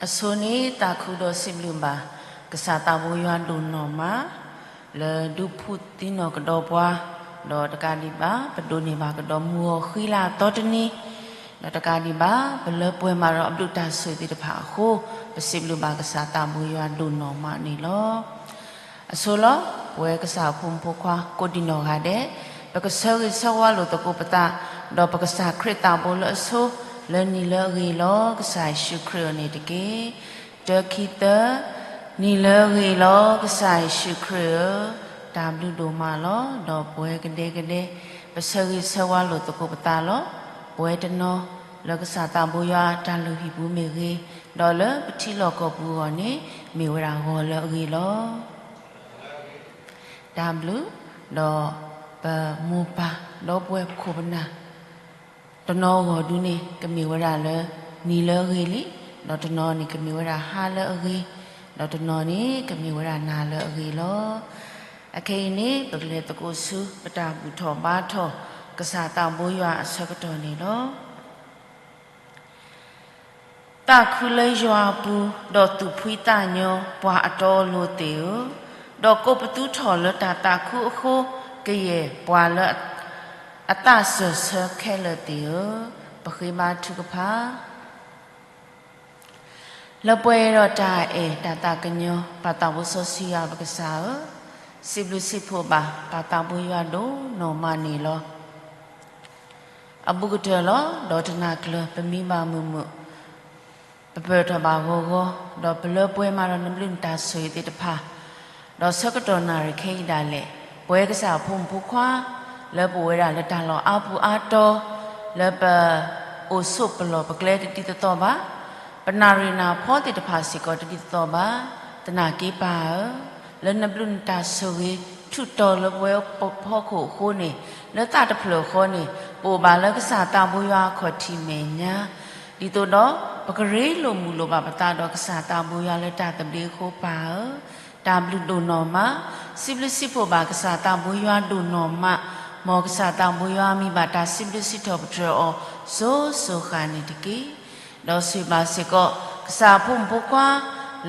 အဆိန့ၣ် သးခုဒီးစံးဘျုးဘၣ် ကစၢ်သးဘိယွၤဒိၣ်နီၢ်မး လၢဒုးဖှူသံနီၢ်ကဒီးပှၤ, ဒီးတကးဒံးဘၣ် ပဒိးန့ၢ်ဘၣ်ကဒီးမုၢ်ဂီၤဃံလၤအသီတနံၤ, ဒီးတကးဒံးဘၣ် ပလၢပှဲၤမးဒီးအဘျုးတၢ်ဆိၣ်ဂ့ၤသ့ၣ်တဖၣ်အဃိ, ပစံးဘျုးဘၣ်ကစၢ်သးဘိယွၤဒိၣ်နီၢ်မးန့ၣ်လီၤ. အဆိလီၤ, ပဝဲကစၢ်အဖိမုၣ်ဖိခွါကိးဒံနီၢ်ဂၤဒဲး, ပကဆၢဂ့ၤဆၢဝါလိာ်သကိးပသး, ဒီးပကစၢ်ခရံာ်သးဘိလၢအဆိ, လၢနံၤလၢအဂ့ၤလီၤ. ကစၢ်ယ့ၣ်ၡူးခရံာ်အအိၣ်န့ၣ်တက့ၢ်. တၢ ခံ သၢ, နံၤလၢအဂ့ၤလီၤ. ကစၢ်ယ့ၣ်ၡူးခရံာ်ဧၢ, တၢ်ဘျုးဒိၣ်မးလီၤ. ဒီးပဝဲကဒဲကဒဲ, ပဆၢဂ့ၤဆၢဝါလိာ်သကိးပသးလီၤ. ပဝဲတနီၤ လၢကစၢ်သးဘိယွၤတၢ်လုၢ်ဟံၣ်ပူၤမ့ၢ်ဂ့ၤ, ဒီးလၢပထံလီၢ်ကီၢ်ပူၤအဂီၢ်န့ၣ် မ့ၢ်ဝဲဒၣ်ဂီၤလၢအဂ့ၤလီၤ. တၢ်ဘျုး, ဒီးပမိၢ်ပၢ်, ဒီပုၢ်ဝဲၢ်ခိၣ်ပနၢ်, တနီၤအဂီၢ်ဒုန့ၣ် ကမ့ၢ်ဝဲဒၣ်လၢ နံၤလၢအဂ့ၤလံ, ဒီးတနီၤန့ၣ် ကမ့ၢ်ဝဲဒၣ်ဟါလၢအဂ့ၤ, ဒီးတနီၤန့ၣ် ကမ့ၢ်ဝဲဒၣ်နၤလၢအဂ့ၤလီၤ. အခဲအံၤန့ၣ် ပကလဲၤသကိးဆူ ပတၢ်ဘူၣ်ထီၣ်ဘါထီၣ် ကစၢ်သးဘိယွၤအဆၢကတီၢ်န့ၣ်လီၤ. သးခုလၢယွၤအပူၤ, ဒီးသူၣ်ဖှံသးညီပှၤအတီအလိၤသ့ၣ်ဧၢ, ဒီးကိးပသူထီၣ်လၢတၢ်သးခုအဃိ, ကယဲၢ်ပှၤလၢအသးစၢၢ်ဆၢခဲလၢာ်သ့ၣ်ဧၢ, ပဃ့ဘါထုကဖၣ်. လၢပှဲၤဒီးတၢ်အဲၣ်တၢ်သးကညီၤ ပၢ်သးဘိစီဆှံယွၤပကစၢ်ဧၢ, စံးဘျုးစံးဖှိၣ်ဘၣ် ပၢ်သးဘိယွၤဒိၣ်နီၢ်မးန့ၣ်လီၤ. အဘူးကတၢၢ်လီၤ. ဒီးတနၤကျၢၤ ပမံဘၣ်မုာ်မုာ်, ပပၢၢ်ထီၣ်ဘၣ်ဂီၤဂီၤ, ဒီးပလၢပှဲၤမးဒီးနဘျုးနတၢ်ဆိၣ်ဂ့ၤသ့ၣ်တဖၣ်, ဒီးဆၢကတီၢ်နၣ်ရံၣ်ခဲအံၤဒၣ်လဲာ်, ပဝဲကစၢ်အဖိမုၣ်ဖိခွါ, လၢပအိၣ်ဝဲဒၣ်လၢတၢ်လီၢ်အါပူၤအါတီၤ, လၢပအိၣ်ဆိးပလီၢ်ပကျဲတဒ်သိးသိးဘၣ်, ပနၣ်ရံၣ်နၣ်ဖီသ့ၣ်တဖၣ်စ့ၢ်ကီးတဒ်သိးသိးဘၣ်, သနာ်က့ပၢ်ဧၢ, လၢနဘျုးနတၢ်ဆိၣ်ဂ့ၤ ထုးတီၤလၢပဝဲပဖီခိၣ်အဃိန့ၣ်, လၢသးတဖျၢၣ်ဃီန့ၣ်, ပအိၣ်ဘၣ်လၢကစၢ်သးဘိယွၤအခီၣ်ထံးမဲာ်ညါ, ဒ်သိးဒီး ပကရ့လိာ်မုာ်လိာ်ဘၣ်ပသးဒီးကစၢ်သးဘိယွၤလၢတၢ်သဘျ့အဃိပၢ်ဧၢ, တၢ်ဘျုးဒိၣ်နီၢ်မး, စံးဘျုးစံးဖှိၣ်ဘၣ်ကစၢ်သးဘိယွၤဒိၣ်နီၢ်မး, မ်ကစၢ်သးဘိယွၤမံၤဘၣ်တၢ်စံးဘျုးစံးထီၣ်ပတြၢၤအီၤ စိၤစိၤဃၣ်န့ၣ်တက့ၢ်. ဒီးဆိၣ်ဂ့ၤဘၣ်စ့ၢ်ကီး ကစၢ်အဖိမုၣ်ဖိခွါ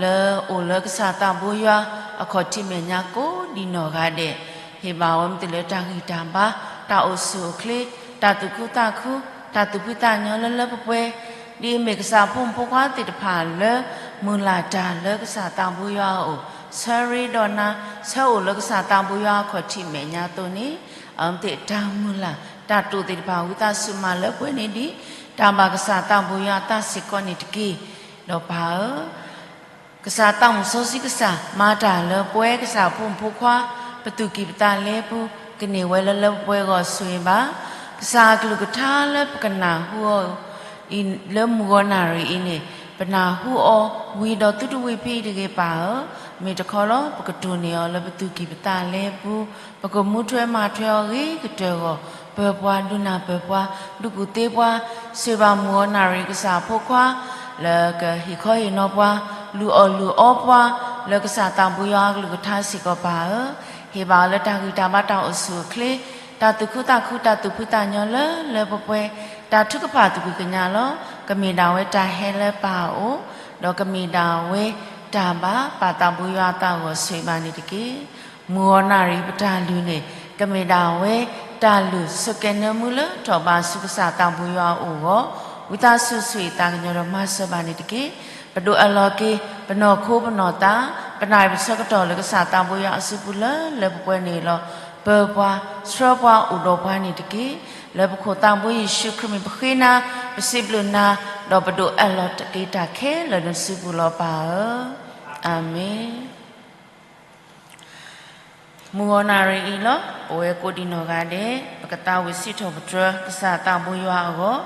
လၢအိၣ်လၢကစၢ်သးဘိယွၤ အခီၣ်ထံးမဲာ်ညါကိးဒံနီၢ်ဂၤဒဲး, ဟ့ၣ်ဘၣ်ဝဲမ့ၢ်တုၤလၢတၢ်ဂံၢ်တၢ်ဘါ, တၢ်အိၣ်ဆူၣ်အိၣ်ချ့, တၢ်သူၣ်ခုသးခု, တၢ်သူၣ်ဖှံသးညီလၢလၢပှဲၤပှဲၤ, ဒ်အမ့ၢ်ကစၢ်အဖိမုၣ်ဖိခွါသ့ၣ်တဖၣ်လၢ မုၢ်လၢ်တၢ်လၢကစၢ်သးဘိယွၤအအိၣ်, ဆၢရ့ဒီးနၤ, ဆၢအိၣ်လၢကစၢ်သးဘိယွၤအခီၣ်ထံးမဲာ်ညါအသိးန့ၣ်, အဝဲသ့ၣ်တၢ်မုၢ်လၢ် တၢ်တိာ်သ့ၣ်တဖၣ် ဝံသးစူၤမၤလၢပှဲၤန့ၢ်ဒံး တၢ်ဘၣ်ကစၢ်သးဘိယွၤအသးစ့ၢ်ကီးန့ၣ်တက့ၢ်. ဒီးပၢ်ဧၢ, ကစၢ်သးမုၣ်စီဆှံကစၢ် မၤတၢ်လၢပဝဲကစၢ်အဖိမုၣ်ဖိခွါ ပသူၣ်ကံၢ်ပသးလဲပူၤ ကန့ၢ်ဝဲလၢလၢပှဲၤပှဲၤအဂီၢ်ဆိၣ်ဂ့ၤဘၣ်, ကစၢ်အကလုၢ်ကထါလၢပကနၢ်ဟူအီၤ အံၤလၢမုၢ်ဂီၤနၣ်ရံၣ်အံၤန့ၣ်, ပနၢ်ဟူအီၤဝံၤဒီးသုတဝံၤဖဲအံၤတဂ့ၤပၢ်ဧၢ, မ့ၢ်တခီလီၤ ပကတိၢ်န့ၢ်အီၤလၢပသူၣ်ကံၢ်ပသးလဲပူၤ, ပကမူထွဲမၤထွဲအီၤဂ့ၤကတၢၢ်အဂီၢ်, ပၢၤပှၤဒုးနၢ်ပၢၢ်ပှၤ, ဒုးကူၣ်သ့ပှၤ, ဆိၣ်ဂ့ၤဘၣ်မုၢ်ဂီၤနၣ်ရံၣ်ကစၢ်အဖိခွါ လၢကဟ့ၣ်ခီဟ့ၣ်နီၤပှၤ, လုၢ်အီၣ်လုၢ်အီပှၤ, လၢကစၢ်သးဘိယွၤအကလုၢ်ကထါစ့ၢ်ကီးပၢ်ဧၢ, ဟ့ၣ်ဘၣ်အီၤလၢတၢ်ဂံၢ်တၢ်ဘါတၢ်အိၣ်ဆူၣ်အိၣ်ချ့, တၢ်သူၣ်ခုသးခု တၢ်သူၣ်ဖှံသးညီလၢလၢပှဲၤပှဲၤ, တၢ်ထုကဖၣ်သူၣ်ကံၢ်ကညးလီၤ. ကမ့ၢ်ဒၣ်ဝဲတၢ်ဟဲလၢပၢ်အအိၣ်, ဒီးကမ့ၢ်ဒၣ်ဝဲတၢ်ဘၣ်ပၢ်သးဘိယွၤအသးအဂီၢ်ဆိၣ်ဂ့ၤဘၣ်န့ၣ်တက့ၢ်. မုၢ်ဂီၤနၣ်ရံၣ်ပတၢ်လုၢ်န့ၣ် ကမ့ၢ်ဒၣ်ဝဲတၢ်လုၢ်ဆိးကဲနၢမူလၢထီၣ်ဘးဆူကစၢ်သးဘိယွၤအအိၣ်အဂီၢ်, ဝံသးစူၤဆိၣ်ဂ့ၤသးကညီၤဒီးမၤစၢၤဘၣ်န့ၣ်တက့ၢ်. ပဒိးအၢၣ်လီၤက့ၤ ပနီၢ်ခိပနီၢ်သး, ပနၣ်ရံၣ်ပဆၢကတီၢ်လၢကစၢ်သးဘိယွၤအစုပူၤလၢလၢပှဲၤပှဲၤန့ၣ်လီၤ. ပၢၤပှၤ, ဆှၢပှၤအိၣ်ဒီးပှၤန့ၣ်တက့ၢ်. လၢပခိၣ်သးဘိယ့ၣ်ၡူးခရံာ်မံၤပဃ့နၤ, ပစံးဘျုးနၤ, ဒီးပဒိးအၢၣ်လီၤက့ၤတၢ်ခဲလၢာ်လၢနစုပူၤလီၤပၢ်ဧၢ. အၤမ့ၣ်. မုၢ်ဂီၤနၣ်ရံၣ်အံၤလီၤ. ပဝဲကိးဒံနီၢ်ဂၤဒဲး ပကသးဝံၣ်စံးထီၣ်ပတြၢၤကစၢ်သးဘိယွၤအဂီၢ်,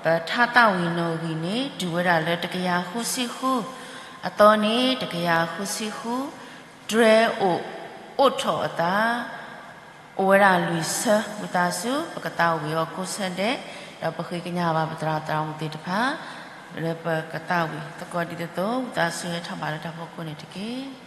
ပထါသးဝံၣ်နီၣ်ဂံၢ်န့ၣ် တုၤဝဲဒၣ်လၢတကယၤဃုဆံဃု, အသီန့ၣ် တကယၤဃုဆံဃု, တြဲၤအိၣ်အိးထီၣ်အသး, အိၣ်ဝဲဒၣ်လွံၢ်ဆၢ, ဝံသးစူၤ ပကသးဝံၣ်အီၤကိးဆၢဒဲး, ဒီးပဃ့ကညးဘၣ်ပသရၣ်သရၣ်မုၣ်သ့ၣ်တဖၣ် လၢပကသးဝံၣ်သကိးဒ်သိးသိး ဝံသးစူၤဟဲထီၣ်ဘၣ်လၢတၢ်ဖီခိၣ်န့ၣ်တက့ၢ်.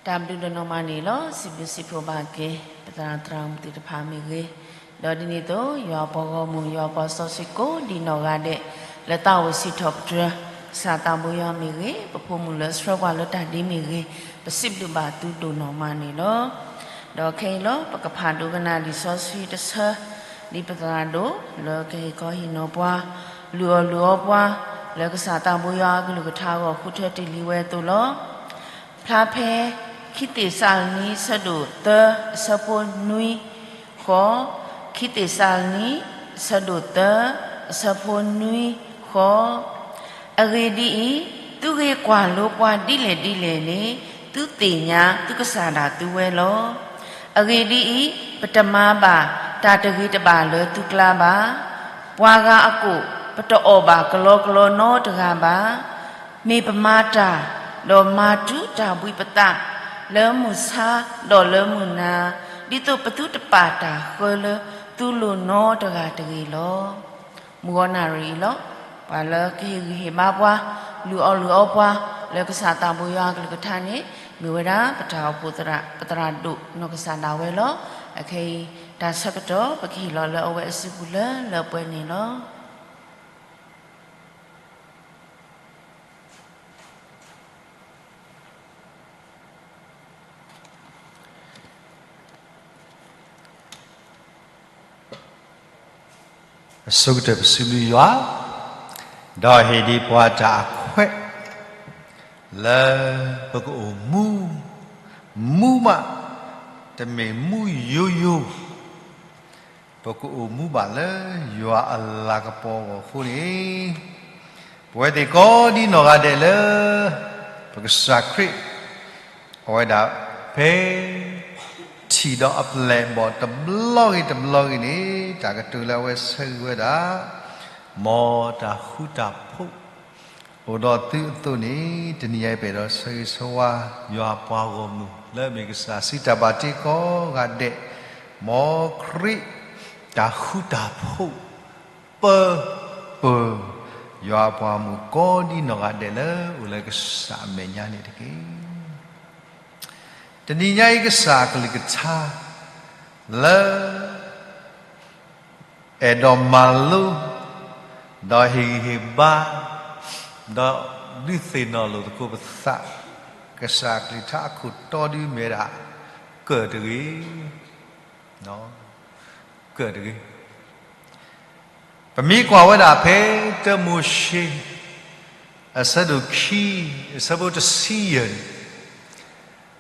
တၢ်ဘျုးဒိၣ်နီၢ်မးန့ၣ်လီၤ. စံးဘျုးစံးဖှိၣ်ဘၣ်က့ၤ ပသရၣ်သရၣ်မုၣ်သ့ၣ်တဖၣ်မ့ၢ်ဂ့ၤ, ဒီးဒ်န့ၣ်အသိး ယွၤအပှၤဂီၢ်မုၢ် ယွၤအပှၤစီဆှံကိးဒံနီၢ်ဂၤဒဲး လၢသးအိၣ်စံးထီၣ်ပတြၢၤ ကစၢ်သးဘိယွၤမ့ၢ်ဂ့ၤ, ပဖိမုၣ်လၢဆှၢပှၤလၢတၢ်ဒ်မ့ၢ်ဂ့ၤ, ပစံးဘျုးဘၣ်သုဒိၣ်နီၢ်မးန့ၣ်လီၤ. ဒီးခဲအံၤလီၤ ပကဖးဒိကနၣ်လံာ်စီဆှံတဆၢ ဒ်ပသရၣ်ဒိၣ် လၢကဟ့ၣ်ခီဟ့ၣ်နီၤပှၤ လုၢ်အီၣ်လုၢ်အီပှၤ လၢကစၢ်သးဘိယွၤအကလုၢ်ကထါအဂီၢ် ဃုထၢတ့ၢ်လံဝဲအသိးလီၤ. ဖျါဖဲ ခံသ့းစၤလနံ ဆၢဒိၣ်သၢ အဆၢဖိနွံဃီ, ခံသ့းစၤလနံ ဆၢဒိၣ်သၢ အဆၢဖိနွံဃီ. အဂ့ၢ်ဒ်အံၤ, သုဂ့ၤကွၢ်လိပှၤဒ်လဲၣ်ဒ်လဲၣ်န့ၣ် သုသ့ၣ်ညါသုကစၢ်ဒၣ်သုဝဲလီၤ. အဂ့ၢ်ဒ်အံၤ, ပတမၤဘၣ်တၢ်တဂ့ၤတဘၣ်လၢသုကျါဘၣ်. ပှၤဂၤအကိၣ် ပတအီၣ်ဘၣ်ကလီကလီနီတဂၤဘၣ်. မ့ၢ်ပမၤတၢ်, ဒီးမၤတုၤတၢ်ဘှံးပသး လၢမုၢ်ဆါဒီးလၢမုၢ်နၤ, ဒ်သိးပသုတပာ်တၢ်ဃၢလၢသုလိၤနီတဂၤတဂ့ၤလီၤ. မုၢ်ဂီၤနၣ်ရံၣ်အံၤလီၤ. ပှၤလၢကဟ့ၣ်ဂံၢ်ဟ့ၣ်ဘါပှၤ, လုၢ်အီၣ်လုၢ်အီပှၤ လၢကစၢ်သးဘိယွၤအကလုၢ်ကထါန့ၣ် မ့ၢ်ဝဲဒၣ်ပတၢ်အိၣ်ဖှိၣ်သရၣ် ပသရၣ်ဒိၣ်နီၢ်ကစၢ်ဒၣ်ဝဲလီၤ. အခဲအံၤ တၢ်ဆၢကတီၢ် ပကဟ့ၣ်လီၤလၢအဝဲအစုပူၤလၢလၢပှဲၤန့ၣ်လီၤ. အဆိကတၢၢ်ပစံးဘျုးယွၤ, ဒီးဟ့ၣ်ဒံးပှၤတၢ်အခွဲး လၢပကအိၣ်မူ, မူမး, တမ့ၢ်မူယိယိ, ပကအိၣ်မူဘၣ်လၢယွၤအလၤကပီၤအဂီၢ်အဃိန့ၣ်, ပဝဲသ့ၣ်ကိးဒံနီၢ်ဂၤဒဲးလၢ ပကစၢ်ခရံာ် အဝဲဒၣ်ဖဲ ထံၣ်ဒီးအပျဲၢ်အဘီၣ်တဘျီဂ့ၤတဘျီဂ့ၤန့ၣ်, တၢ်ကတိၤလၢအဝဲဆၢဂ့ၤဝဲဒၣ်, မ်တၢ်ဃူတၢ်ဖိး အိၣ်ဒီးသုအသိးန့ၣ်, တနံၤညါအံၤပအဲၣ်ဒိးဆၢဂ့ၤဆၢဝါ ယွၤအပှၤဂီၢ်မုၢ် လၢအမ့ၢ်ကစၢ်စံးတၢ်ဘၣ်တ့ကိးဂၤဒဲး, မ်ခရံာ်တၢ်ဃူတၢ်ဖိး ပၢပၢၤ ယွၤအပှၤဂီၢ်မုၢ်ကိးဒံနီၢ်ဂၤဒဲးလၢအိၣ်လၢကစၢ်အမဲာ်ညါန့ၣ်တက့ၢ်. တနံၤညါအံၤကစၢ်အကလုၢ်ကထါ လၢ အဲၣ်ဒိးမၤလိ, ဒီးဟ့ၣ်ဂံၢ်ဟ့ၣ်ဘါ, ဒီးဒုးသ့ၣ်နီၣ်လိာ်သကိးပသး, ကစၢ်အကလုၢ်ကထါအခိၣ်တီဒုးမ့ၢ်ဝဲဒၣ် ကၢၢ်တဂ့ၤ, ကၢၢ်တဂ့ၤ. ပမ့ၢ်ကွၢ်ဝဲဒၣ်ဖဲတၢမိၤၡ့ အဆၢဒိၣ်ခံ အဆၢဖိတဆံယဲၢ်န့ၣ်,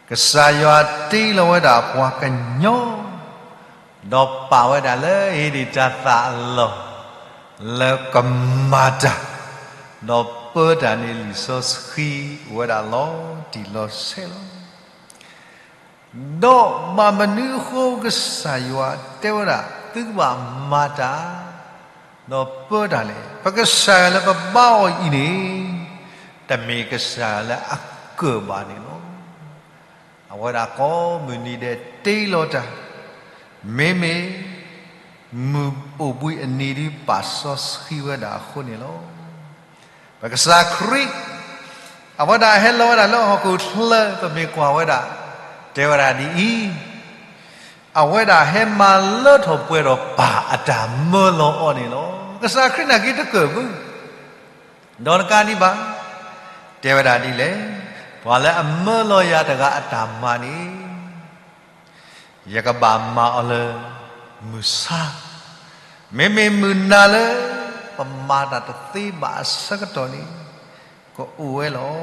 ကစၢ်ယွၤတ့လီၤဝဲဒၣ်ပှၤကညီ, ဒီးပာ်ဝဲဒၣ်လၢဧ့ဒ့ၣ်တၤသၣ်အလီၢ်, လၢကမၤတၢ်, ဒီးပၢတၢ်န့ၣ်လံာ်စီဆှံအိၣ်ဝဲဒၣ်လီၤတံၢ်လီၤဆဲးလီၤ. ဒီးဘၣ်မနုၤအဃိကစၢ်ယွၤတဲဝဲဒၣ် သုကဘၣ်မၤတၢ်, ဒီးပၢတၢ်လဲၣ်. ပကစၢ်ယွၤလၢပဘါအီၤအံၤန့ၣ်, တမ့ၢ်ကစၢ်ယွၤလၢအကၢၢ်ဘၣ်န့ၣ်လီၤ. အဝဲဒၣ်ကိးမုၢ်နံၤဒဲးတ့လီၤတၢ်, မ့မ့ၢ် မုၢ်အိၣ်ဘှံးအနံၤဒုးပာ်စီဆှံဝဲဒၣ်အဃိန့ၣ်လီၤ. ပကစၢ်ခရံာ် အဝဲဒၣ်ဟဲလီၤဝဲဒၣ်လၢဟီၣ်ခိၣ်ချၢ ပမ့ၢ်ကွၢ်ဝဲဒၣ် တဲဝဲဒၣ်ဒ်အံၤ, အဝဲဒၣ်ဟဲမၤလၢထီၣ်ပှဲၤထီၣ်ပၢ်အတၢ်မၢလီၤအီၤန့ၣ်လီၤ. ကစၢ်ခရံာ်နာ်က့တကၢၢ်ဘၣ် ဒီးတကးဒံးဘၣ်, တဲဝဲဒၣ်ဒ်လဲၣ်, ပှၤလၢအမၢလီၤယၤတဂၤအတၢ်မၤန့ၣ် ယကဘၣ်မၤအီၤလၢမုၢ်ဆါ, မ့မ့ၢ်မုၢ်နၤလၢ ပမၤတၢ်တသ့ဘၣ်အဆၢကတီၢ်န့ၣ် ကအိၣ်ဝဲလီၤ.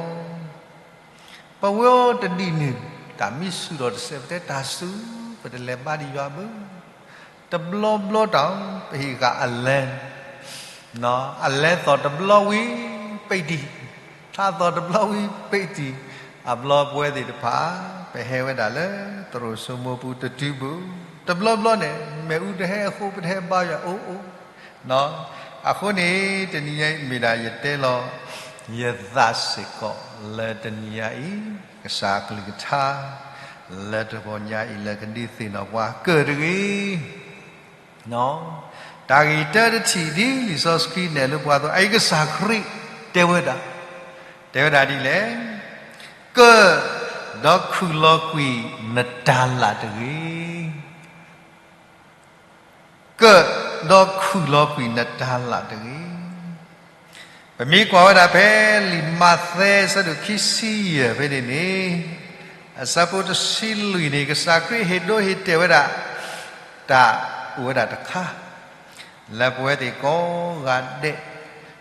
ပဝဲတဒ်န့ၣ် တၢ်မံဆူၣ်ထီၣ်တစဲး ပတဲတၢ်ဆူၣ် ပတလဲၤဘါဒံးယွၤဘၣ်. တဘျီဘျီတၢ် ပဟ့ၣ်ဃာ်အလဲ, အလဲသီၣ်တဘျီဝံၤ ပံးတံၢ်, ထါသီၣ်တဘျီဝံၤ ပံးတံၢ်, အဘျီပဝဲသ့ၣ်တဖၣ် ပဟဲဝဲဒၣ်လၢသရိာ်စိမိပူၤတတုၤဘၣ်, တဘျီဘျီန့ၣ် မ့ၣ်အူတဟဲအဃိ ပတဟဲဘါယွၤအိၣ်အိၣ် အဃိန့ၣ် တနံၤညါအံၤမ့ၢ်ဒၣ်ယတဲလီၤ ယသးစ့ၢ်ကီးလၢတနံၤညါအံၤ ကစၢ်အကလုၢ်ကထါ လၢတဂီၤညါအံၤလၢကဒုးသ့ၣ်နီၣ်ပှၤကၢၣ်တဂ့ၤ တၢ်ဂ့ၢ်တၢတထံၣ်ဒ်လံာ်စီဆှံနဲၣ်လၢပှၤအသိး အအံၤကစၢ်ခရံာ်တဲဝဲဒၣ်, တဲဝဲဒၣ်ဒ်လဲၣ်, ကၢၣ်ဒီးခုၣ်လီၤကွံာ်နတၤလၣ်တဂ့ၤ. ကၢၣ်ဒီးခုၣ်လီၤကွံာ်နတၤလၣ်တဂ့ၤ. ပမ့ၢ်ကွၢ်ဝဲဒၣ်ဖဲလံာ်မးသဲအဆၢဒိၣ်ခံဆံယဲၢ်ဖဲန့ၣ်န့ၣ်, အဆၢဖိတဆံလွံၢ်န့ၣ် ကစၢ်ခရံာ်ဟ့ၣ်ဒိဟ့ၣ်တဲာ်ဝဲဒၣ် တၢ်အိၣ်ဝဲဒၣ်တခါ လၢပဝဲသ့ၣ်ကိးဂၤဒဲး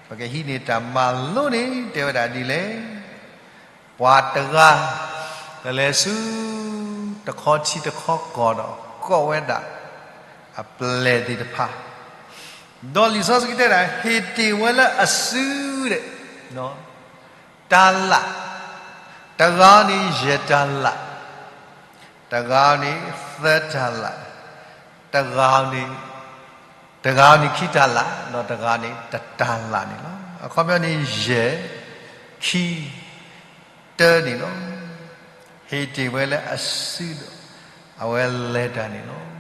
ပကဟံးန့ၢ်တၢ်မၤလိန့ၣ် တဲဝဲဒၣ်ဒ်လဲၣ်, ပှၤတဂၤ ကလဲၤဆူ တခီထံတခီကီၢ်ဒီး ကိးဝဲဒၣ် အပျဲၢ်သ့ၣ်တဖၣ်, ဒီးလံာ်စီဆှံတဲဒၣ် ဟ့ၣ်တ့ၢ်ဝဲလၢအစုဒဲး တၤလၣ်, တဂၤန့ၣ်ယဲၢ်တၤလၣ်, တဂၤန့ၣ်သၢတၤလၣ်, တဂၤန့ၣ် တဂၤန့ၣ်ခံတၤလၣ် ဒီးတဂၤန့ၣ်တတၤလၣ်န့ၣ်လီၤ. အခီပညီန့ၣ် ယဲၢ်, ခံ, တၢန့ၣ်လီၤ. ဟ့ၣ်တ့ၢ်ဝဲလၢအစုဒီး အဝဲလဲၤတၢ်န့ၣ်လီၤ.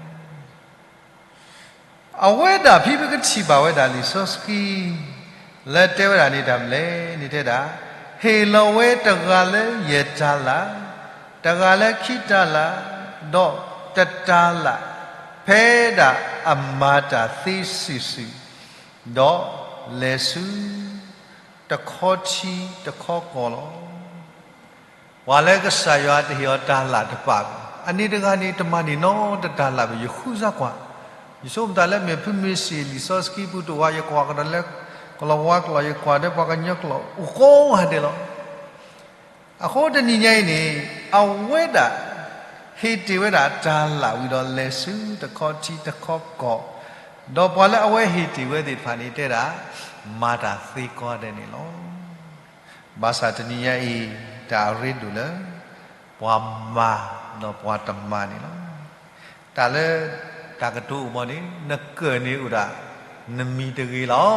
အဝဲဒၣ်ဖဲပကထံၣ်ဘၣ်ဝဲဒၣ်လံာ်စီဆှံ လၢတဲဝဲဒၣ်န့ၣ်တၢ်မနုၤလဲၣ်န့ၣ်တဲဒၣ်, ဟ့ၣ်လီၤဝဲတဂၤလၢယဲၢ်တၤလၣ်, တဂၤလၢခံတၤလၣ်, ဒီးတတၤလၣ်, ဖဲဒၣ်အမၤတၢ်သ့စုာ်စုာ်, ဒီးလဲၤဆူ တခီထံတခီကီၢ်လီၤ. ပှၤလၢကစၢ်ယွၤတဟ့ၣ်အီၤတၤလၣ်တပာ်ဘၣ် အန့ၣ်တဂၤန့ၣ်တမၤန့ၢ်နီတတၤလၣ်ဘၣ် ယဃုစၢ်ကွၢ်, ယဆိကမိၣ်တၢ်လၢမ့ၢ်ဖုမ့ၢ်စံၣ်လံာ်စီဆှံပူၤတဝါ ယကွၢ်ကဒီးလၢ ကလီၤဝါကျိာ် ယကွၢ်ဒီးပှၤကညီကျိာ် အိၣ်ကိးဂၤဒဲးလီၤ. အဃိတနံၤညါအံၤန့ၣ် အဝဲဒၣ် ဟ့ၣ်တ့ၢ်ဝဲဒၣ်တၤလၣ်ဝံၤဒီးလဲၤဆူတခီထံတခီကီၢ်, ဒီးပှၤလၢအဝဲဟ့ၣ်တ့ၢ်ဝဲသ့ၣ်တဖၣ်န့ၣ်တဲဒၣ် မၤတၢ်သ့ကိးဂၤဒဲးန့ၣ်လီၤ. ဘၣ်ဆၣ်တနံၤညါအံၤ တၢ်အရ့ဒိၣ်လၢ ပှၤမၤဒီးပှၤတမၤန့ၣ်လီၤ. တၢ်လၢ တၢ်ကတိၤအိၣ်မးန့ၣ် နကၢၣ်န့ၣ်အိၣ်ဒၣ် နမံၤတဂ့ၤလီၤ.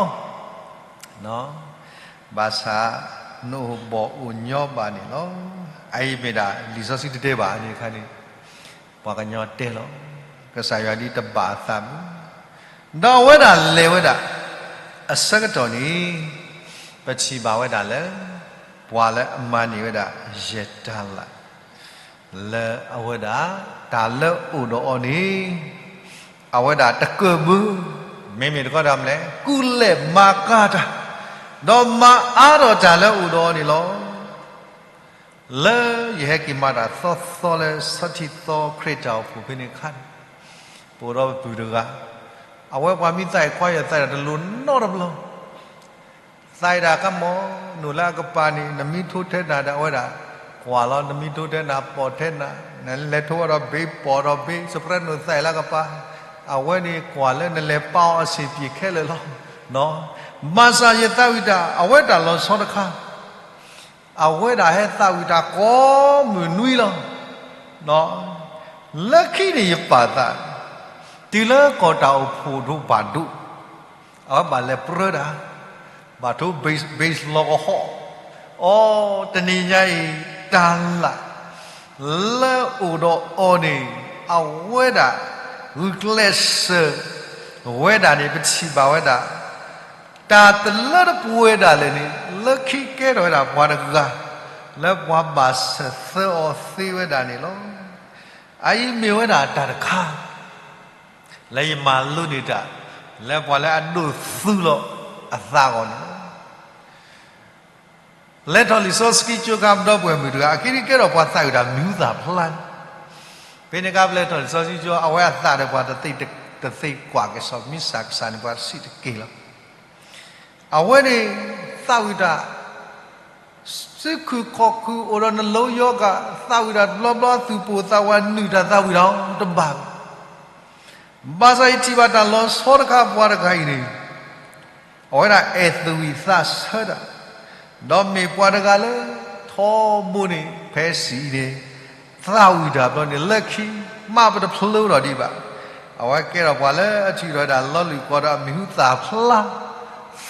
ဘၣ်ဆၣ် နအိၣ်ဘီၣ်အိၣ်ညီဘၣ်န့ၣ်လီၤ. အအံၤမ့ၢ်ဒၣ် လံာ်စီဆှံတတဲဘၣ်န့ၣ်အခါန့ၣ် ပှၤကညီတဲလီၤ. ကစၢ်ယွၤဒ်တဘၣ်အသးမုၢ် ဒီးအဝဲဒၣ်လဲၤဝဲဒၣ် အဆၢကတီၢ်န့ၣ် ပထံၣ်ဘၣ်ဝဲဒၣ်လၢ ပှၤလၢအမၤန့ၢ်ဝဲဒၣ် ယဲၢ်တၤလၣ် လၢအဝဲဒၣ် တၢ်လၢအိၣ်ဒီးအီၤန့ၣ် အဝဲဒၣ်တကၢၢ်ဘၣ်, မ့မ့ၢ်တခီတၢ်မနုၤလဲၣ် ကူၣ်လဲၤမၤကၤတၢ် ဒီးမၤအါထီၣ်တၢ်လၢအိၣ်ဒီးအီၤန့ၣ်လီၤ. လၢယဟဲက့ၤမၤတၢ်သီသီလၢဆီထံသီခရံာ်တၢ်အိၣ်ဖှိၣ်ဖဲန့ၣ်အခါန့ၣ် ပအိၣ်ဒီးပပုၢ်တဂၤ, အဝဲပှၤမ့ၢ်သးအံၤခွါယသးတလိၤနီတဘျီ သးအံၤဒၣ်ကမီၤ နအိၣ်လၢအကပၤန့ၣ် နမံထိထဲနၤဒီးအဝဲဒၣ် ကွၢ်လီၤ နမံထိထဲနၤ ပိာ်ထဲနၤ, နလဲၤထိဒီးဘ့ၣ် ပိာ်ဒီးဘ့ၣ် စပရဲနုာ်သးအံၤလၢအကပၤ, အဝဲန့ၣ်ကွၢ်လၢနလဲၤပာ်အီၤအဆံးပျံၤခဲလၢာ်လီၤ. မၤစၢ်ယသးဝံၣ်တၢ် အဝဲတၢ်လီၤဆီတခါ အဝဲဒၣ်ဟဲသးဝံၣ်တၢ်ကိးမုၢ်နွံလီၤ. လၢခံန့ၣ်ယပာ်သး, တုၤလၢကီၢ်တၢ်အိၣ်ဖှိၣ်ဒိၣ်ဘၣ်ဒိၣ်, အဝဲဘၣ်လဲၤပြၢတၢ်, ဘၣ်ထိ bass လီၤကဟီၣ်, အိ တနံၤညါအံၤ တၤလၣ် လၢအိၣ်ဒီးအီၤန့ၣ် အဝဲဒၣ် ဂုာ်ကျဲးစၢးဝဲဒၣ်န့ၣ် ပထံၣ်ဘၣ်ဝဲဒၣ် တၢ်တလၢတပှဲၤဒၣ်လဲာ်န့ၣ် လၢခံကဲထီၣ်ဝဲဒၣ်ပှၤတဂၤ လၢပှၤဘၣ်ဆၢၣ်သၢအီၤသ့ဝဲဒၣ်န့ၣ်လီၤ. အအံၤမ့ၢ်ဝဲဒၣ်တၢ်တခါ လၢယမၤလိန့ၢ်တၢ် လၢပှၤလၢအဒိးသူလီၤအသးအဂီၢ်န့ၣ်လီၤ. ပလဲၤထီၣ်လံာ်စီဆှံကၠိခါ ပဒီပုၢ်ဝဲၢ်မုၣ်တဂၤ အက့ၤဒ်ကဲထီၣ်ပှၤသးဝံၣ်တၢ်မံၤဟူသၣ်ဖျါန့ၣ်, ဖဲန့ၣ်အခါ ပလဲၤထီၣ်လံာ်စီဆှံကၠိ အဝဲအသးဒီးပှၤတသ့ကွၢ်က့ၤစီၤ မ့ၢ်စၢ်ကစၢ်န့ၣ် ပှၤတဆံးတက့ၢ်လီၤ. အဝဲန့ၣ် သးဝံၣ်တၢ် စုခူၣ်ခီၣ်ခူၣ် အိၣ်ဒီးနလိယီၤကၣ် သးဝံၣ်တၢ်တဘျီဘျီ သူၣ်ပိၢ်သးဝး နုာ်တၢ်သးဝံၣ်တၢ်တဘၣ်ဘၣ်. ဘၣ်ဆၣ်ယထံၣ်ဘၣ်တၢ်လီၤဆီတခါ ပှၤတဂၤအံၤန့ၣ် အဝဲဒၣ်အဲၣ်သူၣ်ဝံၣ်သးဆၢတၢ်, ဒီးမ့ၢ်ပှၤတဂၤလၢ ထီဘိန့ၣ် ဖဲစံးအံၤန့ၣ် သးဝံၣ်တၢ်ဘျီန့ၣ် လၢခံ မးပတဖျိထီၣ်ဒံးဘၣ်. အဝဲကဲထီၣ်ပှၤလၢအထံၣ်ထီၣ်ဝဲဒၣ်လီၤလုၢ်ကီၢ်ဒီးအမံၤဟူသၣ်ဖျါ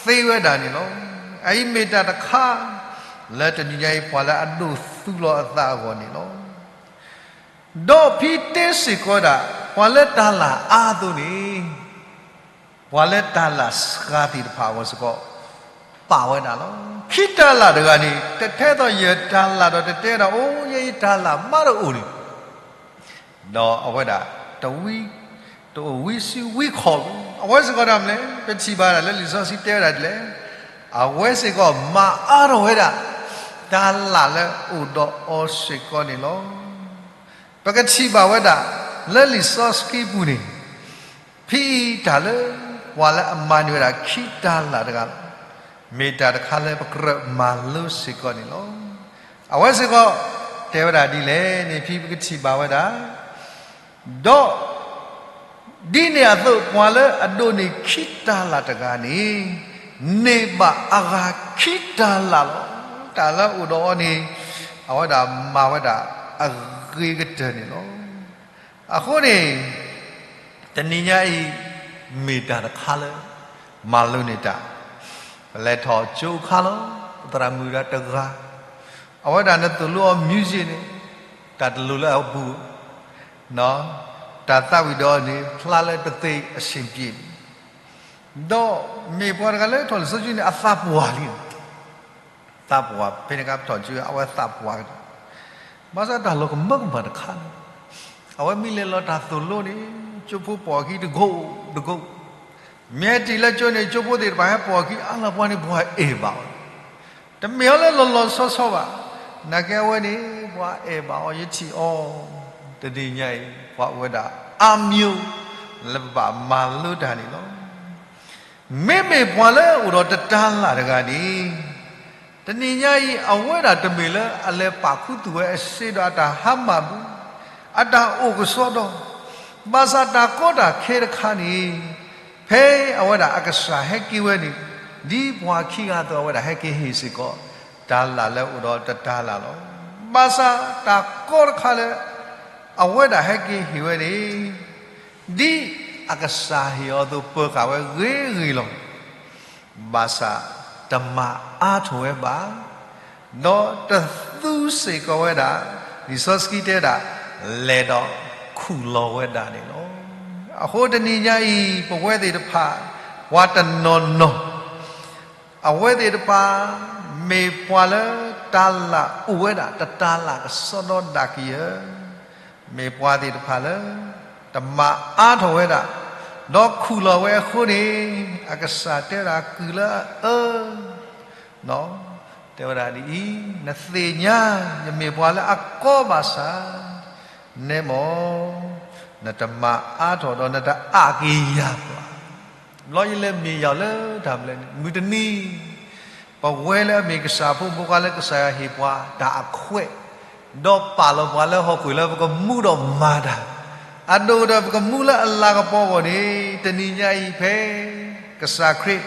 သ့ဝဲဒၣ်န့ၣ်လီၤ. အအံၤမ့ၢ်တၢ်တခါ လၢတနံၤညါအံၤ ပှၤလၢအဒိးသူလီၤအသးအဂီၢ်န့ၣ်လီၤ. ဒီးဖဲတဲစ့ၢ်ကီးဒၣ် ပှၤလၢတၢ်လၢ်အါအသိးန့ၣ် ပှၤလၢတၢ်လၢ်စှၤသ့ၣ်တဖၣ်အဂီၢ်စ့ၢ်ကီး ပာ်ဝဲဒၣ်လီၤ. ခံတၢ်လၢ်တဂၤန့ၣ် တထဲသိးယတၢ်လၢ်ဒီးတတဲဝဲဒၣ် အိၣ်ယဲယတၢ်လၢ်မးတအိၣ်န့ၣ် ဒီးအဝဲဒၣ် တဝံ တအိၣ်ဝံစုဝံခီၣ်ဘၣ်. အဝဲစ့ၢ်ကီးဒၣ်မနုၤလဲၣ် ပထံၣ်ဘၣ်ဒၣ်လၢလံာ်စီဆှံတဲဝဲဒၣ်ဒ်လဲၣ်, အဝဲစ့ၢ်ကီးမၤအါထီၣ်ဝဲဒၣ် တၢ်လၢ်လၢအိၣ်ဒီးအီၤစ့ၢ်ကီးန့ၣ်လီၤ. ပကထံၣ်ဘၣ်ဝဲဒၣ် လၢလံာ်စီဆှံပူၤန့ၣ် ဖဲအံၤတၢ်လၢ ပှၤလၢအမၤန့ၢ်ဝဲဒၣ်ခံတၢ်လၢ်တဂၤလီၤ. မ့ၢ်တၢ်တခါလၢပကြၢးမၤလိစ့ၢ်ကီးန့ၣ်လီၤ. အဝဲစ့ၢ်ကီး တဲဝဲဒၣ်ဒ်လဲၣ်န့ၣ် ဖဲပကထံၣ်ဘၣ်ဝဲဒၣ် ဒီး ဒ်န့ၣ်အသိး ပှၤလၢအဒိးန့ၢ်ခံတၢ်လၢ်တဂၤန့ၣ် န့ၢ်ဘၣ်အဂၤခံတၢ်လၢ်လီၤ. တၢ်လၢအအိၣ်ဒီးအီၤန့ၣ် အဝဲဒၣ်မၤဝဲဒၣ်အဂ့ၤကတၢၢ်န့ၣ်လီၤ. အဃိန့ၣ် တနံၤညါအံၤ မ့ၢ်တၢ်တခါလၢ မၤလိန့ၢ်တၢ် ပလဲၤထီၣ်ကၠိအခါလီၤ. ပသရၣ်မုၣ်ဒၣ်တဂၤ အဝဲဒၣ်နသိၣ်လိအီၤ music န့ၣ် တၢ်တလိၣ်လၢအပူၤ တၢ်သးဝံၣ်ဒီးအီၤန့ၣ် ဖျါလၢတသ့အဆ့ၣ်ပျ့ၤ, ဒီးမ့ၢ်ပှၤတဂၤလၢထီၣ်လံာ်စီဆှံန့ၣ် အသးပှၢ်လံ. သးပှၢ် ဖဲန့ၣ်အခါပထီၣ်ကၠိ အဝဲသးပှၢ်ကဒီး, ဘၣ်ဆၣ်တၢ်လီၤကမၢကမၣ်တခါန့ၣ် အဝဲမ့ၢ်လဲၤလီၤတၢ်သိၣ်လိန့ၣ် ကၠိဖိပိာ်အခံတကိးတကိး, မ့ၢ်ဟဲတုၤလၢကၠိန့ၣ် ကၠိဖိသ့ၣ်တဖၣ်ဟဲပိာ်အခံအါလီၤ ပှၤန့ၣ်ပှၤအဲၣ်ဘၣ်အီၤ, တမ့ၢ်အီၤလၢလီၤလီၤဆီဆီဘၣ်. နာ်က့အဝဲန့ၣ် ပှၤအဲၣ်ဘၣ်အီၤ ယထံၣ်အီၤ တနံၤညါအံၤ ပှၤအိၣ်ဝဲဒၣ်အါမံၤ လၢပဘၣ်မၤလိတၢ်န့ၣ်လီၤ. မ့မ့ၢ်ပှၤလၢအိၣ်ဒီးတတၤလၢ်တဂၤန့ၣ် တနံၤညါအံၤ အဝဲဒၣ်တမ့ၢ်လၢအလဲၤပာ်ခူသူၣ်ဝဲအစ့ဒီးအတၢ်ဟါမၢ်ဘၣ်, အတၢ်အိၣ်ကစီဒီ, ဘၣ်ဆၣ်တၢ်ကီတၢ်ခဲတခါန့ၣ် ဖဲအဝဲဒၣ်အကစၢ်ဟဲက့ၤဝဲန့ၣ် ဒ်ပှၤခံဂၤအသိး အဝဲဒၣ်ဟဲက့ၤဟ့ၣ်စ့ၢ်ကီး တၢ်လၢ်လၢအိၣ်ဒီးတတၤလၢ်လီၤ. ဘၣ်ဆၣ်တၢ်ကီတခါလၢ အဝဲဒၣ်ဟဲက့ၤဟ့ၣ်ဝဲန့ၣ် ဒ်အကစၢ်ဟ့ၣ်အီၤအသိး ပၢၤဃာ်ဝဲဂ့ၤဂ့ၤလီၤ. ဘၣ်ဆၣ်တမၤအါထီၣ်ဝဲဘၣ်, ဒီးတသူစ့ၢ်ကီးဝဲဒၣ်, လံာ်စီဆှံတဲဒၣ် လဲၤဒီးခူၣ်လီၤဝဲဒၣ်န့ၣ်လီၤ. အဃိတနံၤညါအံၤ ပဝဲသ့ၣ်တဖၣ် ပှၤတနီၤနီၤ အဝဲသ့ၣ်တဖၣ် မ့ၢ်ပှၤလၢတၢ်လၢ်အိၣ်ဝဲဒၣ် တတၤလၢ်ကစီဒီဒၣ်ကယၢၤ, မ့ၢ်ပှၤသ့ၣ်တဖၣ်လၢ တမၤအါထီၣ်ဝဲဒၣ်, ဒီးခူၣ်လီၤဝဲအဃိန့ၣ် အကစၢ်တဲဝဲဒၣ်ကုၢ်လၢအအၢ တဲဝဲဒၣ်ဒ်အံၤ, နသ့ၣ်ညါ ယမ့ၢ်ပှၤလၢအကီဘၣ်ဆၣ် နဲမ့ၢ် နတမၤအါထီၣ်ဒီးနတအးက့ၤယၤဘၣ်. ဘျီယလဲၤမ့ၢ်ယၤလၢတၢ်ဘျဲၣ်န့ၣ် မုၢ်တနံၤ ပဝဲလၢအမ့ၢ်ကစၢ်ဖိမုၣ်ဖိခွါလၢကစၢ်ယွၤဟ့ၣ်ပှၤတၢ်အခွဲး, ဒီးပာ်လီၤပှၤလၢဟီၣ်ခိၣ်လၢပကမူဒီးမၤတၢ်, အဒိၣ်ဒီးပကမူလၢအလၤကပီၤအဂီၢ်န့ၣ် တနံၤညါအံၤဖဲ ကစၢ်ခရံာ်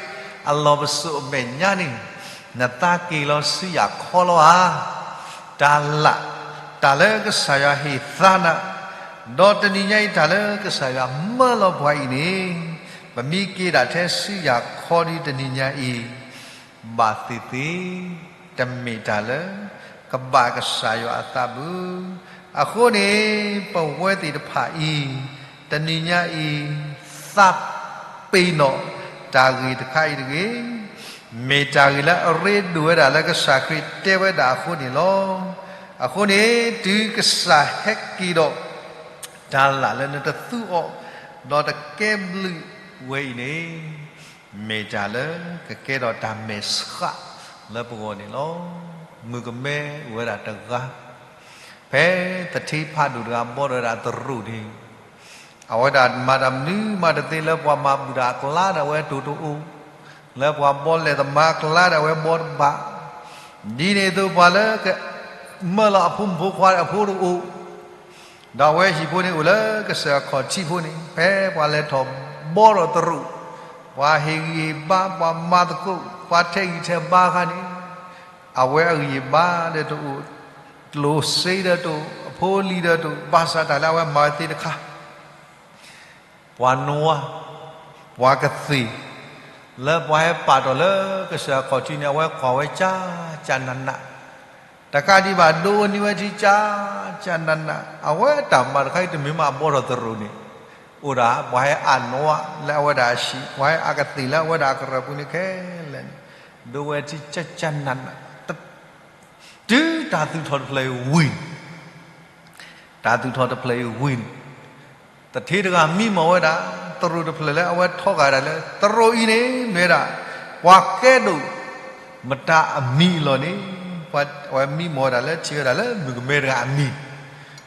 အလီၢ်ပစိာ်အမဲာ်ညါန့ၣ် နသးက့ၤလီၤဆူယၤခီလီၤဧါ. တၢ်လၢ်, တၢ်လၢကစၢ်ယွၤဟ့ၣ်သါနၤ, ဒီးတနံၤညါအံၤတၢ်လၢကစၢ်ယွၤမၢလီၤပှၤအံၤန့ၣ် ပမ့ၢ်က့ၤဒၣ်ထဲဆူယၤခီဒ်တနံၤညါအံၤ ဘၣ်သ့ၣ်သ့ၣ် တမ့ၢ်တၢ်လၢ ကဘၣ်ကစၢ်ယွၤအသးဘၣ်. အဃိန့ၣ် ပဝဲသ့ၣ်တဖၣ်အံၤ တနံၤညါအံၤ သးပ့ၤနီၣ်တၢ်ဂ့ၢ်တခါအံၤတဂ့ၤ, မ့ၢ်တၢ်ဂ့ၢ်လၢအရ့ဒိၣ်ဝဲဒၣ်လၢကစၢ်ခရံာ်တဲဝဲဒၣ်အဃိန့ၣ်လီၤ. အဃိန့ၣ် တုၤကစၢ်ဟဲက့ၤဒီး တၢ်လၢ်လၢနတသူအီၤ ဒီးတကဲဘျုးဝဲအံၤန့ၣ် မ့ၢ်တၢ်လၢကကဲထီၣ်တၢ်မဲာ်ဆှးလၢပဂီၢ်န့ၣ်လီၤ. မုၣ်ကမဲအိၣ်ဝဲဒၣ်တဂၤ ဖဲသထ့ဖးဒိၣ်တဂၤဘှီထီၣ်ဝဲဒၣ်သရူးန့ၣ် အဝဲဒၣ်မၤတၢ်မနုၤမးတသ့ လၢပှၤမၤဘူၣ်တၢ်အကျါဒီးအဝဲတိၢ်တအိၣ်, လၢပှၤဘှီလဲၤသမါအကျါဒီးအဝဲဘှီတဘၣ်, ဒ်န့ၣ်အသိးပှၤလၢက မၢလီၤအဖိမုၣ်ဖိခွါဒီးအဖိတအိၣ်, ဒီးအဝဲဟံၣ်ဖိန့ၣ်အိၣ်လၢကစၢၢ်ခီၣ်ထံးဖိန့ၣ် ဖဲပှၤလဲၤထီၣ်ဘှီထီၣ်သရူး, ပှၤဟ့ၣ်ဂံၢ်ဟ့ၣ်ဘါ ပှၤမၤသကိး ပှၤထဲးဂံၢ်ထဲးဘါအခါန့ၣ် အဝဲအဂံၢ်အဘါဒီးတအိၣ်, ကျိၣ်စ့ဒီးတအိၣ်, အဖိအလံၤဒီးတအိၣ်, ဘၣ်ဆၣ်တၢ်လၢအဝဲမၤဝဲသ့ၣ်တခါ ပှၤနွါ, ပှၤကသ့ၣ်, လၢပှၤဟဲပာ်ထီၣ်လၢကစၢၢ်ခီၣ်ထံးန့ၣ် အဝဲကွၢ်ဝဲကၢ်ကၢ်နးနး, တကးဒံးဘၣ်ဒိအနံၤဝဲထံကၢ်ကၢ်နးနး, အဝဲအတၢ်မၤတခါအံၤတမ့ၢ်မးအဘှီထီၣ်သရူးန့ၣ်, အိၣ်ဒၣ်ပှၤဟဲအါနွါလၢအဝဲဒၣ်အဟံၣ်, ပှၤဟဲအါကသ့ၣ်လၢအဝဲဒၣ်အကရၢၢ်ပူၤန့ၣ်ခဲလၢာ်န့ၣ်, ဒိဝဲထံကၢ်ကၢ်နးနး, တုၤတၢ်သူၣ်ထီၣ်တဖျၢၣ်အံၤဝံၤ တၢ်သူၣ်ထီၣ်တဖျၢၣ်အံၤဝံၤန့ၣ်, သထ့တဂၤမံမီၢ်ဝဲဒၣ် သရူးတဖျၢၣ်လၢအဝဲထီဃာ်ဒၣ်လၢ သရူးအံၤန့ၣ်မ့ၢ်ဝဲဒၣ် ပှၤကဲဒိၣ်မတၤအမံၤအလီၢ်န့ၣ်, အဝဲမံမီၢ်ဝဲဒၣ်လၢထံၣ်ဝဲဒၣ်လၢမုၣ်ကမဲတဂၤအမံၤ,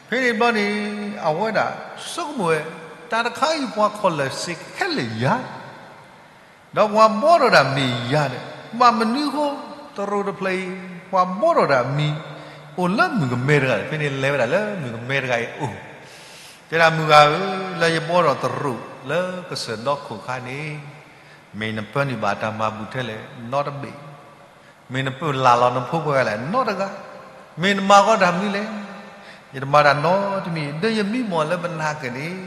ဖဲန့ၣ်ဘျီန့ၣ် အဝဲဒၣ်ဆိကမိၣ်ဝဲ တၢ်တခါအံၤပှၤခီၣ်လၢာ်စ့ခဲလၢာ်ယၤ ဒီးပှၤဘှီထီၣ်တၢ်မ့ၢ်ယၤဒီး ဘၣ်မနုၤအဃိ သရူးတဖျၢၣ်အံၤ ပှၤဘှီထီၣ်တၢ်မံၤ အိၣ်လၢမုၣ်ကမဲတဂၤလဲၣ်. ဖဲန့ၣ်လဲၤဝဲဒၣ်လၢမုၣ်ကမဲတဂၤအံၤအအိၣ်, တဲဒၣ်မုၣ်ဂၤဧၢ, လၢယဘှီထီၣ်သရူးလၢကစၢၢ်ဒီခိၣ်ခါန့ၣ်, မ့ၢ်နပၢနုာ်ဘၣ်တၢ်မၤဘူၣ်ထဲလဲၣ်နီတဘ့ၣ်, မ့ၢ်နပၢလၢ်လီၤနဖိပှဲၤဂၤလဲၣ်နီတဂၤ, မ့ၢ်နမၤဃီတၢ်မနုၤလဲၣ်. ယတမၤတၢ်နီတမံၤ, ဒီးယမံမီၢ်လၢပနၢ်က့န့ၣ်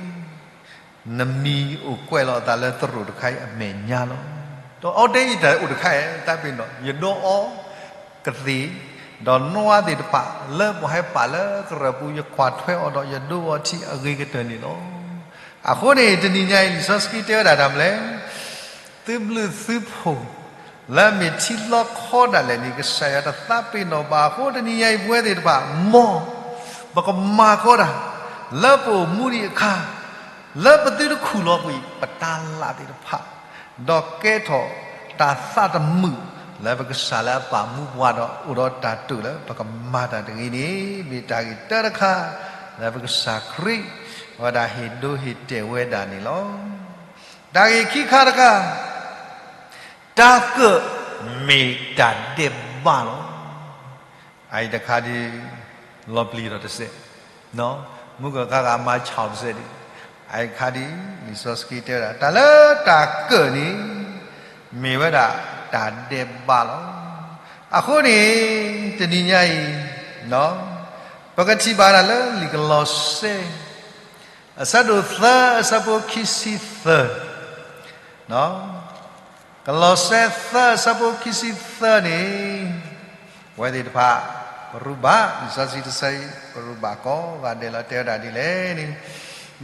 နမံၤအိၣ်ကွဲးလီၤအသးလၢသရူးတခါအံၤအမဲာ်ညါလီၤ. ဒီးအီတဲအံၤတၢ်အိၣ်တခါအံၤ သးပ့ၤနီၣ် ယဒိအီကသ့ၣ်, ဒီးနွါသ့ၣ်တဖၣ်လၢပှၤဟဲပာ်လၢကရၢၢ်ပူၤ ယကွၢ်ထွဲအီၤဒီးယဒိအီထံအဂ့ၤကတၢၢ်န့ၣ်လီၤ. အဃိန့ၣ် တနံၤညါအံၤ လံာ်စီဆှံတဲဝဲဒၣ်တၢ်မနုၤလဲၣ်, သုဘျုးသုဖှိၣ် လၢအမ့ၢ်ထံလီခီဒၣ်လဲာ်န့ၣ် ကစၢ်ယွၤတသးပ့ၤနီၣ်ဘၣ်အဃိ တနံၤညါအံၤပဝဲသ့ၣ်တဖၣ် မ်ပကမၤဃီတၢ် လၢပအိၣ်မူဒံးအခါ လၢပသုတခူၣ်လီၤကွံာ် ပတၢ်လၢ်သ့ၣ်တဖၣ် ဒီးကဲထီၣ်တၢ်သးတမုာ် လၢပကစၢ်လၢအပာ်မူပှၤဒီး အိၣ်ဒီးတၢ်တိာ်လၢပကမၤတၢ်တဂ့ၤန့ၣ် မ့ၢ်တၢ်ဂ့ၢ်တၢတခါ လၢပကစၢ်ခရံာ် အဝဲဒၣ်ဟ့ၣ်ဒိဟ့ၣ်တဲာ်ဝဲဒၣ်န့ၣ်လီၤ. တၢ်ဂ့ၢ်ခံခါတခါ တၢ်ကၢၣ်မ့ၢ်တၢ်ဒဲးဘးလီၤ. အအံၤတခါဒ် လီၤပျံၤဒီးတစဲး, မုၢ်ကခါဂၤမၤဆီၣ်တစဲးဒ်, အအံၤတခါဒ် လံာ်စီဆှံတဲဝဲဒၣ် တၢ်လၢတၢ်ကၢၣ်န့ၣ် မ့ၢ်ဝဲဒၣ်တၢ်ဒဲးဘးလီၤ. အဃိန့ၣ် တနံၤညါအံၤ ပကထံၣ်ဘၣ်ဒၣ်လၢလံာ်ကလီးစဲ အဆၢဒိၣ်သၢ အဆၢဖိခံဆံသၢ, ကလီးစဲသၢ အဆၢဖိခံဆံသၢန့ၣ်, ပဝဲသ့ၣ်တဖၣ် ပရူးဘၣ် လံာ်စီဆှံတဆၢအံၤ ပရူးဘၣ်ကိးဂၤဒဲးလီၤ. တဲဝဲဒၣ်ဒ်လဲၣ်န့ၣ်,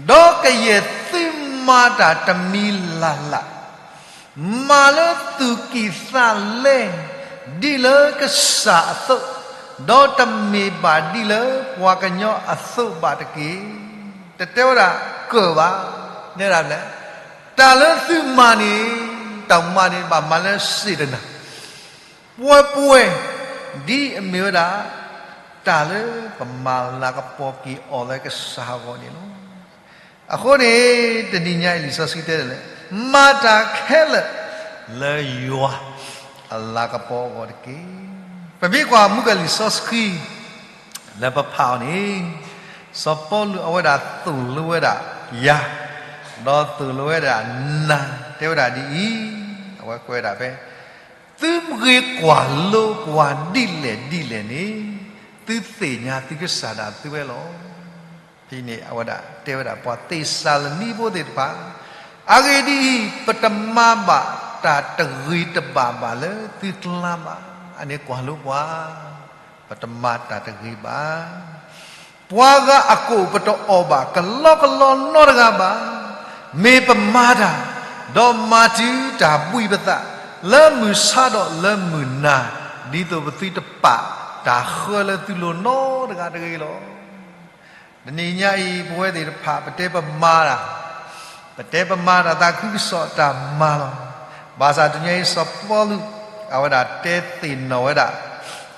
ဒီးကယဲၢ်သုမၤတၢ်တမံၤလၢ်လၢ် မၤလၢသူၣ်ကံၢ်သးလဲ ဒ်လၢကစၢ်အသိး, ဒီးတမ့ၢ်ဘၣ်ဒ်လၢပှၤကညီအသိးဘၣ်တက့ၢ်. တတဲဝဲဒၣ်ကၢၣ်ဘၣ်, တဲဒၣ်လဲၣ်, တၢ်လၢသုမၤန့ၣ် တၢ်မၤန့ၣ်ဘၣ်မၤလၢစေတနာ ပှဲၤပှဲၤ ဒ်အမ့ၢ်ဝဲဒၣ် တၢ်လၢပမၤလၤကပီၤက့ၤအီၤလၢကစၢ်အဂီၢ်န့ၣ်လီၤ. အဃိန့ၣ် တနံၤညါအံၤလံာ်စီဆှံတဲဒ်လဲၣ်, မၤတၢ်ခဲလၢာ်လၢယွၤအလၤကပီၤအဂီၢ်တက့ၢ်. ပမ့ၢ်ကွၢ်မုၢ်ကလံာ်စီဆှံ လၢပဖးအီၤန့ၣ်, စီၤပီလူးအဝဲဒၣ်သိၣ်လိဝဲဒၣ်ယၤ, ဒီးသိၣ်လိဝဲဒၣ်နၤ, တဲဝဲဒၣ်ဒ်အံၤ, အဝဲကွဲးဝဲဒၣ်ဖဲ သုမ့ၢ်ကွၢ်လိပှၤဒ်လဲၣ်ဒ်လဲၣ်န့ၣ်, သုသ့ၣ်ညါသုကစၢ်ဒၣ်သုဝဲလီၤ. ဖဲန့ၣ်အဝဲဒၣ်တဲဝဲဒၣ်ပှၤသ့းစၤလနံဖိသ့ၣ်တဖၣ်, အဂ့ၢ်ဒ်အံၤ, ပတမၤဘၣ်တၢ်တဂ့ၤတဘၣ်ဘၣ်လၢသုကျါဘၣ်. အန့ၣ်ကွၢ်လိပှၤ, ပတမၤတၢ်တဂ့ၤဘၣ်. ပှၤဂၤအကိၣ်ပတအီၣ်ဘၣ်ကလီကလီနီတဂၤဘၣ်. မ့ၢ်ပမၤတၢ်, ဒီးမၤတုၤတၢ်ဘှံးပသး, လၢမုၢ်ဆါဒီးလၢမုၢ်နၤ, ဒ်သိးပသုတပာ်တၢ်ဃၢလၢသုလိၤနီတဂၤတဂ့ၤလီၤ. တနံၤညါအံၤ ပဝဲသ့ၣ်တဖၣ် ပတဲပမၤတၢ်, ပတဲပမၤတၢ်သးခုကစီၣ်တၢ်မၤလီၤ. ဘၣ်ဆၣ်တနံၤညါအံၤ စီၤပီလူး အဝဲဒၣ်တဲသ့ၣ်နီၣ်ဝဲဒၣ်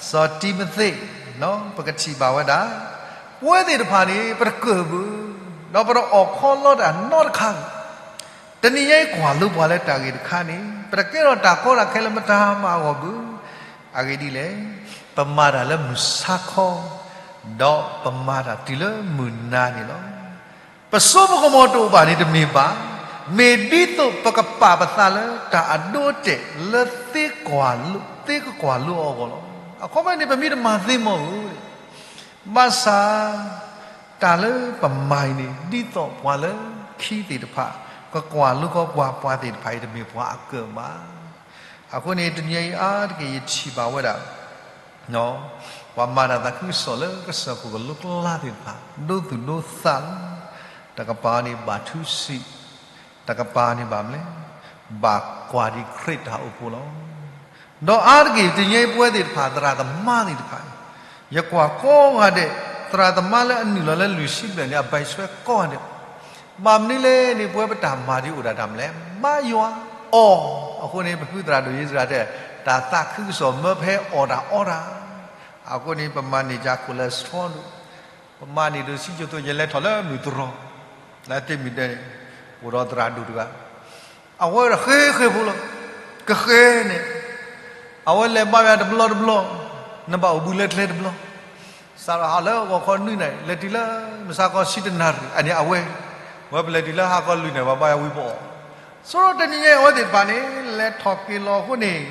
စီၤတံၤမသ့း, ပကထံၣ်ဘၣ်ဝဲဒၣ် ပဝဲသ့ၣ်တဖၣ်န့ၣ် ပတကၢၣ်ဘၣ်, ဒီးပတအီၣ်ခီလီတၢ်နီတခါဘၣ်. တနံၤညါအံၤ ကွၢ်လိပှၤလၢတၢ်ဂ့ၢ်တခါန့ၣ် ပတကဲထီၣ်တၢ်ကီတၢ်ခဲလၢမတၤမၤအဂီၢ်ဘၣ်. အဂ့ၢ်ဒ်လဲၣ်, ပမၤတၢ်လၢမုၢ်ဆါခီ, ဒီးပမၤတၢ်တုၤလၢမုၢ်နၤန့ၣ်လီၤ. ပစိပကမီၤတအိၣ်ဘၣ်န့ၣ်တမ့ၢ်ဘၣ်, မ့ၢ်ဒ်သိးပကပာ်ပသးလၢတၢ်အဒိအတဲာ်လၢ သ့ကကွၢ်လိအီၤအဂီၢ်လီၤ. အခီပညီန့ၣ် ပမ့ၢ်တမၤသ့မီၢ်ဧိၤ, ဘၣ်ဆၣ် တၢ်လၢပမၤအံၤန့ၣ် ဒ်သိးပှၤလၢခံသ့ၣ်တဖၣ် ကကွၢ်လိဃီပှၤ, ပှၤသ့ၣ်တဖၣ်အံၤတမ့ၢ်ပှၤအကၢၣ်ဘၣ်. အဃိန့ၣ် တနံၤအံၤအါတက့ၢ်ယထံၣ်ဘၣ်ဝဲဒၣ် ပှၤမၤတၢ်သးခုကစီၣ်လၢကစၢၢ်ခိၣ်ကလိကျါသ့ၣ်တဖၣ် ဒိသူၣ်ဒိသးလီၤ. တကပၤန့ၣ်ဘၣ်ထူစံး, တကပၤန့ၣ်ဘၣ်မနုၤလဲၣ်, ဘၣ်ကွၢ်ဒံးခရံာ်တၢ်အိၣ်ဖှိၣ်လီၤ. ဒီးအါတက့ၢ် တနံၤအံၤပဝဲသ့ၣ်တဖၣ် သရၣ်သမါသ့ၣ်တဖၣ်န့ၣ် ယကွၢ်ကိးဂၤဒဲး သရၣ်သမါလၢအနုာ်လီၤလၢလွံၢ်ဆံဘျဲၣ်န့ၣ် အဘၣ်ဆွဲကိးဂၤဒဲး, ဘၣ်မနုၤလဲၣ်န့ၣ် ပဝဲပတၢ်မၤဒံးအိၣ်ဒၣ်တၢ်မနုၤလဲၣ်, ဘါယွၤအီၤ. အဃိန့ၣ် ပဖုသရၣ်ဒိၣ်ယ့စရၤတဲ တၢ်သးခုကစီၣ်မၢဖဲအီၣ်တၢ်အီတၢ်, အဃိန့ၣ် ပမၤန့ၢ်ကၢ်ခိၣ်လၢစထီဒိၣ်, ပမၤန့ၢ်ဒိၣ်ဆံကၠိသိး ယလဲၤထီၣ်လၢမုၢ်တြီၤ, လၢတ့ၢ်မံၤဒဲးန့ၣ် အိၣ်ဒီးသရၣ်ဒိၣ်တဂၤ အဝဲဒၣ်ဃ့ဃ့ဖိလီၤ, ကဃ့န့ၣ် အဝဲလဲၤဘါယွၤတဘျီတဘျီ, နဘၣ်အိၣ်ဘှံးလၢကျဲတဘျီ, စးထီၣ်ဟးလၢဂီၤခီနွံနၣ်ရံၣ် လဲၤတုၤလၢမုၢ်ဆါခီဆံတနၣ်ရံၣ် အန့ၣ်အဝဲ, ဝဲပလဲၤတုၤလၢဟါခီလွံၢ်နၣ်ရံၣ် ပှၤဘါယွၤဝံၤပအီၣ်, ဆိဒီးတနံၤညါအံၤအဝဲသ့ၣ်တဖၣ်န့ၣ် လဲၤထီၣ်က့ၤလီၤအဃိန့ၣ်,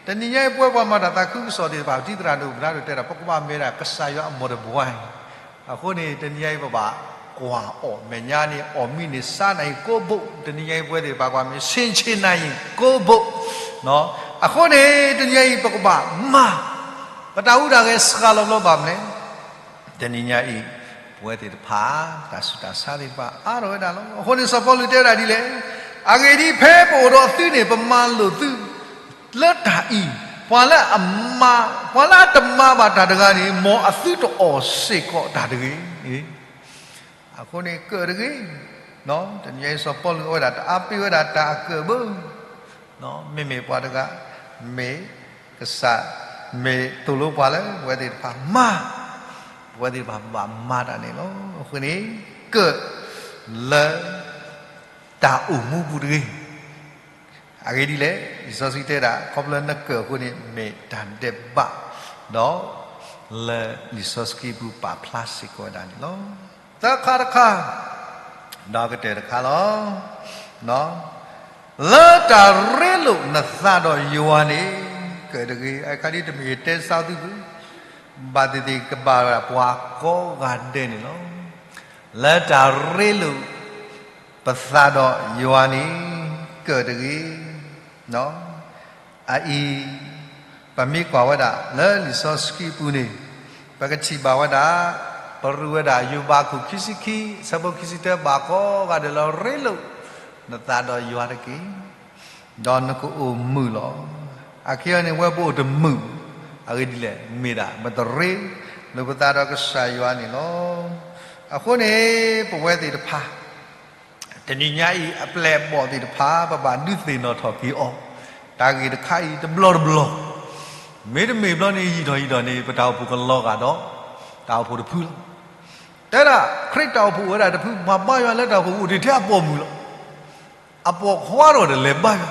တနံၤညါအံၤပဝဲပှၤမၤတၢ်သးခုကစီၣ်သ့ၣ်တဖၣ် ပထံၣ်သရၣ်ဒိၣ်ပနၢ်ဒိၣ်တဲဒၣ် ပကဘၣ်မ့ၢ်ဒၣ်ကစၢ်ယွၤအမိၢ်တဘှါအံၤ, အဃိန့ၣ် တနံၤညါအံၤပဘၣ်ကွၢ်အီၣ် မဲာ်ညါန့ၣ် အီၣ်မံန့ၣ် စါနၣ်ရံၣ်ကိးဘိ, တနံၤညါအံၤပဝဲသ့ၣ်တဖၣ်ကွၢ်မ့ၢ် ဆ့ဆ့နၣ်ရံၣ်ကိးဘိ, အဃိန့ၣ် တနံၤညါအံၤပကဘၣ်မၤ ပတၢ်ဟူးတၢ်ဂဲၤစှၤလီၤဘျီဘၣ်မနုၤလဲၣ်, တနံၤညါအံၤ ပဝဲသ့ၣ်တဖၣ် တၢ်ဆူးတၢ်ဆါသ့ၣ်တဖၣ်အါထီၣ်ဝဲဒၣ်လီၤ. အဃိန့ၣ် စီၤပီလူးတဲဝဲဒၣ်ဒ်လဲၣ်, အဂ့ၢ်ဒ်အံၤ ဖဲပအိၣ်ဒီးသုန့ၣ် ပမၤလိာ်သု လၢတၢ်အံၤ, ပှၤလၢအမၤ, ပှၤလၢအတမၤဘၣ်တၢ်တဂၤန့ၣ် မ်အသုတအီၣ်စ့ၢ်ကီးတၢ်တဂ့ၤ. အဃိန့ၣ်ကၢၣ်တဂ့ၤ, တနံၤညါအံၤစီၤပီလူးအဝဲဒၣ်တအါပ့ၤဝဲဒၣ်တၢ်အကၢၣ်ဘၣ်, မ့မ့ၢ်ပှၤတဂၤ, မ့ၢ်ကစၢ်, မ့ၢ်သိၣ်လိပှၤလၢ ပဝဲသ့ၣ်တဖၣ်မၤ, ပဝဲသ့ၣ်တဖၣ်ဘၣ်မၤတၢ်န့ၣ်လီၤ. အဃိန့ၣ် ကၢၣ်လၢ တၢ်အိၣ်မူပူၤတဂ့ၤ. အဂ့ၢ်ဒ်လဲၣ်, လံာ်စီဆှံတဲဒၣ် ခီဖျိလၢနကၢၣ်အဃိန့ၣ် မ့ၢ်တၢ်ဒဲးဘး, ဒီးလၢလံာ်စီဆှံပူၤပာ်ဖျါစ့ၢ်ကီးဝဲဒၣ်န့ၣ်လီၤ. သၢခါတခါ, ဒီးကတၢၢ်တခါလီၤ. လၢတၢ်ရ့လိာ်နသးဒီးယွၤန့ၣ် ကၢၣ်တဂ့ၤ. အခါဒ်တမ့ၢ်ယတဲစးသုဘၣ်, ဘၣ်သ့ၣ်သ့ၣ်ကဘၣ်ပှၤကိးဂၤဒဲးန့ၣ်လီၤ. လၢတၢ်ရ့လိာ် ပသးဒီးယွၤန့ၣ် ကၢၣ်တဂ့ၤ. အအံၤ ပမ့ၢ်ကွၢ်ဝဲဒၣ်လၢလံာ်စီဆှံပူၤန့ၣ် ပကထံၣ်ဘၣ်ဝဲဒၣ်, ပရူးဝဲဒၣ်ယိၤဘးခိၣ်ခံဆံခံ, ဆၢဖိခံဆံတၢ ဘၣ်ကိးဂၤဒဲးလၢ ရ့လိာ်နသးဒီးယွၤတက့ၢ်, ဒီးနကအိၣ်မုာ်လီၤ. အခဲအံၤန့ၣ် ဝဲပအိၣ်တမုာ်, အဂ့ၢ်ဒ်လဲၣ်, မ့ၢ်ဒၣ် ပတရ့လိာ်ပသးဒီးကစၢ်ယွၤန့ၣ်လီၤ. အဃိန့ၣ် ပဝဲသ့ၣ်တဖၣ် တနံၤညါအံၤ အပျဲၢ်အဘီၣ်သ့ၣ်တဖၣ် ပဘၣ်ဒုးသ့ၣ်နီၣ်ထီၣ်က့ၤအီၤ, တၢ်ဂ့ၢ်တခါအံၤတဘျီတဘျီ, မ့တမ့ၢ်ဘျီန့ၣ် ယံာ်ထီၣ်ယံာ်ထီၣ်န့ၣ် ပတၢ်အိၣ်ဖှိၣ်ကလီၤဂာ်ဒီး တၢ်အိၣ်ဖှိၣ်တဖုလီၤ. တဲဒၣ် ခရံာ်တၢ်အိၣ်ဖှိၣ်အိၣ်ဝဲဒၣ်တဖု, ပှၤဘါယွၤလၢတၢ်အိၣ်ဖှိၣ်အိၣ်တ့ၢ်ထဲအပိာ်မုၣ်လီၤ. အပိာ်ခွါဒီးတလဲၤဘါယွၤ,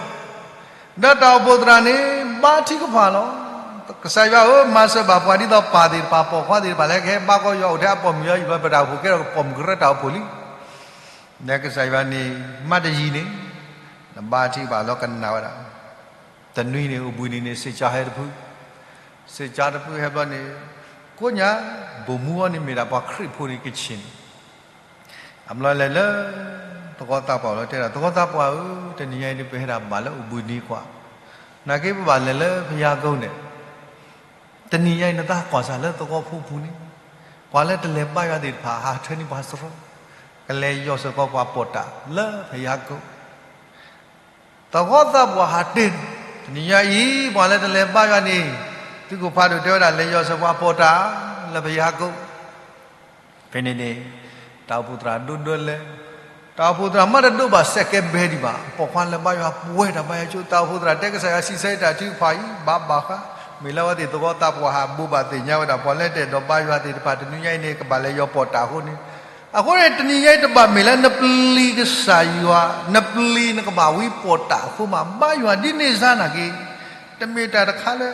ဒီးတၢ်အိၣ်ဖှိၣ်သရၣ်န့ၣ် ဘါထုကဖၣ်လီၤ. ကစၢ်ယွၤဧၢ, မၤစၢၤဘၣ်ပှၤဒ်သိးပၢ်သ့ၣ်တဖၣ် ပိာ်ခွါသ့ၣ်တဖၣ်လၢ ကဟဲဘါကီယွၤအိၣ်ထဲအပိာ်မုၣ်လီၤ, ယွၤပတၢ်အိၣ်ဖှိၣ်ကဲထီၣ်ပိာ်မုၣ်ကရၢတၢ်အိၣ်ဖှိၣ်လံ. ဒီးကစၢ်ယွၤန့ၣ် မ့ၢ်တယံၤန့ၣ် နဘါထုကဖၣ်လီၤ ကနၣ်ဝဲဒၣ်. တနွံန့ၣ် အိၣ်ဘှံးနံၤန့ၣ် စ့ၢ်ကီးဟဲတဖု, စ့ၢ်ကီးတဖုဟဲဘျီန့ၣ် ကိးညါ ဘိၣ်မူအီၤန့ၣ်မ့ၢ်ဒၣ်ပှၤခရံာ်ဖိန့ၣ် ကဆ့ၣ်န့ၣ် အဘျီလဲၤလၢ သဝီသးပှၢ်လီၤ တဲဒၣ် သဝီသးပှၢ်ဧၢ, တနံၤညါအံၤန့ၣ် ပဟဲဒၣ်ဘၣ်လၢအိၣ်ဘှံးနံၤကွၢ်, နာ်က့ပဘၣ်လဲၤလၢဘုရားကုန်းန့ၣ်, တနံၤညါအံၤနသးကွၢ်စၢ်လၢသဝီဖိပူၤန့ၣ်, ပ ပှၤလၢတလဲၤဘါယွၤသ့ၣ်တဖၣ် ဟးထၢန့ၢ်ပှၤစရီ, ကလဲၤယီၤစ့ၢ်ကီးပှၤပီၣ်တၢ်လၢဖယါကိာ် သဝီသးပှၢ်ဟးတ့ၢ်, တနံၤညါအံၤ ပှၤလၢတလဲၤဘါယွၤန့ၣ် သုးခိၣ်ဖးဒိၣ်တဲဝဲဒၣ် လဲၤယီၤစ့ၢ်ပှၤပီၣ်တၢ်လၢဖယါကိာ်. ဖဲန့ၣ်န့ၣ် တၢ်အိၣ်ဖှိၣ်သရၣ်ဒိဒိလဲၤ, တၢ်အိၣ်ဖှိၣ်သရၣ်မ့ၢ်တဒိးဘၣ်စဲးကဲဘဲဒံးဘၣ်, ပိာ်ခွါလၢဘါယွၤပှဲၤတၢ်ဘါယွၤကၠိ, တၢ်အိၣ်ဖှိၣ်သရၣ်တဲကစၢ်ယွၤစံးဆၢတၢ်ထုကဖၣ်အံၤ ဘၣ်ဘၣ်ဃး, မ့ၢ်လၢအဝဲသ့ၣ်သဝီသးပှၢ်ဟးဘိးဘၣ်သ့ၣ်ညါဝဲဒၣ် ပှၤလၢတအဲၣ်ဒိးဘါယွၤသ့ၣ်တဖၣ် တနံၤညါအံၤန့ၣ် ကဘၣ်လဲၤယီၤပီၣ်တၢ်အဃိန့ၣ်, အဃိန့ၣ် တနံၤညါအံၤတဘၣ်မ့ၢ်လၢနပျံၤကစၢ်ယွၤ, နပျံၤနကဘၣ်ဝံပီၣ်တၢ်အဃိမး, ဘါယွၤဒ်န့ၣ်စါနာ်က့, တမ့ၢ်တၢ်တခါလၢ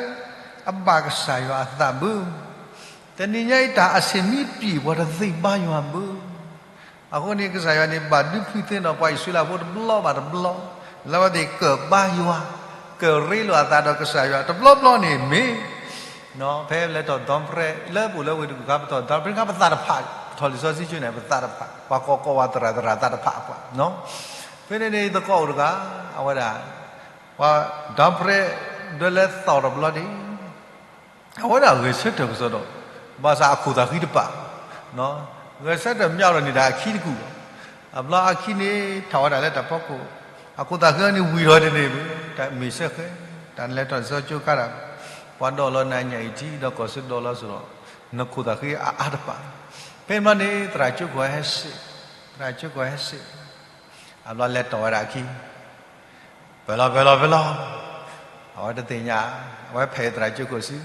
အဘၣ်ကစၢ်ယွၤအသးဘၣ်. တနံၤညါအံၤတၢ်အဆ့ၣ်မံပံာ် ပှၤတသ့ဘါယွၤဘၣ်. အဃိန့ၣ် ကစၢ်ယွၤန့ၣ် ဘၣ်ဒုးဖှံသ့ဒီးပှၤအံၣ်စရ့လးဖိတဘျီဘၣ်တဘျီ, လၢအဝဲသ့ၣ်ကၢၣ်ဘါယွၤ, ကၢၣ်ရ့လိာ်အသးဒီးကစၢ်ယွၤ တဘျီဘျီန့ၣ်မ့ၢ် ဖဲလဲၤထီၣ်ဒီပြဲး လၢပအိၣ်လၢဝ့ၢ်တကူၣ်ခါ ပထီၣ်ဒီပြဲးခါ ပသးတဖး, ပထီၣ်လံာ်စီဆှံကၠိန့ၣ် ပသးတဖး, ပှၤကိးကိးဝဲသရၣ်သရၣ်သးတဖးပှၤ, ဖဲန့ၣ်န့ၣ် သကိးအိၣ်တဂၤ, အဝဲဒၣ်, ပှၤဒီပြဲး ဒွဲလၢသီၣ်တဘျီန့ၣ် အဝဲဒၣ်ဂဲၤဆၢထၢၣ်ကစီဒီး, ဘၣ်ဆၣ်အခိၣ်သးဃံတပာ်, ဂဲၤဆၢထၢၣ်မ့ၢ်အီၤဒီးန့ၣ်ဒီးအခံတကူၣ်လီၤ. အဘျီအခံန့ၣ် ထီၣ်ဝဲဒၣ်လၢတၢ်ဖီခိၣ်, အခိၣ်သးဃံအီၤန့ၣ်ဝံၤထီၣ်တန့ၢ်ဘၣ်, တၢ်မ့ၢ်စဲဃဲ, တၢ်နလဲၤထီၣ်လံာ်စီဆှံကၠိခါဒီး, ပှၤဒိးလီၤနၤညၣ်အံၤထံဒီးကီၢ်စၢၤဒိးလီၤစ့ၢ်ဒီး, နခိၣ်သးဃံအါအါတပာ်, ဖဲမ့ၢ်န့ၣ် သရၣ်ကၠိခိၣ်ဟဲစ့ၢ်, သရၣ်ကၠိခိၣ်ဟဲစ့ၢ်, အဘျီလဲၤတီၢ်ဝဲဒၣ်အခံ ပၢၤလီၤပၢၤလီၤပၢၤလီၤ, အဝဲတသ့ၣ်ညါ, အဝဲဖဲသရၣ်ကၠိခိၣ်စု,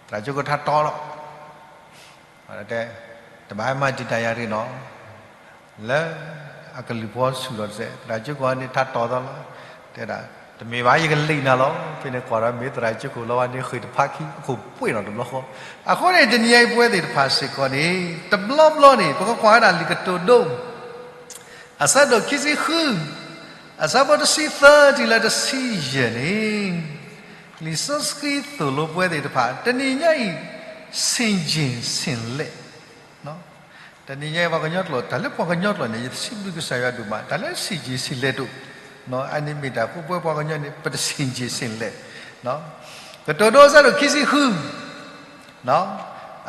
သရၣ်ကၠိခိၣ်ထါတီလီၤ, တဲ, တဘၣ်မၤတံာ်တာ်ယၤတဂ့ၤနီၤ, လၢအကလုၢ်ဖီဆူၣ်လီၤတစဲး, သရၣ်ကၠိခိၣ်န့ၣ်ထါတီသီလီၤ, တဲဒၣ်, တမ့ၢ်ဘၣ်ယကလံၣ်နၤလီၤ, ဖဲန့ၣ်ကွၢ်ဒီးမ့ၢ်သရၣ်ကၠိခိၣ်လီၤဝဲန့ၣ်ဃ့ၢ်တဖးခံ အခိၣ်ပှဲၢ်နီၤတဘျီဃီ, အဃိန့ၣ် တနံၤညါအံၤပဝဲသ့ၣ်တဖၣ်စ့ၢ်ကီးန့ၣ် တဘျီဘျီန့ၣ် ပကကွၢ်ဝဲဒၣ်လံာ်ကတိၤဒိ အဆၢဒိၣ်ခံဆံဃု, အဆၢဖိတဆံသၢတုၤလၢတဆံယဲၢ်န့ၣ်, လံာ်စီဆှံသိၣ်လိပဝဲသ့ၣ်တဖၣ် တနံၤညါအံၤ ဆင်ခြင်ဆင်လည်, တနံၤညါအံၤပှၤကညီကျိာ် တၢ်လၢပှၤကညီကျိာ်န့ၣ် ယတစံးဘျုးကစၢ်ယွၤဒိၣ်မး တၢ်လၢဆင်ခြင်ဆင်လည်ဒိၣ်, အန့ၣ်မ့ၢ်တၢ်ဖိပဝဲပှၤကညီန့ၣ် ပတဆင်ခြင်ဆင်လည်, ကတိၤဒိအဆၢဒိၣ်ခံဆံဃု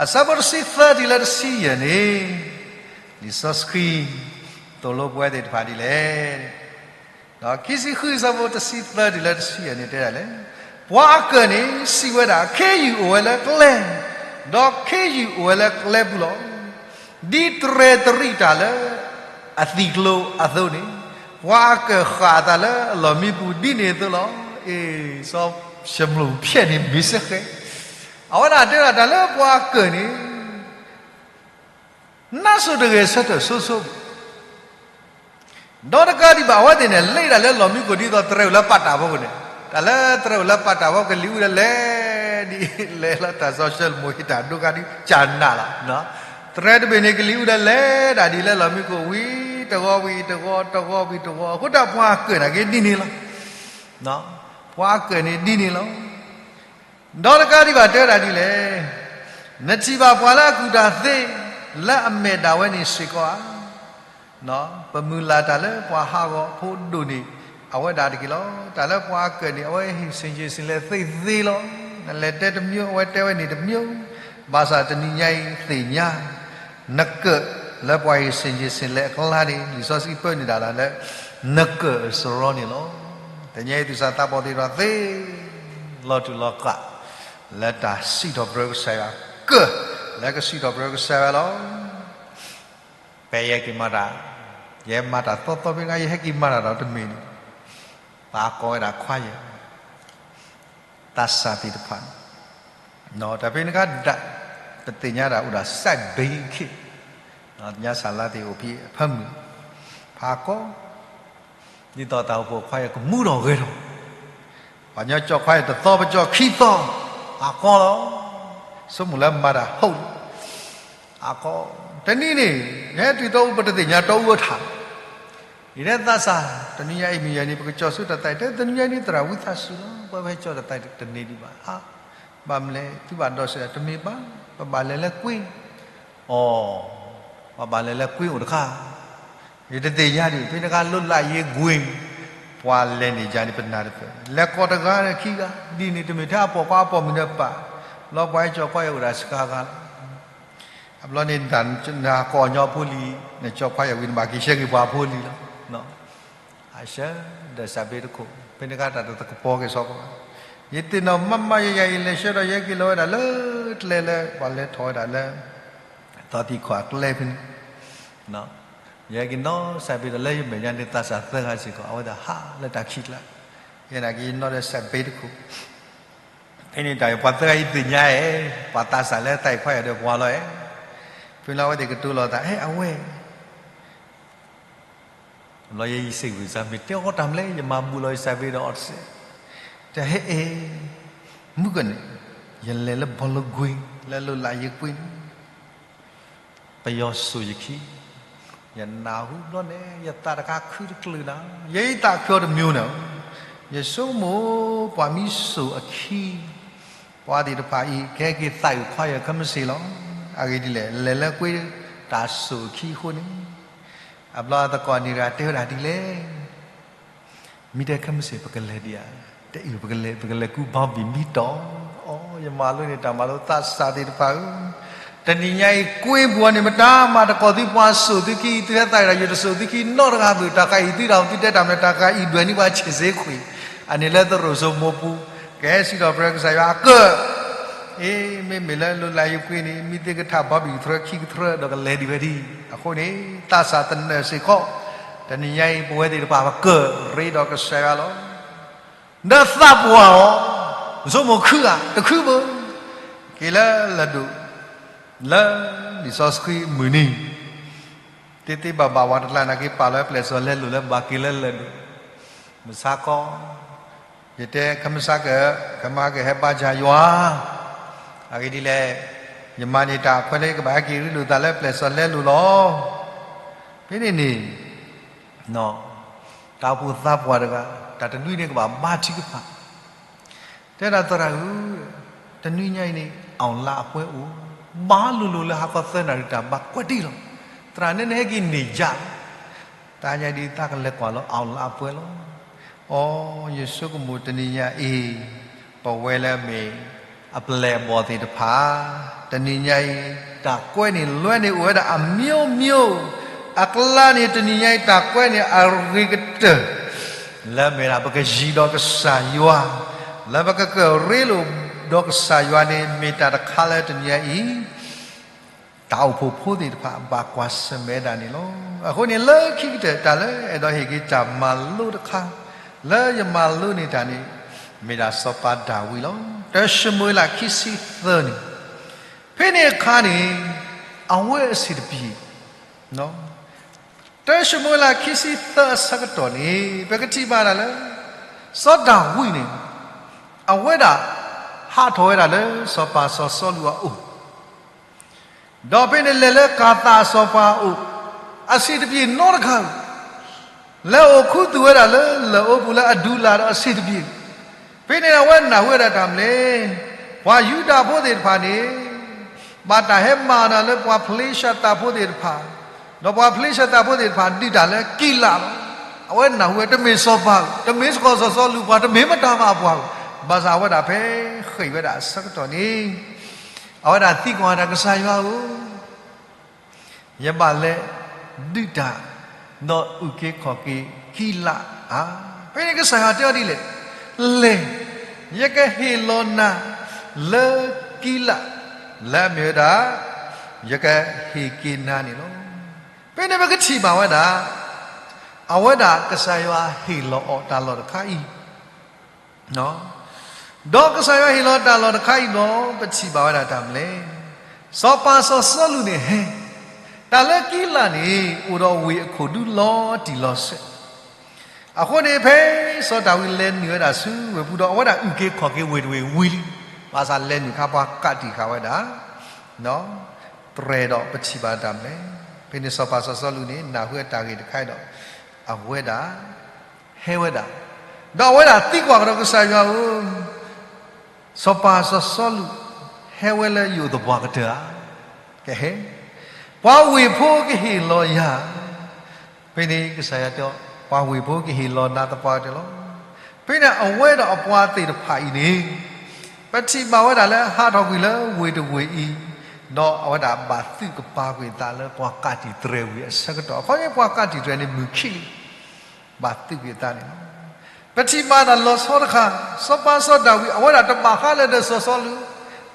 အဆၢဖိတဆံသၢတုၤလၢတဆံယဲၢ်န့ၣ်, လံာ်စီဆှံ သိၣ်လိပဝဲသ့ၣ်တဖၣ်ဒ်လဲၣ်. ခံဆံဃုအဆၢဖိတဆံသၢတုၤလၢတဆံယဲၢ်န့ၣ်တဲဒ်လဲၣ်, ပှၤအကၢၣ်န့ၣ် စံးဝဲဒၣ် ခ့ယုၢ်အိၣ်ဝဲလၢကျဲ, ဒီးခ့ယုၢ်အိၣ်ဝဲလၢကျဲပူၤလီၤ. ဒ်တြဲၤတရံးတၢ်လၢ အသံၣ်ကျိၤအသိးန့ၣ်, ပှၤအကၢၣ်ဃၣ်အသးလၢအလီၢ်မံပူၤဒ်န့ၣ်အသိးလီၤ. အ့ စီၤၡမူၤအ့ၣ်ဖျဲးန့ၣ်မ့ၢ်စ့ၢ်ကီး, အဝဲဒၣ်တဲဒၣ်တၢ်လၢပှၤအကၢၣ်န့ၣ် နါစိၤတဂဲၤဆၢထၢၣ်ဆိဆိ, ဒီးတကးဒံးဘၣ် အဝဲသ့ၣ်န့ၣ် လဲၤဒၣ်လၢလီၢ်မံခိၣ်ဒ်သိးတြဲၤအိၣ်လၢပာ်တၢ်ဖီခိၣ်န့ၣ်, တၢ်လၢတြဲၤအိၣ်လၢပာ်တၢ်ဖီခိၣ် ကလံၤအူဒၣ်လဲၣ်ဒ်လဲၣ်လီၤ. တၢ်စီၤၡမူၤအ့ၣ်တၢ်ဒိကါဒ်ကနၣ်လီၤ. တြဲၤတဘ့ၣ်န့ၣ် ကလံၤအူဒၣ်လဲၣ်ဒ်လၢလီၢ်မံခိၣ် ဝံၤတဂီၤဝံၤတဂီၤ တဂီၤဝံၤတဂီၤ, အဃိတၢ်ပှၤအကၢၣ်န့ၣ်က့ဒ်န့ၣ်လီၤ. ပှၤအကၢၣ်န့ၣ်ဒ်န့ၣ်လီၤ. ဒီးတကးဒံးဘၣ်တဲဝဲဒၣ်ဒ်လဲၣ်, နထံၣ်ဘၣ်ပှၤလၢအကူၣ်တၢ်သ့ လၢအမဲာ်ဒၣ်ဝဲန့ၣ်စ့ၢ်ကီးဧါ. ပမုၢ်လၢ်တၢ်လၢပှၤဟးဂီၤဖိဒိၣ်န့ၣ် အဝဲဒၣ်တက့ၢ်လီၤ. တၢ်လၢပှၤအကၢၣ်န့ၣ် အဝဲဟ့ၣ်ဆင်ခြင်ဆင်လည်သ့သ့လီၤ. နလဲၤတဲတမျိုး အဝဲတဲဝဲန့ၣ်တမျိုး, ဘၣ်ဆၣ်တနံၤညါအံၤသ့ၣ်ညါ နကၢၣ်လၢပှၤဟ့ၣ်ဆင်ခြင်ဆင်လည်အကျါန့ၣ် လံာ်စီဆှံပၢနုာ်ဒၣ်လၢ နကၢၣ်အစရီန့ၣ်လီၤ. တနံၤညါအံၤ သူၣ်စၢ်သးဘီၣ်သ့ၣ်တဖၣ်သ့ လီၤတူာ်လီၤကာ် လၢတၢ်စံးထီၣ်ပတြၢၤကစၢ်ယွၤ, ကၢၣ်လၢကစံးထီၣ်ပတြၢၤကစၢ်ယွၤလီၤ. ဖဲယဟဲက့ၤမၤတၢ်, ယဟဲမၤတၢ်သီသီဖဲန့ၣ် ယဟဲက့ၤမၤတၢ်ဒီးတမ့ၢ်န့ၣ်, ပှၤကိးဝဲဒၣ်ခွါယဲၢ် သးစၢ်သ့ၣ်တဖၣ်, တၢ်ဖဲန့ၣ်ခါဒၣ် ပသ့ၣ်ညါဒၣ်အိၣ်ဒီး စဲးဘ့ခံ, သ့ၣ်ညါစၢ်လါသ့ၣ်အိၣ်ဖဲအဖၢမုၢ်, ဖးကီ, ဒ်သိးတၢ်အိၣ်ဖှိၣ်ခွါယဲၢ်ကမူထီၣ်ဂဲၤထီၣ်, ပှၤကညီကၠီၣ်ခွါယဲၢ်တသီ ပကၠီၣ်ခံသီ, ဖးကီလီၤ. ဆိကမိၣ်လၢမၤတၢ်ဟီၣ်လီၤ. အကီ, တနံၤန့ၣ် ယဟဲတုၤတီအူ ပတသ့ၣ်ညါတီအူအထး, ယတဲသးစၢ်, တနံၤညါအံၤမုၢ်ယဲၢ်န့ၣ် ပကကၠီၣ်ဆူတၢ်သးအံၤ တဲ တနံၤညါအံၤန့ၣ် သရၣ်ဝံသးစူၤလီၤ. ပဝဲဟဲကၠီၣ်တၢ်သးအံၤတန့ၢ်ဒံးဘၣ်ဧါ. ဘၣ်မနုၤလဲၣ် သုဘၣ်ဒီးစံး တမ့ၢ်ဘၣ်, ပဘၣ်လဲၤလၢကွ့, အိ, ပဘၣ်လဲၤလၢကွ့အိၣ်တခါ, ယတသ့ၣ်ညါဒံး ဖဲန့ၣ်ခါ လၢလၢယ့ကွ့, ပှၤလဲၤန့ၣ်ယၤန့ၣ် ပနၢ်တပၢၢ် လဲၤကိးတဂၤခံဂၤ, ဒ်န့ၣ်တမ့ၢ်ထဲအပိာ်ခွါအပိာ်မုၣ်ဒီးပၢ်, လီၤပှၤဟဲကၠီၣ်ခွါယဲၢ်အိၣ်ဒၣ်စှၤဂၤလီၤ. အဘျီန့ၣ် နကိးညီဖိလံ, နကၠီခွါယၤဝံၤ နဘၣ်က့ၤဆှၢက့ၤပှၤဖိလံလီၤ. အဆၢဒီးစးဘ့တခိၣ် ဖဲန့ၣ်ခါတၢ်တသကပီၤက့ၤစီၤပၤ, ယသ့ၣ်နီၣ်မးမးယၤယၤ ယလဲၤဆှၢဒီး ယဟဲက့ၤလီၤဝဲဒၣ်လၢကျဲလၢ ပှၤလဲၤထီၣ်ဝဲဒၣ်လၢ သီသံၣ်ခီၣ်အကျဲဖဲန့ၣ်, ယဟဲက့ၤနီၢ်စးဘ့ဒီးလၢယမဲာ်ညါန့ၣ် သးစၢ်သၢဂၤစ့ၢ်ကီး အဝဲသ့ၣ်ဟးလၢတၢ်ခံးကျါ, ယဲနာ်က့ၤယနီၣ်ဒီးစးဘ့တခိၣ် ဖဲန့ၣ်တၢ်ပှၤသၢဂၤအံၤသ့ၣ်ညါဧါ, ပှၤသးစၢ်လၢသးအံၤခွါယၤဒီးပှၤလီၤဧါ. ဖဲလၢအဝဲသ့ၣ်ကတိၤလီၤသး ဟဲအဝဲ ဘျီယဲယစ့ၢ်ကီးစၢ်မ့ၢ်တဲအီၤတၢ်မနုၤလဲၣ်, ယမၤဘူးလီၤယစးဘ့ဒီးအီၤတစဲး, တၢ်ဟဲအဲၣ်, မုၢ်ကန့ၣ် ယလဲၤလၢဘီလၢကွ့ လၢလိၤလးယကွ့န့ၣ် ပယီၤစိာ်ယခံ, ယနၢ်ဟူဘျီန့ၣ် ယသးတခါခုတကျုာ်နၤ, ယဲယသးခုအီၤတမံၤန့ၣ်, ယဆိကမိၣ်ပှၤမ့ၢ်စိာ်အခံ, ပှၤသ့ၣ်တဖၣ်အံၤ ကဟဲက့ၤသးအုးခွါယၤခဲမုၢ်ဆ့ၣ်လီၤ. အဂ့ၢ်ဒ်လဲၣ်, လဲၤလၢကွ့တၢ်စိာ်အခံအဃိန့ၣ်, အဘျီအသကိးန့ၣ်ဂၤတဲဝဲဒၣ်ဒ်လဲၣ် မ့ၢ်တဲခဲမုၢ်ဆ့ၣ် ပကလဲၤဒံးဧါ, တအံၤ ပကလဲၤကူဘီဘံၣ်မံတီၢ်, အိ ယမၤလိန့ၣ် တၢ်မၤလိသးစၢ်သ့ၣ်တဖၣ်ဧၢ, တနံၤညါအံၤ ကွ့ပူၤန့ၣ် မတၤမၤတကိးသုပှၤစိာ်သုခံ, သုဟဲသးဝဲဒၣ် ယတစိာ်သုခံနီတဂၤဘၣ်, တၢ်ဃၤအံၤသုတၢ် သုတဲတၢ်မနုၤ တၢ်ဃၤအံၤဒွဲၣ်န့ၢ်ပှၤဆံးစ့ခွံ, အန့ၣ်လၢသရိာ်စိမိပူၤ, ကဟဲစံးထီၣ်ပတြၢၤကစၢ်ယွၤအကၢၣ် အ့ မ့မ့ၢ်လၢလိၤလးယကွ့န့ၣ် မ့ၢ်သ့ၣ်ကထၣ်ဘီဘံၣ်ကထြၢခံကထြၢဒီးကလဲၤဒံးဝဲဒၣ်, အဃိန့ၣ် သးစၢ်သနၢၣ်စ့ၢ်ကီး, တနံၤညါအံၤ ပဝဲသ့ၣ်တဖၣ်ပကၢၣ်ရ့ဒီးကစၢ်ယွၤလီၤ. ဒီးသးပှၢ်အီၤ, ဆိကမိၣ်ခုဧါ, တခုဘၣ်, က့ၤလၢလၢၢ်ဒိၣ်, လၢလံာ်စီဆှံမုၢ်နံၤ, သ့သ့ဘၣ်ဘၣ်ဝဲတကျါနာ်က့ၤပာ်လီၤဝဲပျဲၢ်စီၤလဲလိာ်လၢဘၣ်က့ၤလၢလၢၢ်ဒိၣ်, မုၢ်ဆါခီ ယတဲ ခဲမုၢ်ဆါကၢၣ် ခဲမုၢ်ဟါကၢၣ်ဟဲဘါစၢ်ယွၤ, အဂ့ၢ်ဒ်လဲၣ်, ယမၤန့ၢ်တၢ်အခွဲးလၢယကဘၣ်ဟဲက့ၤရ့လိာ်သးလၢပျဲၢ်စီၤလဲလိာ်လီၤ. ဖဲန့ၣ်န့ၣ် တၢ်အိၣ်ဖှိၣ်သးပှၢ်တဂၤ တၢ်တနွံန့ၣ်ကဘၣ်ဘါထုကဖၣ်, တဲဒၣ်သရၣ်ဧၢ, တနွံညါအံၤန့ၣ် အီၣ်လါအပွဲအိၣ်, ဘါလိၤလိၤလၢဟါခီသၢနၣ်ရံၣ်တၢ်ဘါကွဲးတံၢ်လီၤ, သရၣ်နဲနဟဲက့ၤန့ၢ်ယၤလီၤ. တနံၤညါအံၤဒ်သးကလဲၤကွၢ်လီၤအီၣ်လါအပွဲလီၤ. အိ ယဆိကမိၣ်တနံၤညါအံၤ ပဝဲလၢအမ့ၢ် အပျဲၢ်အဘီၣ်သ့ၣ်တဖၣ်, တနံၤညါအံၤ တၢ်ကွဲးန့ၣ်လွဲန့ၣ်အိၣ်ဝဲဒၣ်အမျိုးမျိုး, အကျါန့ၣ် တနံၤညါအံၤ တၢ်ကွဲးန့ၣ်အဂ့ၤကတၢၢ် လၢမ့ၢ်ဒၣ်ပကယံၤဒီးကစၢ်ယွၤ, လၢပကကၢၣ်ရ့လိာ်ဒီးကစၢ်ယွၤန့ၣ် မ့ၢ်တၢ်တခါလၢတနံၤညါအံၤ တၢ်အိၣ်ဖှိၣ်ဖိသ့ၣ်တဖၣ် ဘၣ်ကွၢ်ဆၢၣ်မဲာ်ဒၣ်န့ၣ်လီၤ. အဃိန့ၣ် လၢခံကတၢၢ် တၢ်လၢအဲၣ်ဒိးဟ့ၣ်က့ၤတၢ်မၤလိတခါ လၢယမၤလိန့ၢ်တၢ်န့ၣ် မ့ၢ်ဒၣ်စီၤပၤဒၤဝံးလီၤ. တၢၡမူၤအ့လးခံဆံသၢန့ၣ်, ဖဲန့ၣ်အခါန့ၣ် အဝဲအဆံးတပျ့ၤ တၢၡမူၤအ့လးခံဆံသၢအဆၢကတီၢ်န့ၣ် ပကထံၣ်ဘၣ်ဒၣ်လၢ စီၤဒၤဝံးန့ၣ် အဝဲဒၣ် ဟးထီၣ်ဝဲဒၣ်လၢစီၤပၤစီၤစီလူးအအိၣ်, ဒီးဖဲန့ၣ်လဲၤလၢကၤသးအစီၤပၤအအိၣ် အဆံးတပျ့ၤနီတခါဧိၤ, လဲၤအိၣ်ခူသူၣ်ဝဲဒၣ်လၢလၢၢ်အိပူၤလၢအဒူလၢ်ဒီးအဆံးတပျ့ၤ, ဖဲန့ၣ်အဝဲနၢ်ဟူဝဲဒၣ်တၢ်မနုၤလဲၣ်, ပှၤယူဒၤဖိသ့ၣ်တဖၣ်န့ၣ် ဘၣ်တၢ်ဟဲမၤနၢၤလၢပှၤဖလ့ၡသးဖိသ့ၣ်တဖၣ်, ဒီးပှၤဖလ့ၡသးဖိသ့ၣ်တဖၣ်ဒုးတၢ်လၢကံးလးလီၤ. အဝဲနၢ်ဟူဝဲတမ့ၢ်စီၤပၤဧိၤ, တမ့ၢ်စ့ၢ်ကီးစီၤစီလူးပှၤ, တမ့ၢ်မတၤမၤအပှၤဧိၤ, ဘၣ်ဆၣ်အဝဲဒၣ်ဖဲဃ့ၢ်ဝဲဒၣ်အဆၢကတီၢ်န့ၣ် အဝဲဒၣ်သံကွၢ်ဝဲဒၣ်ကစၢ်ယွၤဧၢ ယဘၣ်လဲၤဒုးတၢ် ဒီးအုၣ်က့ၤခီၣ်က့ၤကံးလးဧါ. ဖဲန့ၣ်ကစၢ်ယွၤတဲအီၤဒ်လဲၣ်, လဲၤ, ယကဟ့ၣ်လီၤနၤလၢကံးလး, လၢအမ့ၢ်ဝဲဒၣ် ယကဟ့ၣ်က့ၤနၤန့ၣ်လီၤ. ဖဲန့ၣ်ပကထံၣ်ဘၣ်ဝဲဒၣ် အဝဲဒၣ်ကစၢ်ယွၤဟ့ၣ်လီၤအီၤတၢ်လီၢ်တခါအံၤ ဒီးကစၢ်ယွၤဟ့ၣ်လီၤတၢ်လီၢ်တခါအံၤဒီး ပထံၣ်ဘၣ်ဝဲဒၣ်တၢ်မနုၤလဲၣ်, စီၤပၤစီၤစီလူးန့ၣ်ဟဲ, တၢ်လၢကံးလးန့ၣ် အိၣ်ဒီးဝ့ၢ်အခိၣ်ဒူလီၤတံၢ်လီၤဆဲး, အဃိန့ၣ် ဖဲစီၤဒၤဝံးလဲၤနုာ်ဝဲဒၣ်ဆူဝ့ၢ်ပူၤဒီး အဝဲဒၣ်အုၣ်က့ၤခီၣ်က့ၤဝ့ၢ်တဝ့ၢ်ဝံၤလံ, ဘၣ်ဆၣ်လဲၤနုာ်ခါပှၤကးတံာ်ဃာ်ဝဲဒၣ် တြဲၤဒီးပထံၣ်ဘၣ်တၢ်မနုၤလဲၣ်, ဖဲန့ၣ်စီၤပၤစီၤစီလူးန့ၣ် နၢ်ဟူဝဲတၢ်ဂ့ၢ်တခါအံၤဒီး အဝဲဒၣ် ဟဲဝဲဒၣ်, ဒီးအဝဲဒၣ်သံကွၢ်ကဒီးကစၢ်ယွၤဧၢ, စီၤပၤစီၤစီလူး ဟဲဝဲလၢယအိၣ်သပှၢ်ကတၢၢ်ဧါ, ကဟဲ, ပှၤဝ့ၢ်ဖိကဟ့ၣ်လီၤယၤ, ဖဲန့ၣ်ကစၢ်ယွၤတဲအီၤ ပှၤဝ့ၢ်ဖိကဟ့ၣ်လီၤနၤသပှၢ်ကတၢၢ်လီၤ. ဖဲန့ၣ်အဝဲဒီးအပှၤသ့ၣ်တဖၣ်အံၤန့ၣ် ပထံၣ်ဘၣ်ဝဲဒၣ်လၢဟးထီၣ်ကွံာ်လၢဝ့ၢ်တဝ့ၢ်အံၤ ဒီးအဝဲဒၣ်ဘၣ်သုးကပၤကွံာ်အသးလၢပှၤကးတံာ်တြဲၤဝံၤအဆၢကတီၢ်, အခီပညီပှၤကးတံာ်တြဲၤန့ၣ်မုၢ်ခံးလံ, ဘၣ်သုးကွံာ်အသးန့ၣ်လီၤ. ပထံၣ်ဘၣ်တၢ်လီၤဆီတခါ, စီၤပၤစီၤဒၤဝံး အဝဲဒၣ်တဘၣ်ဃးလၢၤဒီးစီၤစီလူး,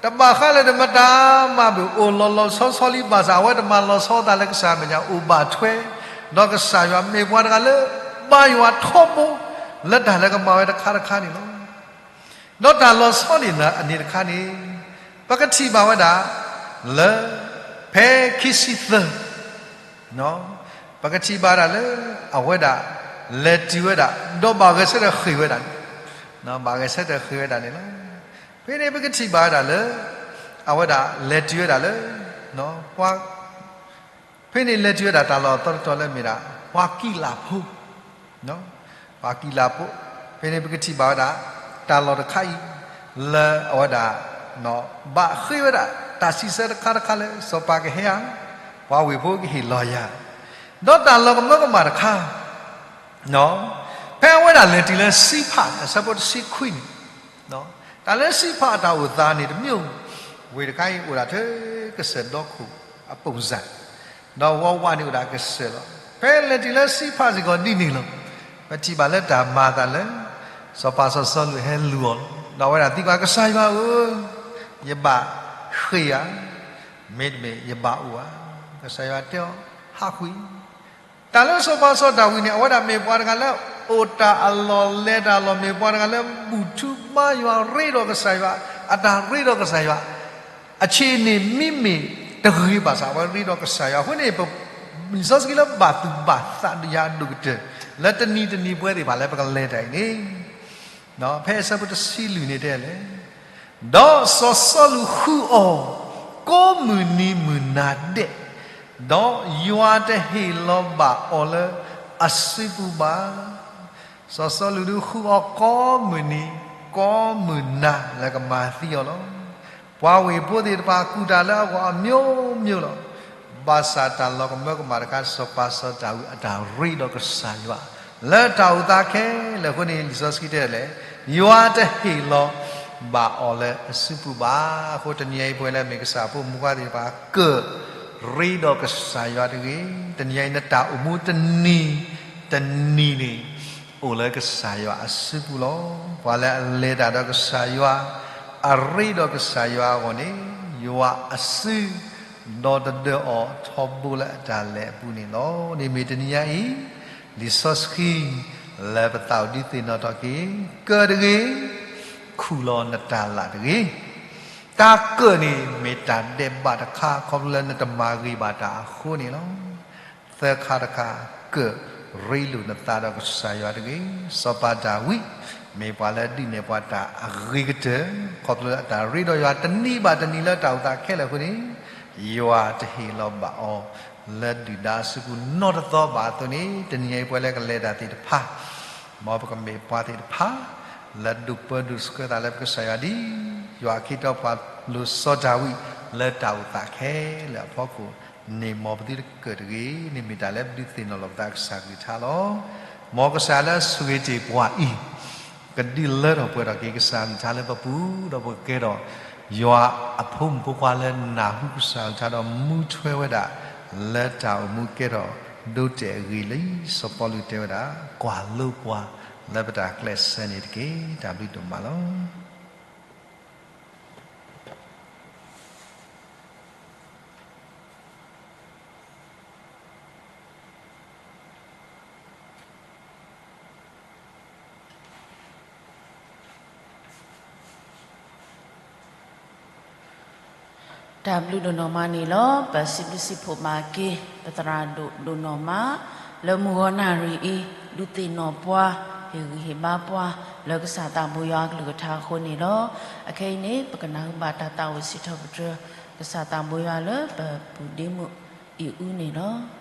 တဘၣ်ဃးလၢၤဒီးမတၤမးဘၣ်, အိၣ်လီၤလီၤဆီဆီလံဘၣ်ဆၣ် အဝဲတမၤလီၤဆီအသးလၢကစၢ်အမဲာ်ညါ, အိၣ်ဘၣ်ထွဲ, ဒီးကစၢ်ယွၤမ့ၢ်ပှၤတဂၤလၢ ဘါယွၤထီဘိ လၢတၢ်လၢကမၤဝဲတခါတခါန့ၣ်လီၤ. ဒီးတၢ်လီၤဆီန့ၣ်လၢအန့ၣ်တခါန့ၣ်, ပကထံၣ်ဘၣ်ဝဲဒၣ် လၢ ဖဲခံဆံသၢ, ပကထံၣ်ဘၣ်ဒၣ်လၢ အဝဲဒၣ် လဲၤတုၤဝဲဒၣ် ဒီးဘၣ်ဂဲၤဆၢထၢၣ်ဃ့ၢ်ဝဲဒၣ်, ဘၣ်ဂဲၤဆၢထၢၣ်ဃ့ၢ်ဝဲဒၣ်န့ၣ်လီၤ. ဖဲန့ၣ်ပကထံၣ်ဘၣ်ဝဲဒၣ်လၢ အဝဲဒၣ်လဲၤတုၤဝဲဒၣ်လၢ ပှၤ ဖဲန့ၣ်လဲၤတုၤဝဲဒၣ်တၢ်လီၢ်အသီတတီၤလၢမ့ၢ်ဒၣ် ပှၤကံးလးဖိ, ပှၤကံးလးဖိ, ဖဲန့ၣ်ပကထံၣ်ဘၣ်ဝဲဒၣ် တၢ်လီၢ်တခါအံၤ လၢအဝဲဒၣ် ဘၣ်ဃ့ၢ်ဝဲဒၣ် တၢ်စံးဆၢတခါတခါလၢ စီၤပၤကဟဲဧါ, ပှၤဝ့ၢ်ဖိကဟ့ၣ်လီၤယၤ, ဒီးတၢ်လီၤကမၢကမၣ်တခါ ဖဲအဝဲဒၣ်လဲၤတုၤလၢစံဖးန့ၣ် အဆၢဖိတဆံခွံန့ၣ်, တၢ်လၢစံဖးအတၢ်အိၣ်သးန့ၣ်တမ့ၢ်, ဝ့ၢ်တခါအံၤအိၣ်ဒၣ်ထဲကစၢၢ်ဒီခိၣ်အပိၢ်စၢ်, ဒီးဝီဝါန့ၣ်အိၣ်ဒၣ်ကစၢၢ်လီၤ. ဖဲလဲၤတုၤလၢစံဖးစ့ၢ်ကီးဒ်န့ၣ်လီၤ. ပထံၣ်ဘၣ်လၢတၢ်မၤအသးလၢ စီၤပၤစီၤစီလူးဟဲလူၤအီၤလီၤ. ဒီးအဝဲဒၣ်သံကွၢ် ကစၢ်ယွၤဧၢ, ယဘၣ်ဃ့ၢ်ဧါ, မ့တမ့ၢ်ယဘၣ်အိၣ်ဧါ. ကစၢ်ယွၤတဲအီၤ ဟးကွံာ် တၢ်လၢစီၤပၤစီၤဒၤဝံးန့ၣ် အဝဲဒၣ်မ့ၢ်ပှၤတဂၤလၢ အိၣ်တၢ်အလီၢ်လဲၤတၢ်အလီၢ် မ့ၢ်ပှၤတဂၤလၢဘူၣ်ထူဘါယွၤ ရ့ဒီးကစၢ်ယွၤ, အတၢ်ရ့ဒီးကစၢ်ယွၤ အဆ့ၣ်န့ၣ်မ့မ့ၢ်တဂ့ၤဘၣ်ဆၣ် အဝဲရ့ဒီးကစၢ်ယွၤအဃိန့ၣ် လံာ်စီဆှံလၢဘၣ်သူၣ်ဘၣ်သးဒီးယၤအဒိၣ်ကတၢၢ် လၢတနံၤတနံၤပဝဲသ့ၣ်တဖၣ်လၢပကလဲၤတၢ်အံၤန့ၣ် ဖဲအဆၢဖိတဆံလွံၢ်န့ၣ်တဲလဲၣ်, ဒီးစီၤစီလူးဃုအီၤ ကိးမုၢ်နံၤမုၢ်နၤဒဲး, ဒီးယွၤတဟ့ၣ်လီၤဘၣ်အီၤလၢအစုပူၤဘၣ်. စီၤစီလူးဒုးဃုအီၤကိးမုၢ်နံၤ ကိးမုၢ်နၤလၢကမၤသံအီၤလီၤ. ပှၤဝ့ၢ်ဖိသ့ၣ်တဖၣ်ကူၣ်တၢ်လၢအဂီၢ်အမျိုးမျိုးလီၤ. ဘၣ်ဆၣ်တၢ်လီၤကမၢကမၣ်တခါ စီၤပၤစီၤဒၤဝံးအတၢ်ရ့ဒီးကစၢ်ယွၤ လၢတၢ်အိၣ်သးခဲလၢာ်အဃိန့ၣ် လံာ်စီဆှံတဲလဲၣ်, ယွၤတဟ့ၣ်လီၤဘၣ်အီၤလၢအစုပူၤဘၣ်. အဃိတနံၤအံၤ ပဝဲလၢမ့ၢ်ကစၢ်ဖိမုၣ်ခွါသ့ၣ်တဖၣ် ကရ့ဒီးကစၢ်ယွၤတဂ့ၤ. တနံၤအံၤ နတၢ်အိၣ်မူတနံၤတနံၤန့ၣ် အိၣ်လၢကစၢ်ယွၤအစုပူၤလီၤ. ပှၤလၢအလဲၤတၢ်ဒီးကစၢ်ယွၤ, အရ့ဒီးကစၢ်ယွၤအဂီၢ်န့ၣ် ယွၤအစု ဒီးတဒၢအီၤထီဘိလၢအတၢ်လဲၤအပူၤန့ၣ်လီၤ. န့ၣ်မ့ၢ်တနံၤအံၤ လံာ်စီဆှံ လၢပသးအိၣ်ဒုးသ့ၣ်နီၣ်ထီၣ်က့ၤ, ကၢၣ်တဂ့ၤ, ခူၣ်လီၤနတၢ်လၢ်တဂ့ၤ. တၢ်ကၢၣ်န့ၣ် မ့ၢ်တၢ်ဒဲးဘးတခါ ခီဖျိလၢနတမၤဂ့ၤဘၣ်တၢ်အဃိန့ၣ်လီၤ. သၢခါတခါ, ကၢၣ်ရ့လိာ်နသးဒီးကစၢ်ယွၤတဂ့ၤ. စီၤပၤဒၤဝံး မ့ၢ်ပှၤလၢဒုးနဲၣ်ပှၤတၢ်အဂ့ၤကတၢၢ် ခီဖျိလၢအတၢ်ရ့ဒီးယွၤတနံၤဘၣ်တနံၤလၢတၢ်အိၣ်သးခဲလၢာ်အဃိန့ၣ်, ယွၤတဟ့ၣ်လီၤဘၣ်အီၤ လၢဒုၣ်ဒါအစုပူၤနီတသီဘၣ်အသိးန့ၣ်, တနံၤအံၤပဝဲလၢကလဲၤတၢ်သ့ၣ်တဖၣ် မ်ပကမ့ၢ်ပှၤသ့ၣ်တဖၣ် လၢဒိၣ်ပၢဒိၣ်ဆှၢသးလၢပကစၢ်ယွၤဒ် ယွၤအခ့အတီပှၤလိၤစီၤဒၤဝံး လၢတၢ်အိၣ်သးခဲလၢာ်အဖီခိၣ်န့ၣ် မ်ပသုတကၢၣ်တဂ့ၤ. န့ၣ်မ့ၢ်တၢ်လၢပဒုးသ့ၣ်နီၣ်လီၤပသးကစၢ်ကလုၢ်ကထါလီၤ. မ်ကစၢ်လၢဆိၣ်ဂ့ၤတ့ၢ်ပှၤအံၤ ကဒုးလၢထီၣ်ပှဲၤထီၣ်က့ၤကစၢ်ကလုၢ်ကထါလၢပပူၤ ဒီးပကကဲထီၣ် ယွၤအဖိမုၣ်ဖိခွါလၢနၢ်ဟူကစၢ်ကလုၢ်ကထါဒီးမူထွဲဝဲဒၣ် လၢတၢ်အိၣ်မူကဲထီၣ်ဒိၣ်တဲာ်အဂ့ၤလံ. စီၤပီလူးတဲဝဲဒၣ် ကွၢ်လိပှၤလၢပတၢ်ကျဲးစၢးန့ၣ်တက့ၢ်. တၢ်ဘျုးဒိၣ်မးလီၤ. တၢ်ဘျုးဒိၣ်နီၢ်မးန့ၣ်လီၤ. ပစံးဘျုးစံးဖှိၣ်မၤက့ၤ ပသရၣ်ဒိၣ်ဒိၣ်နီၢ်မး လၢမုၢ်ဂီၤနၣ်ရံၣ်အံၤ ဒုးသ့ၣ်နီၣ်ပှၤ ဟ့ၣ်ဂံၢ်ဟ့ၣ်ဘါပှၤ လၢကစၢ်သးဘိယွၤအကလုၢ်ကထါအဃိန့ၣ်လီၤ. အခဲအံၤန့ၣ် ပကနၢ်ဟူဘၣ်တၢ်သးဝံၣ်စံးထီၣ်ပတြၢၤ ကစၢ်သးဘိယွၤလၢပပုၢ်ဒ့မုၣ်အံၣ်အူန့ၣ်လီၤ.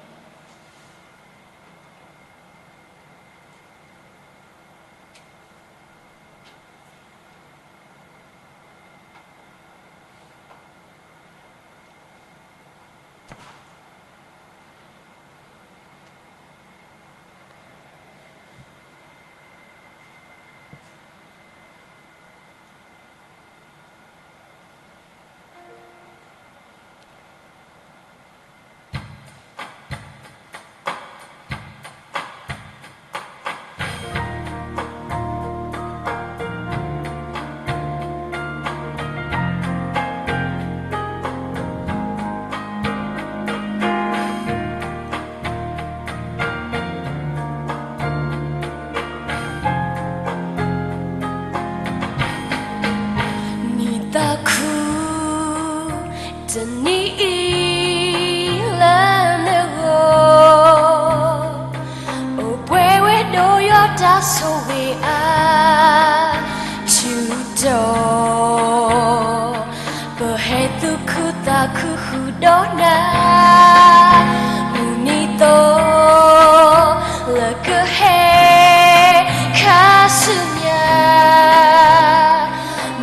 တၢ်ဆိၣ်ဂ့ၤအါ ဆူတီၤ, ပဟဲသူၣ်ခုသးခုဃုာ်ဒီးနၤ, မုၢ်နံၤသီ လၢကဟဲခါဆူညါ,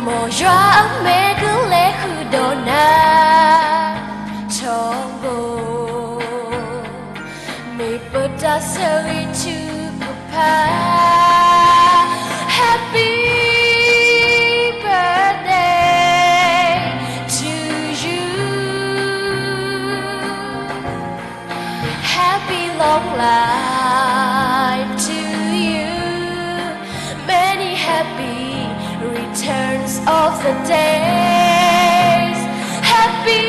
မ်ယွၤအမဲာ်ကလဲၤဃုာ်ဒီးနၤ ထီဘိ မ့ၢ်ပတၢ်ဆိၣ်ဂ့ၤထုကဖၣ်, Happy birthday to you. Happy long life to you. Many happy returns of the days. Happy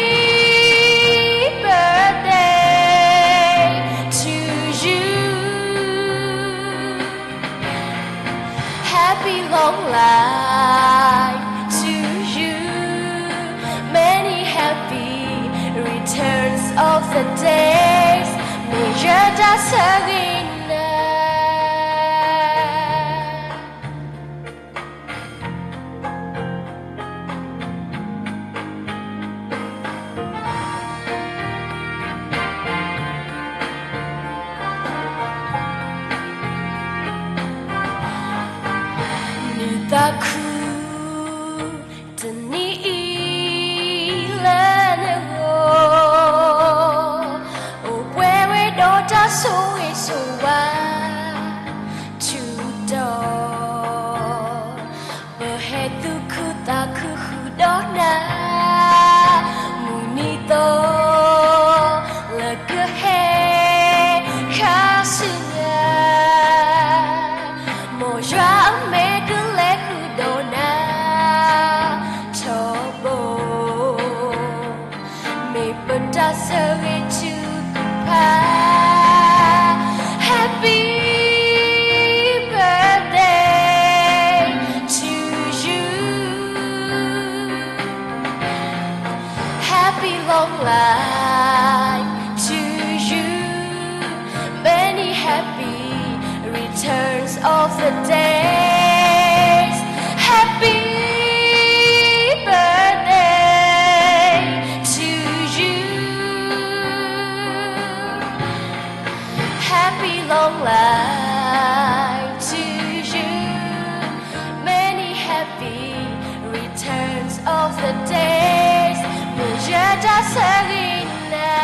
birthday to you. Happy long life to you. Many happy returns of the days. မ့ၢ်ယတၢ်ဆိၣ်ဂ့ၤနၤ နံၣ်သးခု တနံၤအံၤလၢနဂီၢ်, အိၣ်ပှဲၤဝဲဒီးတၢ်ဆိၣ်ဂ့ၤဆိၣ်ဝါ ဆူတီၤ, ပဟဲသူၣ်ခုသးခုဃုာ်ဒီးနၤ, မုၢ်နံၤသီ လၢကဟဲခါဆူညါ, မ်ယွၤအမဲာ်ကလဲၤဃုာ်ဒီးနၤ ထီဘိ မ့ၢ်ပတၢ်ဆိၣ်ဂ့ၤထုကဖၣ်, Happy birthday to you. Happy long life to you. Many happy returns of the days. Happy birthday to you. Happy long life to you. Many happy returns of the days. မ့ၢ်ယတၢ်ဆိၣ်ဂ့ၤနၤ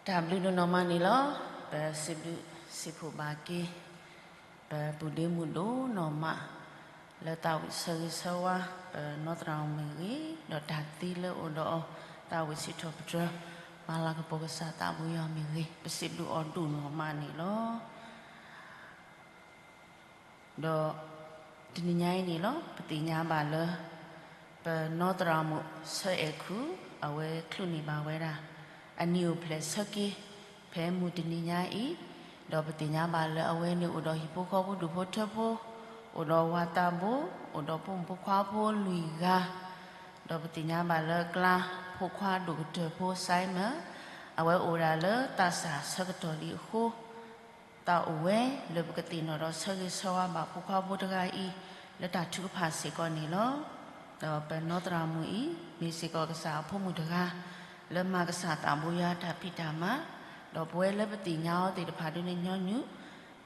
တၢ်ဘျုးဒိၣ်နီၢ်မးန့ၣ်လီၤ. ပစံးဘျုးစံးဖှိၣ်ဘၣ်က့ၤ ပပုၢ်ဒ့မုၣ်ဒိၣ်နီၢ်မး လၢသးဝံၣ်ဆၢဂ့ၤဆၢဝါ ပနီၢ်သရၣ်မုၣ်မ့ၢ်ဂ့ၤ, ဒီးတၢ်သံလၢအိၣ်ဒီးအီၤ သးဝံၣ်စံးထီၣ်ပတြၢၤ မၤလၤကပီၤကစၢ်သးဘိယွၤမ့ၢ်ဂ့ၤ, ပစံးဘျုးအီၤဒိၣ်နီၢ်မးန့ၣ်လီၤ. ဒီးတနံၤညါအံၤန့ၣ်လီၤ, ပသ့ၣ်ညါဘၣ်လၢ ပနီၢ်သရၣ်မုၣ်ဆၢအဲၣ်ခုၣ် အဝဲချုးန့ၢ်ဘၣ်ဝဲဒၣ် အနံၣ်အိၣ်ဖျဲၣ်ဆၢက့ၤ ဖဲမုၢ်တနံၤညါအံၤ, ဒီးပသ့ၣ်ညါဘၣ်လၢအဝဲန့ၣ်အိၣ်ဒီးဟံၣ်ဖိဃီဖိဒူၣ်ဖိထၢဖိ, အိၣ်ဒီးဝၤသးဘိ, အိၣ်ဒီးဖိမုၣ်ဖိခွါဖိလွံၢ်ဂၤ, ဒီးပသ့ၣ်ညါဘၣ်လၢအကျါ ဖိခွါဒိၣ်ကတၢၢ်ဖိ Simon, အဝဲအိၣ်ဝဲဒၣ်လၢသးစၢ်ဆၢကတီၢ်လံအဃိ သးအိၣ်ဝဲလၢပကသ့ၣ်နီၣ်ဒီးဆၢဂ့ၤဆၢဝါဘၣ်ဖိခွါဖိတဂၤအံၤ လၢတၢ်ထုကဖၣ်စ့ၢ်ကီးန့ၣ်လီၤ. ဒီးပနီၢ်သရၣ်မုၣ်အံၤ မ့ၢ်စ့ၢ်ကီးကစၢ်အဖိမုၣ်တဂၤ လၢမၤကစၢ်သးဘိယွၤတၢ်ဖံးတၢ်မၤ, ဒီးပဝဲလၢပသ့ၣ်ညါအီၤသ့ၣ်တဖၣ်ဒ်န့ၣ် ညီနုၢ်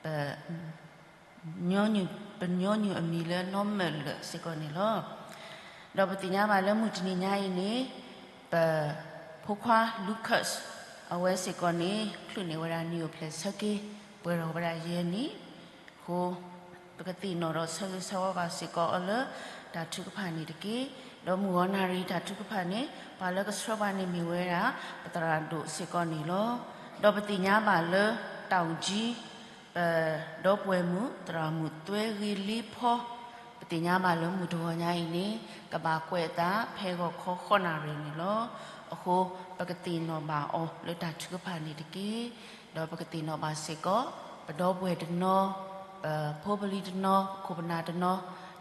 ပ ညီနုၢ် ပညီနုၢ်အမံၤလၢနီၢ်မၢၢ်လၢာ်စ့ၢ်ကီးန့ၣ်လီၤ. ဒီးပသ့ၣ်ညါဘၣ်လၢမုၢ်တနံၤညါအံၤန့ၣ် ပဖိခွါ Lucas အဝဲစ့ၢ်ကီးန့ၣ် ချုးန့ၢ်ဝဲဒၣ်နံၣ်အိၣ်ဖျဲၣ်ဆၢက့ၤ ပှဲၤထီၣ်ဝဲဒၣ်ယဲၢ်နံၣ်အဃိ ပကသ့ၣ်နီၣ်ဒီးဆၢဂ့ၤဆၢဝါဘၣ်စ့ၢ်ကီးအီၤလၢတၢ်ထုကဖၣ်န့ၣ်တက့ၢ်. ဒီးမုၢ်ဂီၤနၣ်ရံၣ်တၢ်ထုကဖၣ်န့ၣ် ပှၤလၢကဆှၢပှၤန့ၣ်မ့ၢ်ဝဲဒၣ် ပသရၣ်ဒိၣ်စ့ၢ်ကီးန့ၣ်လီၤ. ဒီးပသ့ၣ်ညါဘၣ်လၢတၢ်အိၣ်ကၠံ ပဒီပုၢ်ဝဲၢ်မုၣ် သရၣ်မုၣ်သွဲဂ့ၤလ့ဖီ ပ ပသ့ၣ်ညါဘၣ်လၢမုၢ်တဂီၤညါအံၤန့ၣ် ကဘၣ်ကွဲးအသးဖဲဂီၤခီဃိးနၣ်ရံၣ်န့ၣ်လီၤ. အဃိ ပကသ့ၣ်နီၣ်ဘၣ်အီၤလၢတၢ်ထုကဖၣ်န့ၣ်တက့ၢ်. ဒီးပကသ့ၣ်နီၣ်ဘၣ်စ့ၢ်ကီး ပဒီပုၢ်ဝဲၢ်တနီၤ, ပဖိပလံၤတနီၤ, ပခိၣ်ပနၢ်တနီၤ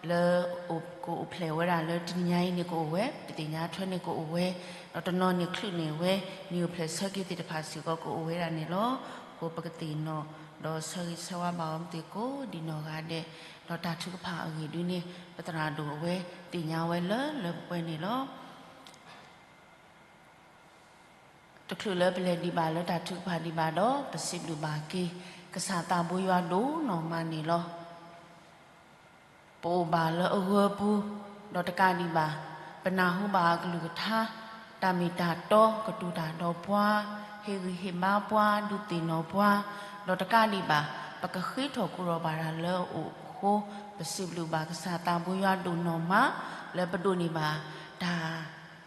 လၢကအိၣ်ဖျဲၣ်ဝဲဒၣ်လၢတနံၤညါအံၤန့ၣ်ကအိၣ်ဝဲ, ပသ့ၣ်ညါထွဲန့ၣ်ကအိၣ်ဝဲ, ဒီးတနီၤန့ၣ်ချုးန့ၢ်ဝဲ နံၣ်အိၣ်ဖျဲၣ်ဆၢက့ၤသ့ၣ်တဖၣ်စ့ၢ်ကီးကအိၣ်ဝဲဒၣ်န့ၣ်လီၤ. အဃိပကသ့ၣ်နီၣ် ဒီးဆၢဂ့ၤဆၢဝါဘၣ်အီၤမ့ၢ်သ့ၣ်ကိးဒံးနီၢ်ဂၤဒဲး, ဒီးတၢ်ထုကဖၣ်အဂ့ၢ်ဒ်န့ၣ် ပသရၣ်ဒိၣ်အဝဲသ့ၣ်ညါဝဲလၢလၢပှဲၤပှဲၤန့ၣ်လီၤ. တချုးလၢပလဲၤဒံးဘၣ်လၢတၢ်ထုကဖၣ်ဒံးဘၣ်ဒီး ပစံးဘျုးဘၣ်က့ၤ ကစၢ်သးဘိယွၤဒိၣ်နီၢ်မးန့ၣ်လီၤ. ပအိၣ်ဘၣ်လၢအဂၢၤပူၤ, ဒီးတကးဒံးဘၣ် ပနၢ်ဟူဘၣ်အကလုၢ်ကထါ, တၢ်မ့ၢ်တၢ်တီ ကတိၤတၢ်ဒီးပှၤ, ဟ့ၣ်ဂံၢ်ဟ့ၣ်ဘါပှၤ, ဒုးသ့ၣ်နီၣ်ပှၤ, ဒီးတကးဒံးဘၣ် ပကဃ့ထီၣ်ကိးထီၣ်ဘၣ်တၢ်လၢအအိၣ်အဃိ, ပစံးဘျုးဘၣ်ကစၢ်သးဘိယွၤဒိၣ်နီၢ်မး လၢပဒိးန့ၢ်ဘၣ်တၢ်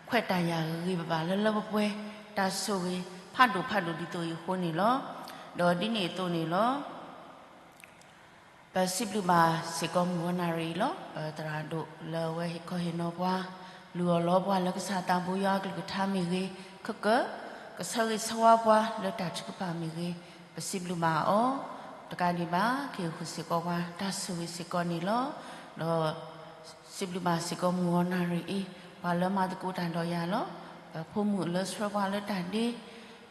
ခွဲးတၢ်ယာ်ဂ့ၤဂ့ၤဘၣ်ဘၣ်လၢလၢပှဲၤပှဲၤ, တၢ်ဆိၣ်ဂ့ၤဖးဒိၣ်ဖးဒိၣ်ဒ်သိးအံၤအဃိန့ၣ်လီၤ. ဒီးဒ်န့ၣ်အသိးန့ၣ်လီၤ. ပစံးဘျုးဘၣ်စ့ၢ်ကီးမုၢ်ဂီၤနၣ်ရံၣ်အံၤလီၤ. ပသရၣ်ဒိၣ်လၢအဝဲဟ့ၣ်ခီဟ့ၣ်နီၤပှၤ, လုၢ်အီၣ်လီပှၤလၢကစၢ်သးဘိယွၤအကလုၢ်ကထါမ့ၢ်ဂ့ၤ, ခဲကၢ, ကဆၢဂ့ၤဆၢဝါပှၤလၢတၢ်ထုကဖၣ်မ့ၢ်ဂ့ၤ, ပစံးဘျုးဘၣ်အီၤ, တကးဒံးဘၣ် ကဟ့ၣ်ဃုာ်စ့ၢ်ကီးပှၤတၢ်ဆိၣ်ဂ့ၤစ့ၢ်ကီးန့ၣ်လီၤ. ဒီး စံးဘျုးဘၣ်စ့ၢ်ကီးမုၢ်ဂီၤနၣ်ရံၣ်အံၤ, ပှၤလၢမၤသကိးတၢ်ဒီးယၤလီၤ. ပဖိမုၣ်လၢဆှၢပှၤလၢတၢ်ဒ့,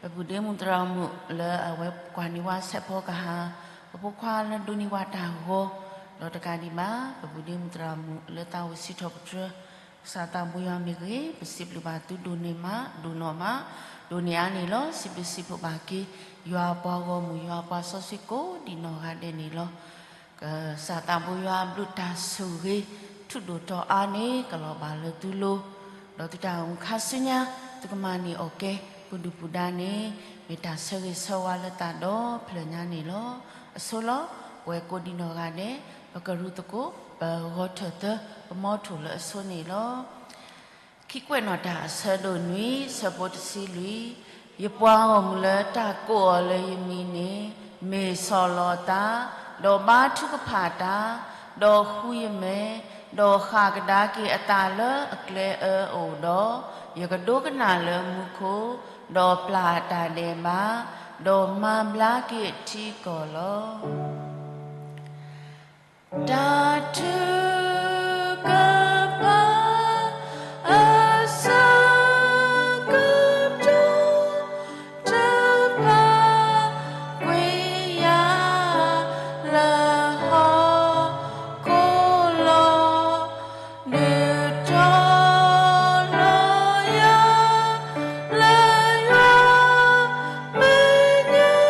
ပပုၢ်ဒ့မုၣ်သရၣ်မုၣ်လၢအဝဲကွၢ်န့ၢ်ဝဲဆဲးဖီကဟၣ်, ပဖိခွါလၢဒိးန့ၢ်ဝဲတၢ်ဂီၤ, ဒီးတကးဒံးဘၣ် ပပုၢ်ဒ့မုၣ်သရၣ်မုၣ်လၢသးအိၣ်စံးထီၣ်ပတြၢၤ ကစၢ်သးဘိယွၤမ့ၢ်ဂ့ၤ, ပစံးဘျုးဘၣ်သုဒိၣ်န့ၢ်မး, ဒိၣ်နီၢ်မး, ဒိၣ်န့ၢ်အါန့ၣ်လီၤ. စံးဘျုးစံးဖှိၣ်ဘၣ်က့ၤ ယွၤအပှၤဂီၢ်မုၢ် ယွၤအပှၤစီဆှံကိးဒံးနီၢ်ဂၤဒဲးန့ၣ်လီၤ. ကစၢ်သးဘိယွၤအဘျုးတၢ်ဆိၣ်ဂ့ၤ ထူးဒိၣ်တီၤအါန့ၣ် ကလီၤဘၣ်လၢသုလိၤ, ဒီးသုတၢ်အိၣ်မူခါဆူညါ သုကမၤန့ၢ်အီၣ်ကဲ ပဒုၣ်ပဒါန့ၣ် မ့ၢ်တၢ်ဆၢဂ့ၤဆၢဝါလၢသးဒီဖျၢၣ်ညါန့ၣ်လီၤ. အဆိလီၤ. ပဝဲကိးဒံးနီၢ်ဂၤဒဲး ပကရူၢ်သကိး ပဂီၤထၢၣ်သၢ ပမီထိၣ်လၢအဆိန့ၣ်လီၤ. ခံကွဲးနီၣ်တၢ်အဆၢဒိၣ်နွံ ဆၢဖိတဆံလွံၢ်, ယပှၤဂီၢ်မုၢ်လၢတၢ်ကိးအီၤလၢယမံၤန့ၣ် မ့ၢ်ဆီၣ်လီၤသး, ဒီးဘါထုကဖၣ်တၢ်, ဒီးဃုယမဲာ်, ဒီးဃၣ်ကဒါက့ၤအသးလၢအကျဲအၢအအိၣ်ဒီး, ယကဒိကနၣ်လၢမူခိၣ်, ဒီးပျၢ်အတၢ်ဒဲးဘး, ဒီးမၤဘျါက့ၤအထံအကီၢ်လီၤ. တၢ်ထုကဖၣ် အဆၢကတီၢ် တဖၣ်ကွံာ်ယၤ လၢဟီၣ်ခိၣ်လီၤ. ဒုးတီၤလီၤယၤ လၢယွၤမဲာ်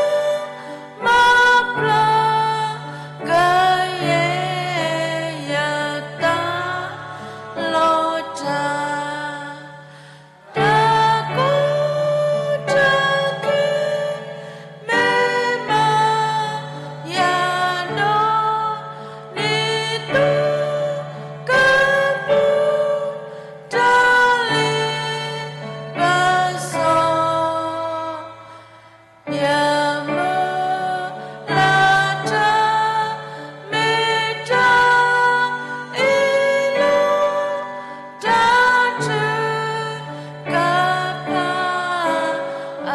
ညါ မၤပျၢ်ကယဲၢ်ယသးလီၤတၢ်, တၢ်ကီတၢ်ခဲ မ့ၢ်မၤယၤဒီး ဒ်သိးကပူၤ တၢ်လ့ပစီ ယမုၢ်လၢ်တၢ် မ့ၢ်တၢ်အ့ၣ်လိာ် တၢ်ထုကဖၣ် အ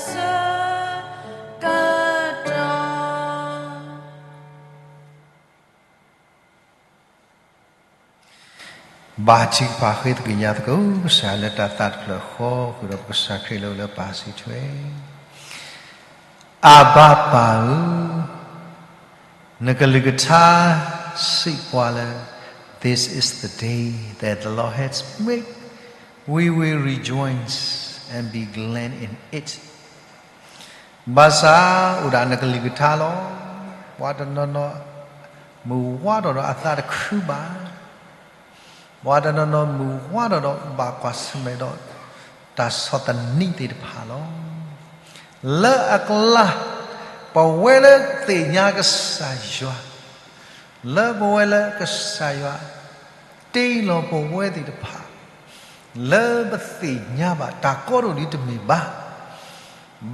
ဆၢကတီၢ်. ဘါထုကဖၣ်ဃ့သကိးညါသကိး ကစၢ်လၢတၢ်သးတဖျၢၣ်ဃီ ဃုာ်ဒီးပကစၢ်ခရံာ်လၢအအိၣ်လၢပၢ်စံးထွဲ, အဘၤပၢ်ဧၢ, နကလုၢ်ကထါစံးပှၤလၢ This is the day that the Lord has made, we will rejoice and be glad in it. ဘၣ်ဆၣ်အိၣ်ဒၣ်နကလုၢ်ကထါလီၤ. ပှၤတနီၤနီၤ မုၢ်ဝါထီၣ်ဒီးအသးတခုဘၣ်. ပှၤတနီၤနီၤမုၢ်ဝါထီၣ်ဒီးဘၣ်ကွၢ်ဆၢၣ်မဲာ်ဒီး တၢ်ဆီၣ်သနံးသ့ၣ်တဖၣ်လီၤ. လၢအကျါ ပဝဲလၢသ့ၣ်ညါကစၢ်ယွၤ, လၢပဝဲလၢကစၢ်ယွၤ တ့လီၤပဝဲသ့ၣ်တဖၣ် လၢပသ့ၣ်ညါဘၣ် တၢ်ကီဒိၣ်ဒ်တမ့ၢ်ဘၣ်.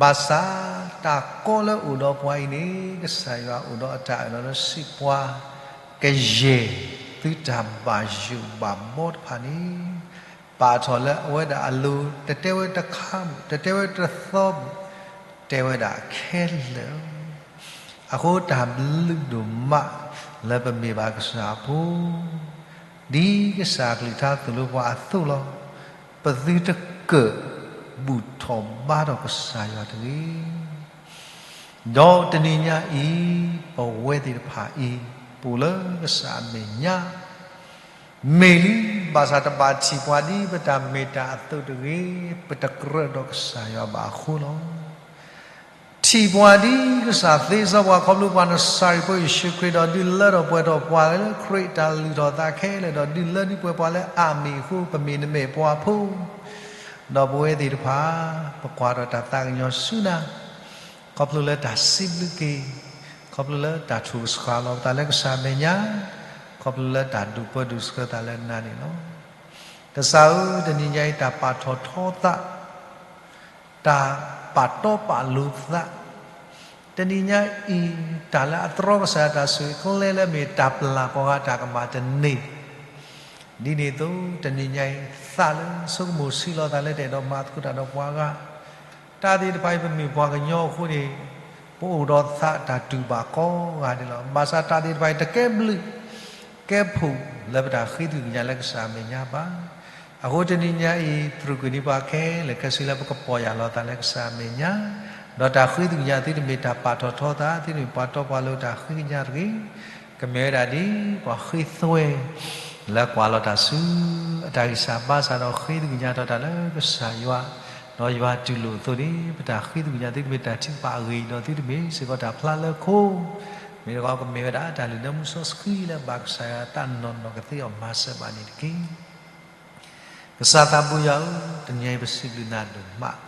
ဘၣ်ဆၣ်တၢ်ကီလၢအိၣ်ဒီးပှၤအံၤန့ၣ် ကစၢ်ယွၤအိၣ်ဒီးအတၢ်အၢၣ်လီၤလၢစံးပှၤကယဲၢ် သုတၢ်ဘၣ်ယိၣ်ဘၣ်ဘီတဖၣ်န့ၣ် ပာ်ထီၣ်လၢအဝဲဒၣ်အလိၤ, တတဲဝဲတခါဘၣ်, တတဲဝဲတသီဘၣ်, တဲဝဲဒၣ်ခဲလၢာ်. အဃိတၢ်ဘျုးဒိၣ်မးလၢပမ့ၢ်ဘၣ်ကစၢ်အဖိ, ဒ်ကစၢ်အကလုၢ်ကထါသိၣ်လိပှၤအသိးလီၤ. ပသုတကၢၣ်ဘူၣ်ထီၣ်ဘါထီၣ်ကစၢ်ယွၤတဂ့ၤ. ဒီးတနံၤညါအံၤ ပဝဲသ့ၣ်တဖၣ်အံၤ ပအိၣ်လၢကစၢ်အမဲာ်ညါ မ့ၢ်လံ, ဘၣ်ဆၣ်တဘၣ်ထံၣ်ပှၤဒ်ပတၢ်မ့ၢ်တၢ်အသိးတဂ့ၤ, ပတကြၢးဒီးကစၢ်ယွၤဘၣ်အဃိလီၤ. ထံၣ်ပှၤဒ်ကစၢ်သ့စီပှၤခီဖျိပှၤနစၤရ့းဖိယ့ၣ်ၡူးခရံာ်ဒီး ဒုးလၢထီၣ်ပှဲၤထီၣ်ပှၤလၢခရံာ်တၢ်လုၢ်ထီၣ်သးခဲလၢာ်ဒီး ဒုးလၢဒုးပှဲၤပှၤလၢအမ့ၢ်အဃိ ပမ့ၢ်နမဲာ်ပှၤဖိ ဒီးပဝဲသ့ၣ်တဖၣ် ပကွၢ်ထီၣ်တၢ်သးကညီၤဆူနၤ ခီဖျိလၢတၢ်စံးဘျုးက့ၤ, ခီဖျိလၢတၢ်ထိၣ်ကဆှၣ်လီၤပသးလၢကစၢ်အမဲာ်ညါ, ခီဖျိလၢတၢ်ဒိၣ်ပၢဒိၣ်ဆှၢသးလၢနၤန့ၣ်လီၤ. ကစၢ်ဧၢ, တနံၤညါအံၤတၢ်ပာ်ထီၣ်ထီသး, တၢ်ပာ်တီပာ်လိၤသး, တနံၤညါအံၤ တၢ်လၢအတြီကစၢ်ယွၤတၢ်ဆိၣ်ဂ့ၤကျဲလၢမ့ၢ်တၢ်ပျၢ်ပှၤဂၤတၢ်ကမၣ်တန့ၢ် ဒ်န့ၣ်အသိး တနံၤညါအံၤ သးလၢဆိကမိၣ်ဆံးလီၤသးလၢတအဲၣ်ဒိးမၤသကိးတၢ်ဒီးပှၤဂၤ, တၢ်သ့ၣ်တဖၣ်အံၤ ပမ့ၢ်ပှၤကညီအဃိန့ၣ် ပအိၣ်ဒီးသးတၢ်တူၢ်ဘၣ်ကိးဂၤဒဲးလီၤ. ဘၣ်ဆၣ်တၢ်သ့ၣ်တဖၣ်အံၤ တကဲဘျုး ကဲဖှိၣ်လၢပတၢ်ဃ့သုးကညးလၢကစၢ်အမဲာ်ညါဘၣ်. အဃိတနံၤညါအံၤ သရူးကွံာ်န့ၢ်ပှၤခဲလၢာ်ခဲဆ့လၢပကပီၢ်ယၢ်လီၤသးလၢကစၢ်အမဲာ်ညါ, ဒီးတၢ်ဃ့သုးကညးသုတမ့ၢ်တၢ်ပာ်ထီၣ်ထီသး, သုတမ့ၢ်ပှၤတီပှၤလိၤတၢ်ဃ့ကညးတဂ့ၤ ကမ့ၢ်ဝဲဒၣ်ဒ်ပှၤဃ့သွဲ လၢကွၢ်လီၤတၢ်ဆူ အတၢ်ဂံၢ်စၢ်ဘါစၢ်ဒီးဃ့သုးကညးထီၣ်တၢ်လၢကစၢ်ယွၤ, ဒီးယွၤတူၢ်လိာ်အသိးန့ၣ် ပတၢ်ဃ့သုးကညးသုတမ့ၢ်တၢ်ထုကဖၣ်အဂ့ၤဒီးသုတမ့ၢ်စ့ၢ်ကီးတၢ်ဖျါလၢခိ, မ့ၢ်တခီကမ့ၢ်ဝဲဒၣ်တၢ်လုၢ်လၢမူစီဆှံလၢဘၣ်ကစၢ်ယွၤသးနီၢ်နီၢ်ကသ့အီၤမၤစၢၤဘၣ်န့ၣ်တက့ၢ်. ကစၢ်သးဘိယွၤဧၢ, တနံၤအံၤပစံးဘျုးနၤဒိၣ်မး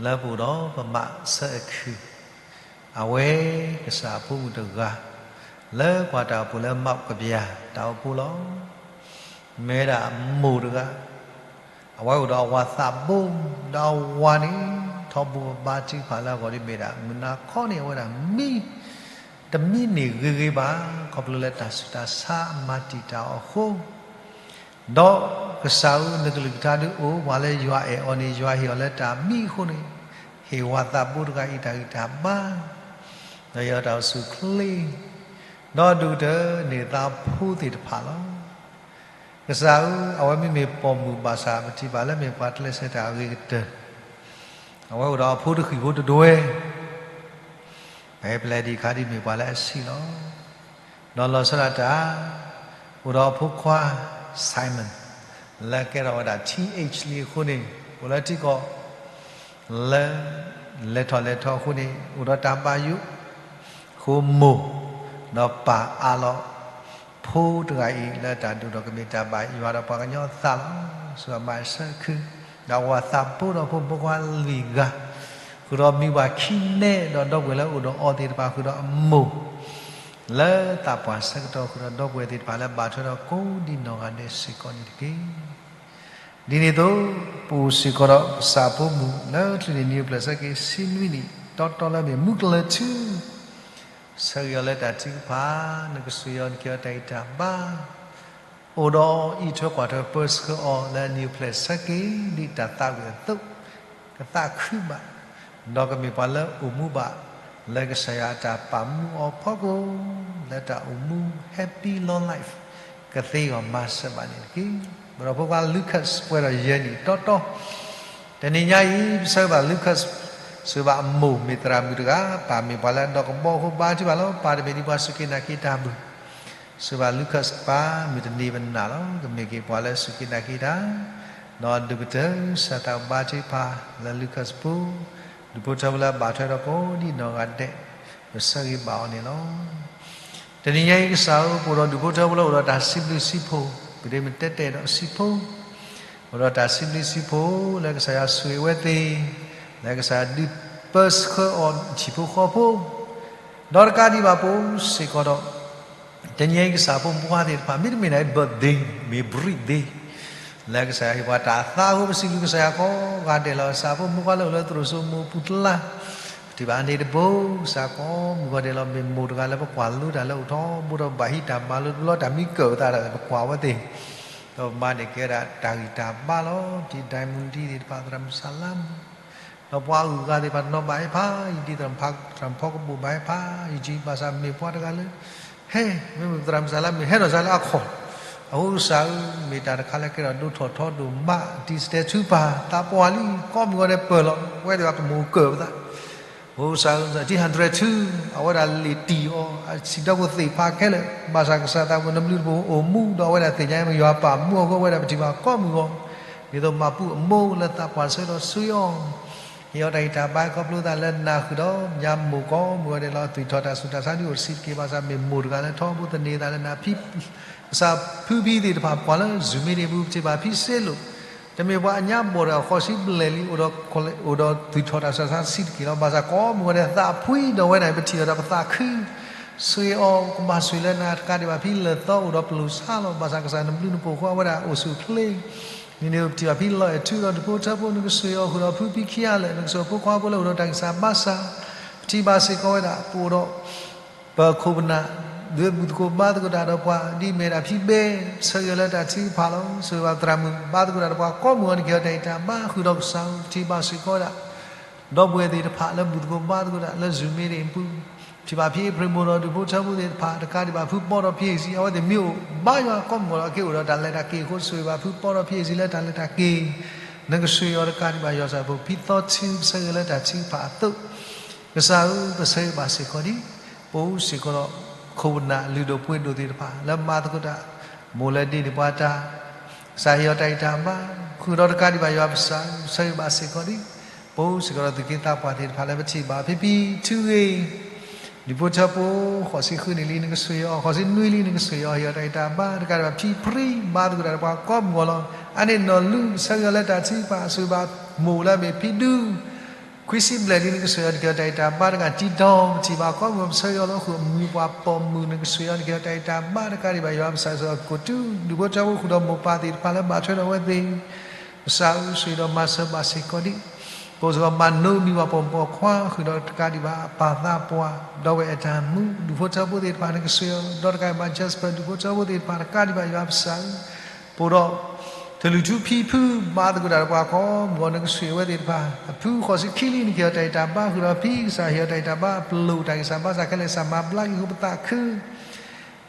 လၢပအိၣ်ဒီးပမးဆၢအခုၣ်, အဝဲကစၢ်အဖိမုၣ်တဂၤ လၢကွၢ်တၢ်အိၣ်ဖှိၣ်လၢမးကဘျၣ်တၢ်အိၣ်ဖှိၣ်လီၤ. မ့ၢ်ဝဲဒၣ်အမိၢ်တဂၤ, အဝဲအိၣ်ဒီးအဝၤသးဘိ, ဒီးအဝၤန့ၣ် ထီဘိဘါထုကဖၣ်လၢအဂီၢ်ဒ်မ့ၢ်ဒၣ် မုၢ်နၤခီန့ၣ် အဝဲဒၣ်မံ တမံန့ၢ်ဂ့ၤဂ့ၤဘၣ်, ခီဖျိလၢတၢ်ဆူးတၢ်ဆါအမၤတံာ်တာ်အီၤအဃိ, ဒီးကစၢ်ဧၢ, နကလုၢ်ကထါဒုးအိၣ် ပှၤလၢယွၤအဲၣ်အီၤန့ၣ် ယွၤဟ့ၣ်အီၤလၢတၢ်မံအဃိန့ၣ်, ဟ့ၣ်ဝၤသးဘိတဂၤအံၤတၢ်ဂံၢ်တၢ်ဘါ, ဒီးဟ့ၣ်အီၤတၢ်အိၣ်ဆူၣ်အိၣ်ချ့, ဒီးဒိၣ်ကတၢၢ်န့ၢ်သးဖိသ့ၣ်တဖၣ်လီၤ. ကစၢ်ဧၢ, အဝဲမ့မ့ၢ်ပိာ်မုၣ်ဘၣ်ဆၣ် ပထံၣ်ဘၣ်လၢမ့ၢ်ပှၤကျဲးစၢးတၢ်အဂ့ၤကတၢၢ်, အဝဲအိၣ်ဒီးအဖိတဃံၢ်ဖိတဒွဲၣ် ပဟဲပျဲၢ်ဒံးခါဒ်မ့ၢ်ပှၤလၢအဆံးလီၤ. ဒီးလီၤဆီဒၣ်တၢ် အိၣ်ဒီးအဖိခွါ Simon လၢကဲထီၣ်ဝဲဒၣ် teenage လံအဃိန့ၣ် အိၣ်လၢထံကီၢ် လၢ လဲၤထီၣ်လဲၤထီအဃိန့ၣ် အိၣ်ဒီးတၢ်ဘၣ်ယိၣ် ဃိမိၢ် ဒီးပၢ်အးလီၤ ဖိတဂၤအံၤ လၢတၢ်ဒိၣ်ထီၣ်ကမ့ၢ်တၢ်ဘၣ်ယွၤဒီးပှၤကညီအသးလီၤ. စူၢ်အမၤစၢၤခု ဒီးအဝၤသးဘိဒီးဖိမုၣ်ဖိခွါလွံၢ်ဂၤ ဃုာ်ဒီးမံၤပှၢ်ခံနဲ ဒီးဒီပုၢ်ဝဲၢ်လၢအိၣ်ဒီးအီၤသ့ၣ်တဖၣ် ဃုာ်ဒီးအမိၢ် လၢသးပှၢ်ဆၢကတီၢ် ဃုာ်ဒီးဒီပုၢ်ဝဲၢ်သ့ၣ်တဖၣ်လၢဘၣ်ထွဲဒီးကိးဒံးနီၢ်ဂၤဒဲးစ့ၢ်ကီးန့ၣ်တက့ၢ်. ဒ်န့ၣ်အသိး ပအိၣ်စ့ၢ်ကီးဒီးကစၢ်ဖိမုၣ်လၢချုးန့ၣ် နံၣ်အိၣ်ဖျဲၣ်ဆၢက့ၤ ဆံနွံနံၣ် တီတီလၢမ့ၢ်မုၢ်ကလၢၤထူ ဆၢဂ့ၤအီၤလၢတၢ်ထုကဖၣ်, နကဆူၣ်အီၤ နကဲအီၤတၢ်ဂံၢ်တၢ်ဘါ, အိၣ်ဒီးအံးထွဲကွၢ်ထွဲပၢဆှၢအီၤလၢအနံၣ်အိၣ်ဖျဲၣ်ဆၢက့ၤ ဒ်တၢ်သးဝံၣ်အသိး, ကသးခုဘၣ်, ဒီးကမ့ၢ်ပှၤလၢအိၣ်မူဘၣ် လၢကစၢ်ယွၤအတၢ်ပာ်မူအီၤဖီခိၣ်, လၢတၢ်အိၣ်မူ happy long life ကသ့အီၤမၤစၢၤဘၣ်န့ၣ်တက့ၢ်. ပဒီးဖိခွါ Lucas ပှဲၤဒီးယဲၢ်နံၣ်တီတီ တနံၤညါအံၤ ပဆၢဂ့ၤဘၣ် Lucas စူၢ်ဘၣ်အမိၢ်မ့ၢ်သရၣ်မုၣ်တဂၤ, ပၢ်မ့ၢ်ပှၤလၢအဒီးကဘီအဃိဘါထုကဖၣ်လီၤ. ပၢ်တမ့ၢ်ဒ်ပှၤစူၢ်က့ၤနာ်က့ၤတၢ်ဘၣ်. စူၢ်ဘၣ် Lucas ပၢ်မုၢ်တနံၤပနၢ်လီၤ. ကမ့ၢ်က့ၤပှၤလၢစူၢ်က့ၤနာ်က့ၤတၢ်, ဒီးဒိၣ်ကတၢၢ် ကစၢ်သးဘါထုကဖၣ်လၢ Lucas ပူၤ, ဒူၣ်ဖိထၢဖိလၢအဘၣ်ထွဲဒီးကိးဒံးနီၢ်ဂၤဒဲး, ပဆၢဂ့ၤဘၣ်အီၤန့ၣ်လီၤ. တနံၤညါအံၤကစၢ်ဧၢ, ပအိၣ်ဒီးဒူၣ်ဖိထၢဖိလၢအိၣ်ဒီးတၢ်စံးဘျုးစံးဖှိၣ်, ပဒ့မ့ၢ်တဲတဲဒီးစံးဖှိၣ်, အိၣ်ဒီးတၢ်စံးဘျုးစံးဖှိၣ် လၢကစၢ်ယွၤဆိၣ်ဂ့ၤဝဲသ့ၣ်, လၢကစၢ်ယွၤဒုးပၢဆှၢအီၤဟံၣ်ဖိဃီဖိ, ဒီးတကးဒံးဘၣ်ပအိၣ်စ့ၢ်ကီးဒီး တနံၤညါအံၤကစၢ်ဖိမုၣ်ဖိခွါသ့ၣ်တဖၣ် မ့တမ့ၢ်ဒၣ်အံၤ birthday မ့ၢ် birthday လၢကစၢ်ယွၤဟ့ၣ်ပှၤတၢ်အသးအဃိ ပစံးဘျုးကစၢ်ယွၤကိးဂၤဒဲးလီၤ. ကစၢ်ဖိမုၣ်ဖိခွါလၢအိၣ်လၢသရိာ်စိမိၤအပူၤတလါ, ထံၣ်ဘၣ်အန့ၣ်တဘိ ကစၢ်ကိးမုၢ်ဂီၤဒဲးလီၤ မ့ၢ်မိၢ်တဂၤလၢပကွၢ်လိတၢ်လၢအိၣ်ထီဘိဒီး ဘၣ်ဟံးတၢ်မၤလိတဘျီ တၢ်မံကၢၣ်ပသးဒီး ပကွၢ်ဝဲသ့ၣ်, ဒီးမၤန့ၢ်က့ၤဝဲဒၣ်တၢ်ဂံၢ်တၢ်ဘါလီၤ. ဒ်ဒၣ်မုၢ်ဒံးသ့ၣ်တဖၣ် သရၣ်မုၣ်စၤလါမူ ဒီးပှၤအုၣ်အဂၤသ့ၣ်တဖၣ် နီၢ်ဘၣ်ဟဲဖးယံၤ ဒ်သရၣ်ဖး သရၣ်ဖီကဘိၣ်ဘၣ်ဟဲဖးယံၤ ဘၣ်ဆၣ်မ့ၢ်ပှၤတဂၤလၢ ဟဲ မ့မ့ၢ်သရၣ်မုၣ်စၤလါမူ ဟဲထီၣ်စးလၢအခီၣ်, အဃိကစၢ်ဧၢ မ့ၢ်တၢ်တခါလၢကဲထီၣ်ဒိၣ်ထီၣ်ထီဒိၣ်မး တံၤစတဲၤထုကဖၣ် သးပှၢ်လံ ကိးမုၢ်ဂီၤဒဲးပၢၢ်လီၤ ဝဲသ့ၣ်ဘၣ်ကမိၣ်ကၢၣ်ပသး အဃိကစၢ်ဧၢ တံၤ hundred two အဝဲဒၣ်လံာ်တံၢ်အီၤ အဆံးဒီးဖိသ့ၣ်ဖးခဲလၢာ် ဘၣ်ဆၣ်ကစၢ်သးပှၢ်နဘျုးတပူၤအိၣ်မူ ဒီးအဝဲဒၣ်သ့ၣ်ညါမ့ၢ်ယွၤပာ်မူအဃိ အဝဲဒၣ်ပထံၣ်ဘၣ်ကိးမုၢ်ဂီၤ, ဒ်သိးမၤပူအမိၢ်လၢသးပှၢ်ဆၢဒီးဆှံအီၤ ဟ့ၣ်အီၤတၢ်ဂံၢ်တၢ်ဘါ ခီဖျိသးလၢနၤဃုာ်ဒီးညါမိၢ်ကိးမုၢ်ဂီၤဒဲးလီၤ သွံၣ်ထီၣ်တၢ်ဆူးတၢ်ဆါဒ်အိၣ်တဆံးတက့ၢ် ဘၣ်ဆၣ်မ့ၢ်မိၢ်တဂၤလၢထီဘိ သန့ၤသးလၢနၤဖံ ကစၢ်ဖုဖံသ့ၣ်တဖၣ် ပှၤလၢ Zoom မ့ၢ်ဒ်ပူၤ ပထံၣ်ဘၣ်ဖံစ့လိာ် တမ့ၢ်ပှၤအညါဘီၣ်တဂၤ ဃိးဆံဘျဲၣ်လံ အိၣ်ဒီးသွံၣ်ထီၣ်တၢ်ဆူးတၢ်ဆါဆံးတက့ၢ်လီၤ. ဘၣ်ဆၣ်ကိးမုၢ်ဂီၤဒဲးသးဖှံဒီးဝဲဒၣ် ပထံၣ်အီၤဒီးပသးခု ဆှံအီၤ ကမၤဆှံလၢနၤတကးဒံးဘၣ်ဖံလၢာ်သီ အိၣ်ဒီးပလိာ်ဆါလီၤ. ဘၣ်ဆၣ်ကစၢ်နဘျုးနဖှိၣ်အဃိ အဝဲဒၣ်အိၣ်ဆူၣ်အိၣ်ချ့ ဒ်န့ၣ်ပထံၣ်ဘၣ်ဖံလီၤအဲၣ်ထုဒီးဒူၣ်ဖိထၢဖိ နကဆှံအီၤဃုာ်ဒီးဖုဖံခံဂၤလၢာ် နကဆှံဖိခွါဖိလၢအိၣ်ဒီးတၢ်ဂံၢ်စၢ်ဘါစၢ် ပထံၣ်ဘၣ်စ့ၢ်ကီးဝဲဒၣ် ပအိၣ်ဒီး ပခိၣ်ပနၢ် ဒုးဘူၣ်သကိးဘါသကိးတၢ်ဒီးပှၤ ဒ်မ့ၢ်ဒၣ်ဖံဘဲ ဆၢဂ့ၤအီၤလၢတၢ်ထုကဖၣ်လီၤ. ဆှံဘၣ်သရၣ်မုၣ် ဘါသကိးတၢ်ဒီးပှၤကိးမုၢ်ဂီၤ နကဟ့ၣ်အီၤတၢ်ဂံၢ်တၢ်ဘါဃုာ်ဒီးကစၢ်ဧၢ ပထံၣ်ဘၣ်စ့ၢ်ကီးဝဲဒၣ် ဒီပုၢ်ဝဲၢ်သ့ၣ်တဖၣ်လၢဘူၣ်သကိးဘါသကိးတၢ်လၢ Zoom မ့ၢ်ဒ်ပူၤ ပထံၣ်ဘၣ်ဖံအ့ဖြ့ၣ်မိၢ်ဒီးဒူၣ်ဖိထၢဖိသ့ၣ်တဖၣ် တကးဒံးဘၣ်ဖုပီဒီးဖံအ့ၣ်စံ အဝဲသ့ၣ်မ့ၢ်အိၣ်ဘါယွၤကိးမုၢ်ဂီၤလီၤ အက့ၢ်အိၣ်ဒီးတၢ်လဲၤတၢ်က့ၤအဃိ ဆှံဘၣ်ဖုပီဒီးဖံအ့ၣ်စံလၢတၢ်လဲၤတၢ်က့ၤ နကဆှံအီၤတကးဒံးဘၣ် ယွၤကစၢ်ဖိ ဖံသီထူ ပဆၢဂ့ၤလၢတၢ်ထုကဖၣ်အသိး ကစၢ်ဧၢ ပဆၢဂ့ၤဘၣ်စ့ၢ်ကီးဒံး ပအိၣ်စ့ၢ်ကီးဒီး ခိၣ်ပနၢ်လုၢ်ဒိၣ်ပှ့ၤဒိၣ်သ့ၣ်တဖၣ် လၢမၤသကိးတၢ် မိၢ်လၢဒ့န့ၢ်ပှၤတၢ် ကစၢ်ဟ့ၣ်အီၤတၢ်ဂံၢ်တၢ်ဘါ ဃုာ်ဒီးတကးဒံးဘၣ်ယွၤပကစၢ် ပဆၢဂ့ၤဘၣ်စ့ၢ်ကီးဒံး ပအိၣ်စ့ၢ်ကီးဒီးသုးက့သးပှၢ်သ့ၣ်တဖၣ်လၢပထံၣ်ဘၣ် ဖံဖံထုဂ့ၤ ဒူၣ်ဖိထၢဖိ ဃိးဆံဃုနံၣ်လံ နကဆှံအီၤ ဃိးဆံနွံလံ နကဆှံအီၤ ဟ့ၣ်အီၤတၢ်ဂံၢ်တၢ်ဘါ တကးဒံးဘၣ်ဖံဖရံ ဘါသကိးတၢ်ဒီးပှၤကိးမုၢ်ဂီၤလီၤ အန့ၣ်နီၢ်လူ ပဆၢဂ့ၤအီၤလၢတၢ်ထုကဖၣ် ဆှံဘၣ်မိၢ်လၢအမ့ၢ်ဖံဒူ ခွံဆံဘျဲၣ်လံ နကဆှံအီၤ နကဟ့ၣ်အီၤတၢ်ဂံၢ်တၢ်ဘါ တဂၤတံၤတီၤ ပထံၣ်ဘၣ်ကိးမုၢ်ဂီၤ ပဆၢဂ့ၤအီၤလီၤ ဃုာ်အမုၢ်ပှၤပိာ်မုၣ် နကဆှံအီၤ နကဟ့ၣ်အီၤတၢ်ဂံၢ်တၢ်ဘါ တကးဒံးဘၣ်ယွၤပကစၢ် ဆှံအီၤကိးတုၤ ဒူၣ်ဖိထၢဖိ ဃုာ်ဒီးမိၢ်ပၢ်သ့ၣ်တဖၣ်လၢဘၣ်ထွဲဒီးအဝဲသ့ၣ် ကစၢ်ဧၢ ဆှံဒီးမၤစၢၤဘၣ်စ့ၢ်ကီးဒံး ပအိၣ်စ့ၢ်ကီးမၤနိမံၤပှၤပိာ်မုၣ်ပိာ်ခွါ ဃုာ်ဒီးတကးဒံးဘၣ်အပၢ်သးပှၢ် ဒီးဝဲၢ်အတၢ်မူ ဒူၣ်ဖိထၢဖိသ့ၣ်တဖၣ် နကဆှံအီၤ ဒီးတကးဒံးဘၣ် Jasper ဒူၣ်ဖိထၢဖိသ့ၣ်တဖၣ် တကးဒံးဘၣ်ယွၤပကစၢ်ဧၢ ပအိၣ်ဒီး ထလၢၢ်ထူဖံဖု ဘါသကိးတၢ်ဒီးပှၤကိးမုၢ်ဂီၤ နကဆှံအဝဲသ့ၣ်တဖၣ် အဖုဃိးဆံခံလံ နကဟ့ၣ်အီၤတၢ်ဂံၢ်တၢ်ဘါ ဃုာ်ဒီးဖံ ကစၢ်ဟ့ၣ်အီၤတၢ်ဂံၢ်တၢ်ဘါ အပျိၢ်တၢ်ဂံၢ်စၢ်ဘါစၢ်ခဲလၢာ် ကစၢ်မၤဘျါက့ၤအဃိ ပသးခု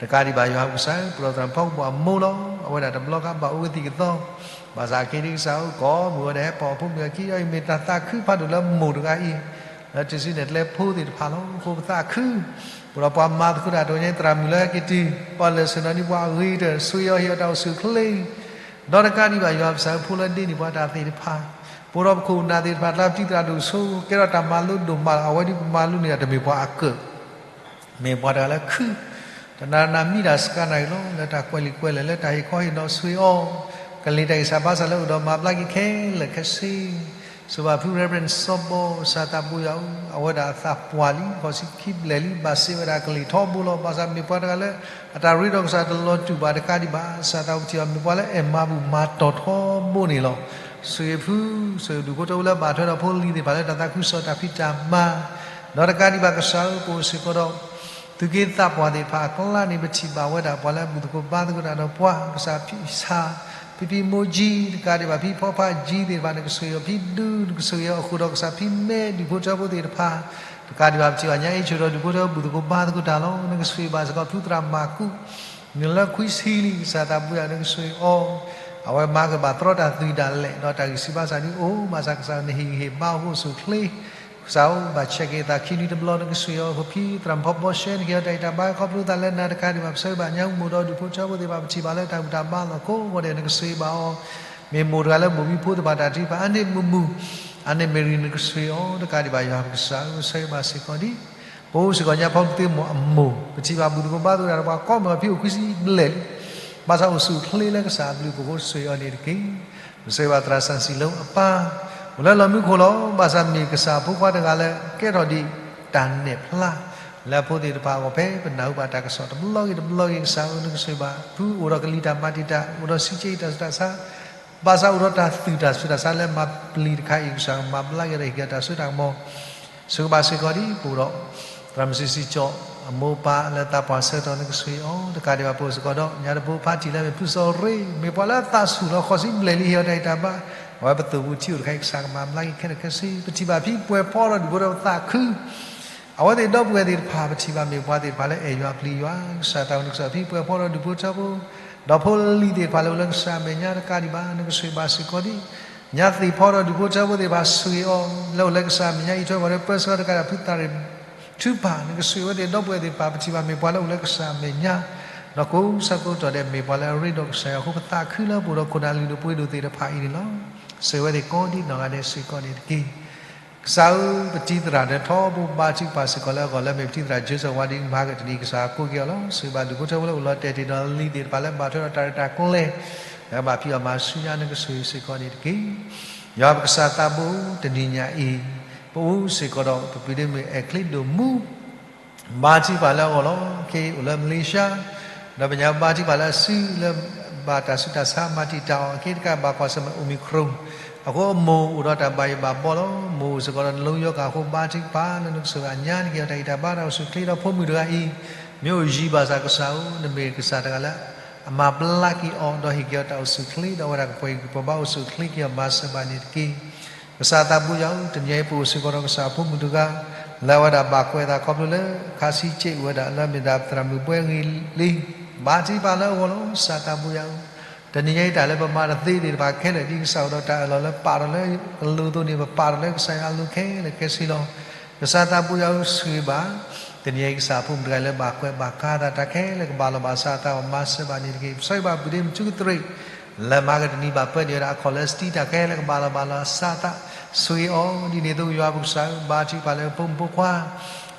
တကးဒံးဘၣ်ယွၤပကစၢ် ပဒီးသရၣ်ဖီကဘီၣ်အမိၢ်လီၤ အဝဲဒၣ်တဘျီဃီဘၣ်အိၣ်ဝဲသံၣ်ကသီ ဘၣ်ဆၣ်က့ၤဒံးကစၢ်ဧၢ ကိးမုၢ်ဂီၤဒဲးဟဲပိာ်အဖိမုၣ်အခံ အအံၤမ့ၢ်တၢ်သးခုဖးဒိၣ်လၢမိၢ်တဂၤအံၤ လၢတစုနဲၣ်ကျဲဖိသ့ၣ်တဖၣ်လီၤ အဃိပသးခု ပဒီးပှၤမၤသကိးတၢ်တဝဲညါ သရၣ်မုၣ်လၢဟဲက့ၤတုၤ ပှၤလၢာ်ဆ့ၣ်နီၤဒ်ပှၤအဂ့ၤတၢၢ် ဆှံအီၤဟ့ၣ်အီၤတၢ်အိၣ်ဆူၣ်အိၣ်ချ့ ဒီးတကးဒံးဘၣ်ယွၤပကစၢ်ဖိလၢဒ့န့ၢ်ပှၤတၢ်သ့ၣ်တဖၣ် ပဒီးပခိၣ်ပနၢ်သ့ၣ်တဖၣ် တၢ်ပတံၤသရၣ်ဒိၣ်ဆိ ကဲထီၣ်တၢ်မၤလိဒိၣ်မးလီၤ အဝဲဒ်ပမၤလိန့ၣ်ဒီးတမ့ၢ်ပှၤအကၢၣ် မ့ၢ်ပှၤတဂၤလၢခု တနၤနၤမံတၢ်စှၤနၤအံၤလီၤ လၢတၢ်ကွဲးလံာ်ကွဲးလဲၢ် လၢတၢ်ဟ့ၣ်ခီဟ့ၣ်နီၤဆှံအီၤ ကလံၤတၢ်ဂံၢ်စၢ်ဘါစၢ်လၢအိၣ်ဒီးမၤဘျါက့ၤခဲလၢာ်ခဲဆ့ စၢၤဘၣ်ဖု Reverend စီၤဘီ ကစၢ်သးဘိယွၤဧၢ အဝဲဒၣ်အသးပှၢ်လံ ဃိးဆံခံဘျဲၣ်လံ ဘၣ်စံးဝဲဒၣ်ကလံၤထီဘိလီၤ ဘၣ်ဆၣ်မ့ၢ်ပှၤတဂၤလၢ အတၢ်ရ့ဒီးကစၢ်တလီၤတူာ်ဘၣ်တကးဒံးဘၣ် ကစၢ်သးအိၣ်ပထံၣ်အီၤမ့ၢ်ပှၤလၢအဲၣ်မၤဘူၣ်မၤတီၢ်ထီဘိန့ၣ်လီၤ. ဆှံဖု ဆှံဒူၣ်ဖိထၢဖိလၢဘၣ်ထွဲဒီးဖိလံၤသ့ၣ်တဖၣ်လၢတၢ်သးခုကစီၣ်တၢ်ဖံးတၢ်မၤ ဒီးတကးဒံးဘၣ်ကစၢ်ဧၢ ပအိၣ်စ့ၢ်ကီးဒီး သုးက့သးပှၢ်သ့ၣ်တဖၣ်အကျါန့ၣ် ပထံၣ်ဘၣ်ဝဲဒၣ်ပှၤလၢဘူၣ်သကိးဘါသကိးတၢ်ဒီးပှၤ ကစၢ်ဖံဆၣ် ဖံဖံမိၢ်ကၠံ တကးဒံးဘၣ်ဖံဖီဖးကၠံသ့ၣ်တဖၣ် နကဆှံအီၤဖံဒူ နကဆှံအီၤအဃိဒီးကစၢ်ဖံမဲ ဒူၣ်ဖိထၢဖိသ့ၣ်တဖၣ် တကးဒံးဘၣ်ပထံၣ်ဘၣ်ညါအ့ၣ်ဆိးဒီးဒူၣ်ဖိထၢဖိဘူၣ်သကိးဘါသကိးတၢ်လီၤ. နကဆှံဘၣ်စ့ၢ်ကီးဖုသရၣ်မၤကူး နုာ်လၢခွံဆံလံ ကစၢ်သးဘိယွၤ နကဆှံအီၤ အဝဲမၤကဘၣ်တြီတၢ်သုးတၢ်လဲၤ ဒီးတၢ်ဂံၢ်ဆူၣ်ဘါစၢ်ဒ်အိၣ် ဘၣ်ဆၣ်ကစၢ်နဟ့ၣ်ဂံၢ်ဟ့ၣ်ဘါအဃိဆူၣ်ချ့ ကစၢ်ဧၢ ဘၣ်ဆဲးက့ၤအသးခံနွံတဘျီ နကဆှံအီၤ ပဖံသရၣ်မုၣ်ဖီဘီရှဲ နကဟ့ၣ်အီၤတၢ်ဂံၢ်တၢ်ဘါ ခီဖျိသးလၢနၤတကးဒံးဘၣ် ပဆၢဂ့ၤဘၣ်ညါမိၢ်ဒီးဒူၣ်ဖိထၢဖိသ့ၣ်တဖၣ် ပထံၣ်ဘၣ်လၢတၢ်ဘူၣ်တၢ်ဘါလီၢ်ကိးဂီၤဒဲး နကဆှံဘၣ်အီၤ မ့ၢ်မိၢ်တဂၤလၢမိၢ်မံဖိသ့ၣ်တဖၣ်တၢ်ထုကဖၣ် အါန့ၢ်မုာ်မုာ် အါန့ၢ်မ့ၢ်ရံ နကဆှံအီၤ တကးဒံးဘၣ် ယွၤပကစၢ်ဧၢ ပဆၢဂ့ၤဘၣ်စ့ၢ်ကီးဒံး ပအိၣ်စ့ၢ်ကီးညါဖီကသ့မိၢ်အမိၢ် ပထံၣ်ဘၣ်ဘူၣ်သကိးဘါသကိးတၢ်ဒီးပှၤကိးမုၢ်ဂီၤဖံအိၣ်ခွံဆံဘျဲၣ်လံ ဘၣ်ဆၣ်အိၣ်ဆူၣ်အိၣ်ချ့လၢကစၢ်အဘျုးအဖှိၣ်အဃိ ဆှံအီၤန့ၣ်တက့ၢ်. ပဆၢဂ့ၤဘၣ်သရၣ်စီဆှံလၢအပၢ် အိၣ်လၢလီၢ်မူခိၣ်လီၤ. ဘၣ်ဆၣ်မ့ၢ်ကစၢ်အဖိခွါတဂၤလၢကဲထီၣ်ဒံးတၢ်နဲၣ်ဖျါ လၢအဖိသ့ၣ်တဖၣ်အဂီၢ် ဖဲပနၢ်ဟူဘၣ်တၢ်ကစီၣ်တဘျီဂ့ၤတဘျီဂ့ၤ ကစၢ်ဧၢ နကဆှံဘၣ် ဖုအိၣ်ဒီးကလံၤတၢ်မၤတံာ်တာ် အိၣ်ဒီးဆံးက့တၢ်ဆူးတၢ်ဆါ ဘၣ်ဆၣ်အိၣ်ဒီးတၢ်သူၣ်တၢ်ဆူးတၢ်ဆါလၢမၤပျံၤတခါအံၤ ကစၢ်မၤဘျါက့ၤဒီးဟ့ၣ်က့ၤတၢ်စိတၢ်ကမီၤ ဆိၣ်ဂ့ၤဘၣ်စ့ၢ်ကီးဒ်ပအိၣ်ဒီး သရၣ်မုၣ်စံးစံးကၠီၣ် အမိၢ်ပၢ်လၢသးပှၢ်ဆၢကတီၢ် နကဆိၣ်ဂ့ၤအီၤတကးဒံးဘၣ် ပအိၣ်စ့ၢ်ကီးဒီး ညါတဘိဖးတံၢ်လၢမ့ၢ်ဖုစီၤရ့ၣ် မ့ၢ်ပှၤလၢအသးဆူၣ်လီၤဃီၤဆံဘျဲၣ်လံ ဟ့ၣ်အီၤတၢ်အံၤတၢ်ဘါ အဝဲပသိၣ်ပူၤထံအိၣ်တခါအံၤ ကစၢ်ကမၤဘျါက့ၤခဲလၢာ်ခဲဆ့ ပထံၣ်ဘၣ်ဖံပှဲၤဖီဒီးဒူၣ်ဖိထၢဖိသးခု အဝဲသ့ၣ်ဒီပုၢ်ဝဲၢ်သ့ၣ်တဖၣ် ပထံၣ်ဘၣ်မ့ၢ်ပှၤသ့ၣ်တဖၣ်လၢအဲၣ်ယွၤပျံၤယွၤ ကစၢ်တၢ်အိၣ်နကစၢ်ဖံပှဲၤဖီဒီးဒူၣ်ဖိထၢဖိ ဒီးဖိလံၤသ့ၣ်တဖၣ်လၢအိၣ်လၢကစၢ်အမဲာ်ညါတကးဒံးဘၣ် နကဆိၣ်ဂ့ၤဘၣ်စ့ၢ်ကီးဒ် ညါသ့ၣ်ဖီဒီးဒူၣ်ဖိထၢဖိသ့ၣ်တဖၣ်ဆိၣ်ဂ့ၤအီၤ လၢအိၣ်လၢကစၢ်အမဲာ်ညါ အံးထွဲကွၢ်ထွဲပၢဆှၢတကးဒံး ဖုသရ့ၣ်ထုကဖၣ် နကဆိၣ်ဂ့ၤအဝဲသ့ၣ်ဒီပုၢ်ဝဲၢ်သ့ၣ်တဖၣ် ပထံၣ်ဘၣ်မ့ၢ်ပှၤလၢအိၣ်လၢကစၢ်အမဲာ်ညါ ဒီးကိးဆၢကိးတီၢ်ဒဲး မ့ၢ်ပှၤလၢအရ့ဒီးကစၢ်ယွၤအဃိ ပသးခုလၢပအိၣ်ဒီးခိၣ်နၢ်လုၢ်ဒိၣ်ပှ့ၤဒိၣ်သ့ၣ်တဖၣ်အံၤန့ၣ်လီၤ. ဆိၣ်ဂ့ၤအဝဲသ့ၣ်ကိးဒ်နီၢ်ဂၤဒဲးစ့ၢ်ကီးန့ၣ်တက့ၢ်. ကစၢ်ဧၢ, ပတံၤသရၣ်ဒီးထီဘိဘါထုကဖၣ်စ့ၢ်ကီးလၢအဂီၢ် လၢမ့ၢ်ပတံၤသရၣ် Joseph ဝါဒံ မၤကတနံၤ ကစၢ်ကိးက့ၤအီၤလီၤ. ဆိၣ်ဂ့ၤဘၣ်ဒူၣ်ဖိထၢဖိလၢအိၣ်လီၤတဲာ်တ့ၢ်ဒီးလံၤသ့ၣ်တဖၣ်လၢဘၣ်ထွဲဒီးတၢ်ရဲၣ်တၢ်ကျဲၤ လၢကဘၣ်ဖံးအီၣ်မၤဆူညါ နကဆိၣ်ဂ့ၤစ့ၢ်ကီးန့ၣ်တက့ၢ်. ယွၤပကစၢ်သးဘိ တနံၤညါအံၤ ပအိၣ်စ့ၢ်ကီးဒီး ပပုၢ်ဒ့မုၣ်အဲၣ်ချ့ဒိၣ်မူ ဘါထုကဖၣ်လၢအဂီၢ်လီၤ. ခဲအံၤအိၣ်လၢ Malaysia ဒီးပညါဘါထုကဖၣ်လၢအစုလၢ ဘၣ်တၢ်ဆူးတၢ်ဆါမၤတံာ်တာ်အီၤ အခဲတကးဘၣ်ကွၢ်ဆၢၣ်မဲာ် Omicron အဃိအမိၢ်အိၣ်ဒီးတၢ်ဘၣ်ယိၣ်ဘၣ်ဘီလီၤ. မိၢ်အိၣ်စ့ၢ်ကီးဒီးနလီယီၤကၣ်အဃိ ဘါထုကဖၣ်လၢနကဆိၣ်ဂ့ၤအညါ နကဟ့ၣ်အီၤတၢ်ဂံၢ်တၢ်ဘါတၢ်အိၣ်ဆူၣ်အိၣ်ချ့ဒီးဖိမုၣ်တဂၤအံၤ မ့ၢ်အိၣ်ယံၤဘၣ်ဆၣ်ကစၢ်ဧၢ, နမ့ၢ်ကစၢ်တဂၤလၢ အမၤဘျါက့ၤအီၤ ဒီးဟ့ၣ်က့ၤအီၤတၢ်အိၣ်ဆူၣ်အိၣ်ချ့ ဒီးအဝဲဒၣ်ကပှဲၤဂံၢ်ပှဲၤဘါအိၣ်ဆူၣ်အိၣ်ချ့က့ၤအီၤ မၤစၢၤဘၣ်န့ၣ်တက့ၢ်. ကစၢ်သးဘိယွၤဧၢ, တနံၤအံၤပအိၣ်စ့ၢ်ကီးဒီးကစၢ်အဖိမုၣ်တဂၤ လၢအဝဲဒၣ်ဘၣ်ကွဲးအသးခီဖျိလၢ ခါဆံက့အိၣ်ဝဲဒၣ်လၢမ့ၢ်ဒၣ်သရၣ်မုၣ်ဘှဲဂ့ၤလံ ဘါထုကဖၣ်လၢအဂီၢ်လီၤ. ကစၢ်သးဘိယွၤဧၢ, တနံၤညါအံၤတၢ်လၢပမၤတသ့သ့ၣ်တဖၣ်ခဲလၢာ် ဒ်ကစၢ်အိၣ်ဒီးတၢ်အၢၣ်လီၤလၢပာ်ထီၣ်လၢကလိၤအသိးန့ၣ် ပပာ်ထီၣ်လၢကစၢ်ယွၤအလိၤခဲလၢာ်ခဲဆ့လီၤ. ကစၢ်သးဘိယွၤဧၢ, ဆိၣ်ဂ့ၤဘၣ် တနံၤညါအံၤကစၢ်အဖိမုၣ်တဂၤလၢဘၣ်ကွဲးဘၣ်ကါသး တၢ်ခဲလၢာ်ကဘၣ်လီၤဘၣ်စးအသးအဂီၢ် မၤစၢၤဘၣ်န့ၣ်တက့ၢ်. ပဆၢဂ့ၤဘၣ်ပုၢ်ဒ့မုၣ်ထူကတရံး လၢမၤကတနံၤဘၣ်ပၢဒံးဝဲဒၣ်အခီၣ်လၢစတံ တၢ်ခဲလၢာ်ကဘၣ်လီၤဘၣ်လီၤစးအသး ဆိၣ်ဂ့ၤအီၤဒ်န့ၣ်အသိး ယွၤပကစၢ်ဧၢ, ဘါထုကဖၣ်လၢဖိမုၣ်ဖိခွါ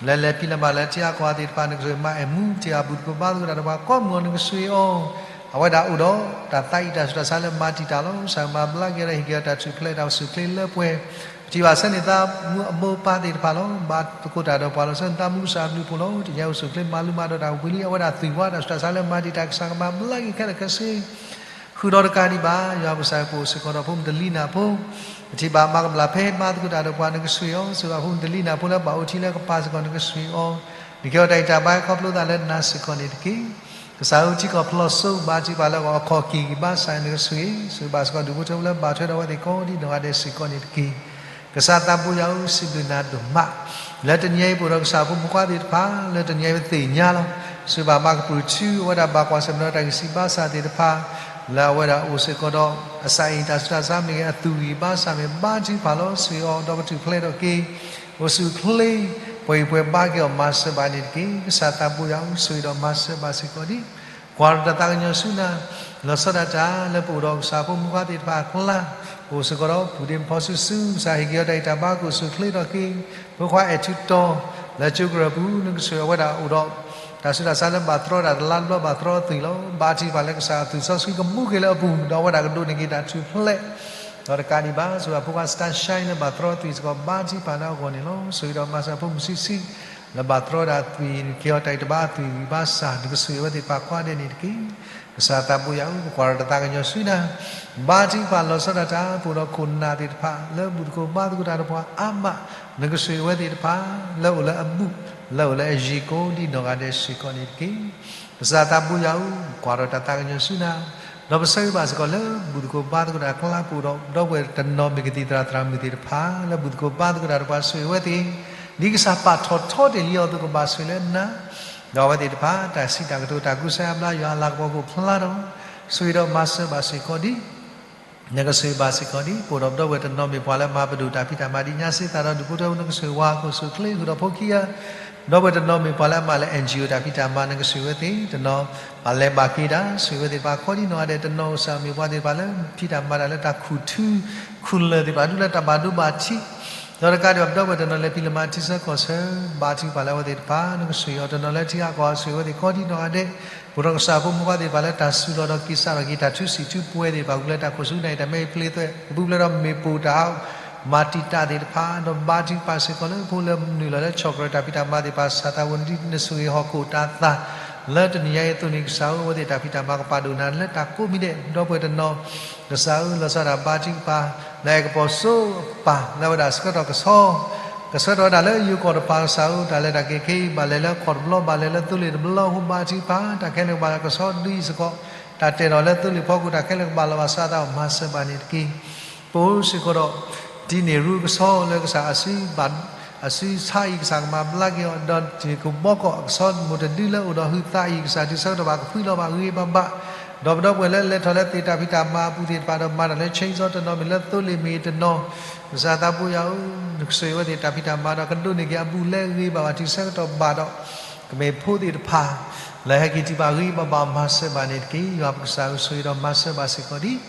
လၢလဲၤဖံးလဲၤမၤလၢထံအါကီၢ်သ့ၣ်တဖၣ် နကဆိၣ်ဂ့ၤမၤအဲၣ်မူ ထံၣ်အဘူၣ်သကိးဘါသကိးတၢ်ဒီးပှၤကိးမုၢ်အဂီၢ် နကဆိၣ်ဂ့ၤအီၤ, အဝဲဒၣ်အိၣ်ဒီးတၢ်သးအံၣ်တၢ်ဆူးတၢ်ဆါလၢမၤတံာ်တာ်လီၤ. ကစၢ်မၤဘျါက့ၤဒီးဟ့ၣ်က့ၤအီၤတၢ်ထူၣ်ဖျဲးတၢ်အိၣ်ဆူၣ်အိၣ်ချ့လၢပှဲၤ ပထံၣ်ဘၣ်ဆၢန့ၣ်သးမူအမိၢ်အပၢ်သ့ၣ်တဖၣ်လီၤ. ဘါသကိးတၢ်ဒီးပှၤလီၤဆၢန့ၣ်သးမူကစၢ်အဘျုးအဖှိၣ်လီၤ. တနံၤညါအိၣ်ဆူၣ်အိၣ်ချ့မၤလိမၤဒိးတၢ်ဝံၤလံ အဝဲဒၣ်သွံၣ်ဝါတၢ်ဆူးတၢ်ဆါလၢမၤတံာ်တာ် ကစၢ်ကမၤဘျါက့ၤခဲလၢာ်ခဲဆ့ ဃုာ်ဒီးတကးဒံးဘၣ် ယွၤပကစၢ်ပအိၣ်စ့ၢ်ကီးဒီးဖိမုၣ်တလံၤနၢ်ဖိ ပထံၣ်ဘၣ်မၤကမျၢၢ်ဖဲဘါသကိးတၢ်ဒီးပှၤ နကဆိၣ်ဂ့ၤအီၤ ဆိၣ်ဂ့ၤဘၣ်ဖိမုၣ်တလံၤနၢ်ဖိလၢဘၣ်အိၣ်ထံလၢကပၤစ့ၢ်ကီး နကဆိၣ်ဂ့ၤအီၤ နကဟ့ၣ်အီၤတၢ်ဂံၢ်တၢ်ဘါခီဖျိသးလၢနၤစ့ၢ်ကီးန့ၣ်တက့ၢ်. ကစၢ်ဧၢ ထံကီၢ်ဖျိစိ ဘါထုကဖၣ်လၢအဂီၢ် အခီၣ်က့ၤဂံၢ်ဘါစၢ် နကဆိၣ်ဂ့ၤ ဆိၣ်ဂ့ၤဘၣ်စ့ၢ်ကီးဒူၣ်ဖိထၢဖိလၢဘၣ်ထွဲဒီးအဝဲသ့ၣ်ကိးဒ်နီၢ်ဂၤဒဲးစ့ၢ်ကီးန့ၣ်တက့ၢ်. ကစၢ်သးဘိယွၤဧၢ စံးဘျုးနၤဒိၣ်မး လၢတနံၤအံၤပအိၣ်ဒီးကစၢ်ဖိမုၣ်ဖိခွါသ့ၣ်တဖၣ် လၢတနံၤအံၤပသ့ၣ်ညါလီၤ. ဆိၣ်ဂ့ၤဘၣ်မၤကပြုၢ်ထူ အဝဲဒၣ်ဘၣ်ကွၢ်ဆၢၣ်မဲာ်ဒီးတၢ်ဂံၢ်စၢ်ဘါစၢ်သ့ၣ်တဖၣ် လၢအဝဲဒၣ်အိၣ်စ့ၢ်ကီးဒီး အစၢ်အံၤတၢ်ဆူးတၢ်ဆါမ့ၢ်ဂ့ၤ အသူၣ်ဂံၢ်ဘါစၢ်မ့ၢ် ဘါထုကဖၣ်လီၤ ဆိၣ်ဂ့ၤအီၤ ဒီးကထူၣ်ဖျဲးထီၣ်က့ၤ အိၣ်ဆူၣ်အိၣ်ချ့ ပှဲၤဂံၢ်ပှဲၤဘါက့ၤအီၤ မၤစၢၤဘၣ်န့ၣ်တက့ၢ်. ကစၢ်သးဘိယွၤဧၢ ဆိၣ်ဂ့ၤဒီးမၤစၢၤဘၣ်စ့ၢ်ကီးဒ် ကွၢ်ဒီးတၢ်သးကညီၤဆူနၤ လီၤဆီဒၣ်တၢ်လၢပအိၣ်ဒီးကစၢ်ဖိမုၣ်ဖိခွါသ့ၣ်တဖၣ်အကျါ ပအိၣ်စ့ၢ်ကီးဒီးပုၢ်ဒ့မုၣ်ဖီစုစု ကစၢ်ဟ့ၣ်က့ၤအီၤတၢ်ဂံၢ်တၢ်ဘါ ကအိၣ်ဆူၣ်အိၣ်ချ့ထီၣ်က့ၤ ဖိခွါအဲၣ်ထူတီၤ လၢကၠိကရၢၢ်ပူၤ နကဆိၣ်ဂ့ၤအဝဲဒၣ်အိၣ်ဒီး တၢ်ဆူးတၢ်ဆါလၢဘၣ်တြီတၢ်တလါတဘျီဘၣ်တြီအသွံၣ်လီၤ. ဘါထုကဖၣ်လၢကစၢ်အသွံၣ်စီဆှံကမူက့ၤလၢအပူၤ ဒီးအဝဲဒၣ်ကဒိးန့ၢ်က့ၤတၢ်ထူၣ်ဖျဲး ဒီးတကးဒံးဘၣ် ဆိၣ်ဂ့ၤဖိခွါစတၢ်ၡဲလၢဘၣ်တြီအသွံၣ်စ့ၢ်ကီး ဘါထုကဖၣ်လၢအဂီၢ်န့ၣ်လီၤ. ဆိၣ်ဂ့ၤဒီးမၤစၢၤဖိမုၣ်ဆံးဆံး လၢဘၣ်တြီဒၣ်သွံၣ် က့ၤအီၤတၢ်ဂံၢ်တဘါအသွံၣ်ဂံၢ်ဘါစၢ် နကဆိၣ်ဂ့ၤအဝဲသ့ၣ်တဖၣ်ကိးဂၤဒဲးန့ၣ်တက့ၢ်. ကစၢ်သးဘိယွၤဧၢ ပကွၢ်ဒီးတၢ်သးကညီၤဆူနၤ ဘါထုကဖၣ်လီၤဆီဒၣ်တၢ် ပအိၣ်ဒီးခိၣ်နၢ်သ့ၣ်တဖၣ် လၢဘူၣ်သကိးဘါသကိးတၢ်ဒီးပှၤအါမး နကဆိၣ်ဂ့ၤအဝဲသ့ၣ်တဖၣ် လၢအိၣ်လၢအဘူၣ် လၢအိၣ်လၢအယံၤကိးဒ်နီၢ်ဂၤဒဲးစ့ၢ်ကီးန့ၣ်တက့ၢ်. ကစၢ်သးဘိယွၤဧၢ ကွၢ်ဒီးတၢ်သးကညီၤဆူနၤ ဒီးပဆၢဂ့ၤဘၣ်စ့ၢ်ကီးလၢဘူၣ်သကိးဘါသကိးတၢ်အကျါ ပအိၣ်ဒီးဒီပုၢ်ဝဲၢ်တနီၤမ့ၢ်ကသံၣ်သရၣ်သရၣ်မုၣ်သ့ၣ်တဖၣ် လၢဘူၣ်သကိးဘါသကိးတၢ်ဒီးပှၤ ဆိၣ်ဂ့ၤအဝဲသ့ၣ် ဒ်ကစၢ်ပာ်ထီၣ်ထီတ့ၢ်လံအီၤအသိး ကဘၣ်ဆိၣ်ဂ့ၤလၢနၤ ဒီးအဝဲသ့ၣ်တဖၣ် တၢ်စံးတၢ်ကတိၤတၢ်ကူစါအါဘျါ ယွၤအလၤကပီၤကအိၣ်ဖျါဒီး ဆိၣ်ဂ့ၤဒီးမၤစၢၤဘၣ်စ့ၢ်ကီးဒ် နကဆိၣ်ဂ့ၤဘၣ်စ့ၢ်ကီးဒ် ပအိၣ်ဒီးဒီပုၢ်ဝဲၢ်တနီၤမ့ၢ်ပှၤလၢအမၤပဒိၣ်တၢ်ဖံးတၢ်မၤဒ်ညါစ့သးဒီး ဒူၣ်ဖိထၢဖိ နကဆိၣ်ဂ့ၤဝဲ ကအိၣ်ဆူၣ်အိၣ်ချ့ဃုာ်ဒီးဖိခံဂၤ ဒီပုၢ်ဝဲၢ်တနီၤမ့ၢ်ပှၤလၢအမၤလၢ NGO တၢ်ဖံးတၢ်မၤ နကဆိၣ်ဂ့ၤဝဲသ့ၣ် တနီၤ ဘၣ်လဲၤဘၣ်က့ၤတၢ် ဆိၣ်ဂ့ၤဝဲသ့ၣ်တဖၣ် ခီဒ်နီၢ်ဂၤဒဲး တနီၤကစၢ်မ့ၢ်ပှၤသ့ၣ်တဖၣ်လၢ ဖံးတၢ်မၤတၢ်လၢတၢ်ခူၣ်ထူ ခူၣ်လၢာ်သ့ၣ်တဖၣ် ဒူလၢတၢ်ဘၣ်ဒိဘၣ်ထံး ဒီးတကးဒံးဘၣ် ဒီပုၢ်ဝဲၢ်တနီၤလဲၤဖံးလဲၤမၤထံဆၢကီၢ်ဆၢ ဘါထုကဖၣ်လၢအဝဲသ့ၣ်တဖၣ် နကဆိၣ်ဂ့ၤအီၤ တနီၤလၢထံဂၤကီၢ်ဂၤ ဆိၣ်ဂ့ၤဝဲသ့ၣ် ခီဒ်နီၢ်ဂၤဒဲး ပအိၣ်ဒီးကစၢ်ဖိမုၣ်ဖိခွါသ့ၣ်တဖၣ်လၢတၢ်စူၤလီၤဒီးက့ၤစးထီၣ်က့ၤ တၢ်ထူစံၣ်ထူပှဲၤသ့ၣ်တဖၣ် ဂုာ်ကျဲးတၢ်ခိၣ်ဆူနၤအံၤ တၢ်မ့ၢ်ပျ့ၤသွဲၣ် ကပူၤဖျဲးဒီးမ့ၣ်ပိၢ်တၢ်ဟး မၤတံာ်တာ်သ့ၣ်တဖၣ် ဒီးဘါထုကဖၣ်စ့ၢ်ကီးလၢဖိလၢနုာ်လီၤလၢဆီၣ်ကြၢးတၢ်ဖံးတၢ်မၤသ့ၣ်တဖၣ် စၢ်သးဝဲဒၣ် နဆိၣ်ဂ့ၤဟီၣ်ခိၣ်တၢ်သး လၢတနံၤညါအံၤအသိးန့ၣ် ကစၢ်ဧၢ အဝဲသ့ၣ်တၢ်ဖံးတၢ်မၤကပာ်ဒိၣ်နၤလၢတၢ်ကိးမံၤဒဲး ဒီပုၢ်ဝဲၢ်တနီၤ ကစၢ်ဧၢ လီၤဆီဒၣ်တၢ်ဘါထုကဖၣ် လၢအဲၣ်ကပီၤစိအပၢ် လၢအဝဲဒၣ်ဆှၢထီၣ်ကဆီ ကဆှၢထီၣ်ဝဲဒၣ်လၢယိၤကီၢ်တဖၣ်ကစၢ်ဧၢ, တၢ်လဲၤတၢ်က့ၤခဲအံၤ ဘၣ်လဲၤလၢကီၢ်တဘျီ ဘၣ်လဲၤလၢသိလ့ၣ်တဘျီအဃိ ဘါထုကဖၣ် တၢ်ခဲလၢာ်ကဘၣ်ကဆှီဒုးအံၤစ့ၢ်ကီး, တၢ်တဲာ်ထီၣ်လၢသိလ့ၣ်ဖီခိၣ် တၢ်ခဲလၢာ်ကဘၣ်လီၤဘၣ်စးသးအီၤ မၤစၢၤဘၣ်န့ၣ်တက့ၢ်. ပအိၣ်စ့ၢ်ကီးဒီး တံၤန့ၢ်ရူကဆှီလၢကစၢ်အစု အစုဆါအံၤ ကစၢ်ကမၤဘျါက့ၤအီၤ, ဒီးတံၤကဘီကီၢ်အကဆှီ မိၢ်တဒုလၢအိၣ်ဒီးဟုးသးအံၤ ကစၢ်တုၤဆၢကတီၢ်ဘၣ်ကဖှံလီၤဘၣ်ဂ့ၤဂ့ၤဘၣ်ဘၣ်, ဒီးပဒီပုၢ်ဝဲၢ်လၢလဲၤထီၣ်လၢသ့ၣ်တၢ်ဖံးတၢ်မၤအပူၤသ့ၣ်တဖၣ် ဒီးမၤတၢ်လၢ chainsaw တနီၤမ့ၢ်လၢသိလ့ၣ်မ့ၢ်တနီၤ, ကစၢ်သးဘိယွၤဧၢ, နကဆိၣ်ဂ့ၤဝဲသ့ၣ်တၢ်ဖံးတၢ်မၤဒီး ကဒိးန့ၢ်က့ၤအဘူးလဲဂ့ၤဘၣ်ဘၣ် တုၤဆၢကတီၢ်ဘၣ်ဒီး ကမ့ၢ်ဖိသ့ၣ်တဖၣ် လၢဟဲက့ၤထံၣ်ဘၣ်ဂ့ၤဘၣ်ဘၣ် မၤစၢၤဘၣ်န့ၣ်တက့ၢ်. ယွၤပကစၢ်ဧၢ ဆိၣ်ဂ့ၤဒီးမၤစၢၤဘၣ်စ့ၢ်ကီးဒံး,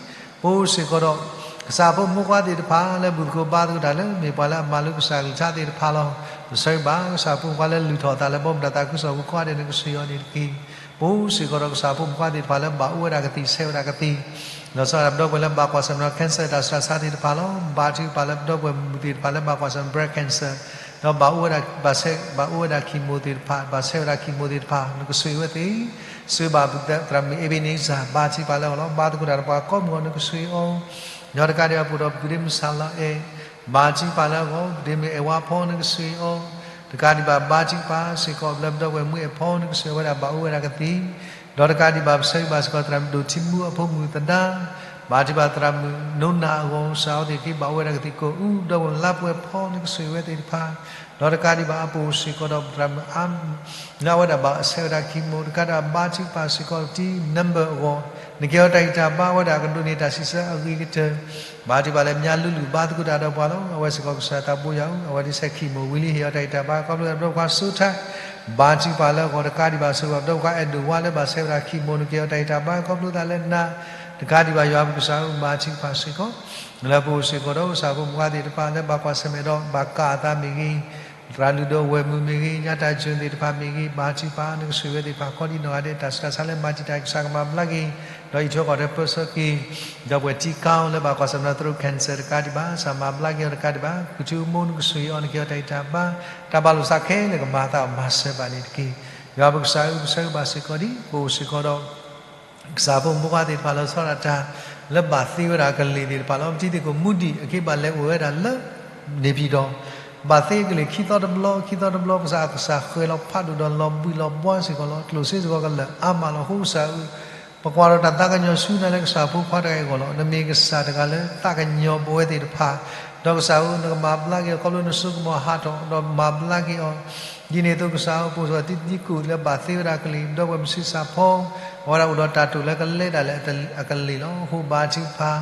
ပအိၣ်စ့ၢ်ကီးဒီး ကစၢ်ဖိမုၣ်ဖိခွါသ့ၣ်တဖၣ် လၢဘူၣ်သကိးဘါသကိးတၢ်လၢ မ့ၢ်ပှၤလၢအမၤလိကစၢ်ကလုၢ်ကထါသ့ၣ်တဖၣ်လီၤ. ပဆၢဂ့ၤဘၣ် ကစၢ်ဖိမုၣ်ဖိခွါလၢလုၢ်ထီၣ်အသးလၢ ဘီမုၢ်တၢ်သးခုကစီၣ်ပူၤကိးဂၤဒဲး နကဆိၣ်ဂ့ၤအီၤန့ၣ်တက့ၢ်. ပအိၣ်စ့ၢ်ကီးဒီးကစၢ်ဖိမုၣ်ဖိခွါသ့ၣ်တဖၣ်လၢဘၣ်အိၣ်ဝဲဒၣ်ကသံၣ်ဆဲးဝဲဒၣ်ကသံၣ်, ဒီးစးဒၣ်ပဒီပုၢ်ဝဲၢ်လၢဘၣ်ကွၢ်ဆၢၣ်မဲာ်ဒီး cancer တၢ်ဆူးတၢ်ဆါသ့ၣ်တဖၣ်လီၤ. ဘါထုကဖၣ်လၢပဒီပုၢ်ဝဲၢ်မုၣ်သ့ၣ်တဖၣ်လၢဘၣ်ကွၢ်ဆၢၣ်မဲာ် breast cancer ဒီးဘၣ်အိၣ်ဝဲဒၣ် ဘၣ်ဆဲး ဘၣ်အိၣ်ဝဲဒၣ် chemo သ့ၣ်တဖၣ် ဘၣ်ဆဲးဝဲဒၣ် chemo သ့ၣ်တဖၣ် နကဆိၣ်ဂ့ၤဝဲသ့ၣ်, ဆိၣ်ဂ့ၤဘၣ်သရၣ်မုၣ် Ebenezer ဘါထုကဖၣ်လၢအဂီၢ်လီၤ. ဘါသကိးတၢ်ဒီးပှၤကိးမုၢ်ဂီၤ နကဆိၣ်ဂ့ၤအီၤ, ဒီးတကးဒံးဘၣ် ပအိၣ်ဒီးပုၢ်ဒ့မုၣ်စၢ်လီၤအဲၣ် ဘါထုကဖၣ်လၢအဂီၢ် ပုၢ်ဒ့မုၣ်အဲၣ်ဝါဖီ နကဆိၣ်ဂ့ၤအီၤ, တကးဒံးဘၣ် ဘါထုကဖၣ်စ့ၢ်ကီးလၢပဒီပုၢ်ဝဲၢ်မုၣ်အဲၣ်ဖီ နကဆိၣ်ဂ့ၤဝဲဒၣ်ဘၣ်အိၣ်ဝဲဒၣ်ကသံၣ်, ဒီးတကးဒံးဘၣ် ပဆၢဂ့ၤဘၣ်စ့ၢ်ကီးသရၣ်မုၣ်ဒိၣ်ထံမူအဖိမုၣ်သဒါ, ဘါထုကဖၣ်သရၣ်မုၣ်နိနၤအဂီၢ် စးအဝဲသ့ၣ်တက့ၢ် ဘၣ်အိၣ်ဝဲဒၣ်ကသံၣ်ကိၣ်အူ, ဒီပုၢ်ဝဲၢ်လါပှဲၤဖီ နကဆိၣ်ဂ့ၤဝဲသ့ၣ်တဖၣ်, ဒီးတကးဒံးဘၣ် အပအိၣ်စ့ၢ်ကီးဒီးသရၣ်မုၣ်အါ လၢအဝဲဒၣ်ဘၣ်ဆဲးဝဲဒၣ် chemo တကးဒံးဘၣ် ဘါထုကဖၣ်စ့ၢ်ကီး T number အဂီၢ်, နကဲအီၤတၢ်ဂံၢ်တၢ်ဘါ အဝဲဒၣ်ကဒိးန့ၢ်တၢ်ဆံးဆၢအဂ့ၤကတၢၢ်, ဘါထုကဖၣ်လၢမၠါလူလူ ဘါသကိးတၢ်ဒီးပှၤလီၤ. အဝဲစ့ၢ်ကီးကစၢ်သးဘိယွၤဧၢ, အဝဲဒၣ်ဆဲး chemo ဝံၤလံ ဟ့ၣ်အီၤတၢ်ဂံၢ်တၢ်ဘါ ခီဖျိလၢပဒီပုၢ်ဝဲၢ်ခွါစိထါ, ဘါထုကဖၣ်လၢအဂီၢ် တကးဒံးဘၣ် ဆိၣ်ဂ့ၤဘၣ်ပဒီပုၢ်ဝဲၢ်ခွါအဲၣ်ဒိၣ်ဝါလၢဘၣ်ဆဲးဝဲဒၣ် chemo နကဲအီၤတၢ်ဂံၢ်တၢ်ဘါ ခီဖျိသးလၢနၤ, တကးဒံးဘၣ် ယွၤပကစၢ်ဧၢ ဘါထုကဖၣ်စ့ၢ်ကီး လၢပအိၣ်စ့ၢ်ကီးဒီး ကစၢ်ဖိမုၣ်ဖိခွါသ့ၣ်တဖၣ်လၢဘၣ်ကွၢ်ဆၢၣ်မဲာ်ဒီး ဘၣ်ကၢ်အသးမ့ၢ်ဂ့ၤ, သရၣ်လုၢ်ဒိၣ်ဝဲၢ်မုၣ်မ့ၢ်ဂ့ၤ, ညါတၢ်ကၠိသ့ၣ်တဖၣ်မ့ၢ်ဂ့ၤ, ဘါထုကဖၣ် နကဆိၣ်ဂ့ၤဝဲသ့ၣ်တဖၣ် ခီဒံနီၢ်ဂၤဒဲး တၢ်ဆူးတၢ်ဆါလၢမၤတံာ်တာ် ကစၢ်ကမၤဘျါက့ၤ, ဒီးအံးထွဲကွၢ်ထွဲပၢဆှၢက့ၤ, ဒီးပှၤထံကါလၢဘၣ်ကွၢ်ဆၢၣ်မဲာ်ဒီး throat cancer တကးဒံးဘၣ် ကစၢ်မၤဘျါက့ၤအီၤ တကးဒံးဘၣ် ကုၢ်ထူအမိၢ် နကဆိၣ်ဂ့ၤအီၤ နကဲအီၤတၢ်ဂံၢ်တၢ်ဘါ, တၢ်ဘၣ်လိာ်သးခဲလၢာ်ကမၤအသးအီၤ မၤစၢၤဘၣ်န့ၣ်တက့ၢ်. ယွၤပကစၢ်ဧၢ ပဆၢဂ့ၤဘၣ်စ့ၢ်ကီးဒံး ပအိၣ်စ့ၢ်ကီးဒီး ကစၢ်ဖိမုၣ်ဖိခွါသ့ၣ်တဖၣ်လၢ ဆီဒၣ်တၢ် လၢဘၣ်သ့ဝဲဒၣ်ကလံၤသ့ၣ်တဖၣ်လီၤ. ပထံသကိးမူဒံး အက့ဘၣ်လဲၤအိၣ်ဝဲဒၣ်လၢ န့ၣ်ပံၤဒီး ဘၣ်သ့ကလံၤခံသီတဘျီ ခံသီတဘျီ ကစၢ် ကစၢ်ဃဲၤလီၤဖးဒိၣ်ဒီးလီၤဘှံးလီၤဘှါစ့ၢ်ကီးလီၤ. ကျိၣ်စ့စ့ၢ်ကီးကလၢာ်အါမးလီၤ. အဃိကစၢ်ဧၢ ပကွၢ်ဒီးတၢ်သးကညီၤဆူနၤလၢကစၢ်ဖိခွါတဂၤအံၤအဂီၢ်လီၤ. နမ့ၢ်ကစၢ်တဂၤလၢသးကညီၤပဝဲသ့ၣ်တဖၣ်, ဒီးကစၢ်ဧၢ နကမၤဘျါက့ၤအီၤ ခီဖျိနစိကမီၤဟးထီၣ် ဒီးမၤဘျါက့ၤအီၤ ဒ်န့ၣ်အသိးကစၢ်ဧၢ ပအိၣ်စ့ၢ်ကီး တံၤသကိးလၢဘၣ်သ့ဝဲဒၣ်ကလံၤ ဒီပုၢ်ဝဲၢ်မုၣ်ဆံးစၢ်ဖီ အဝဲဒၣ်အိၣ်ဒီးတၢ်တိာ်လၢကလဲၤဒၣ်လဲာ်အကလံၤလီၤ. အဃိဘါထုကဖၣ်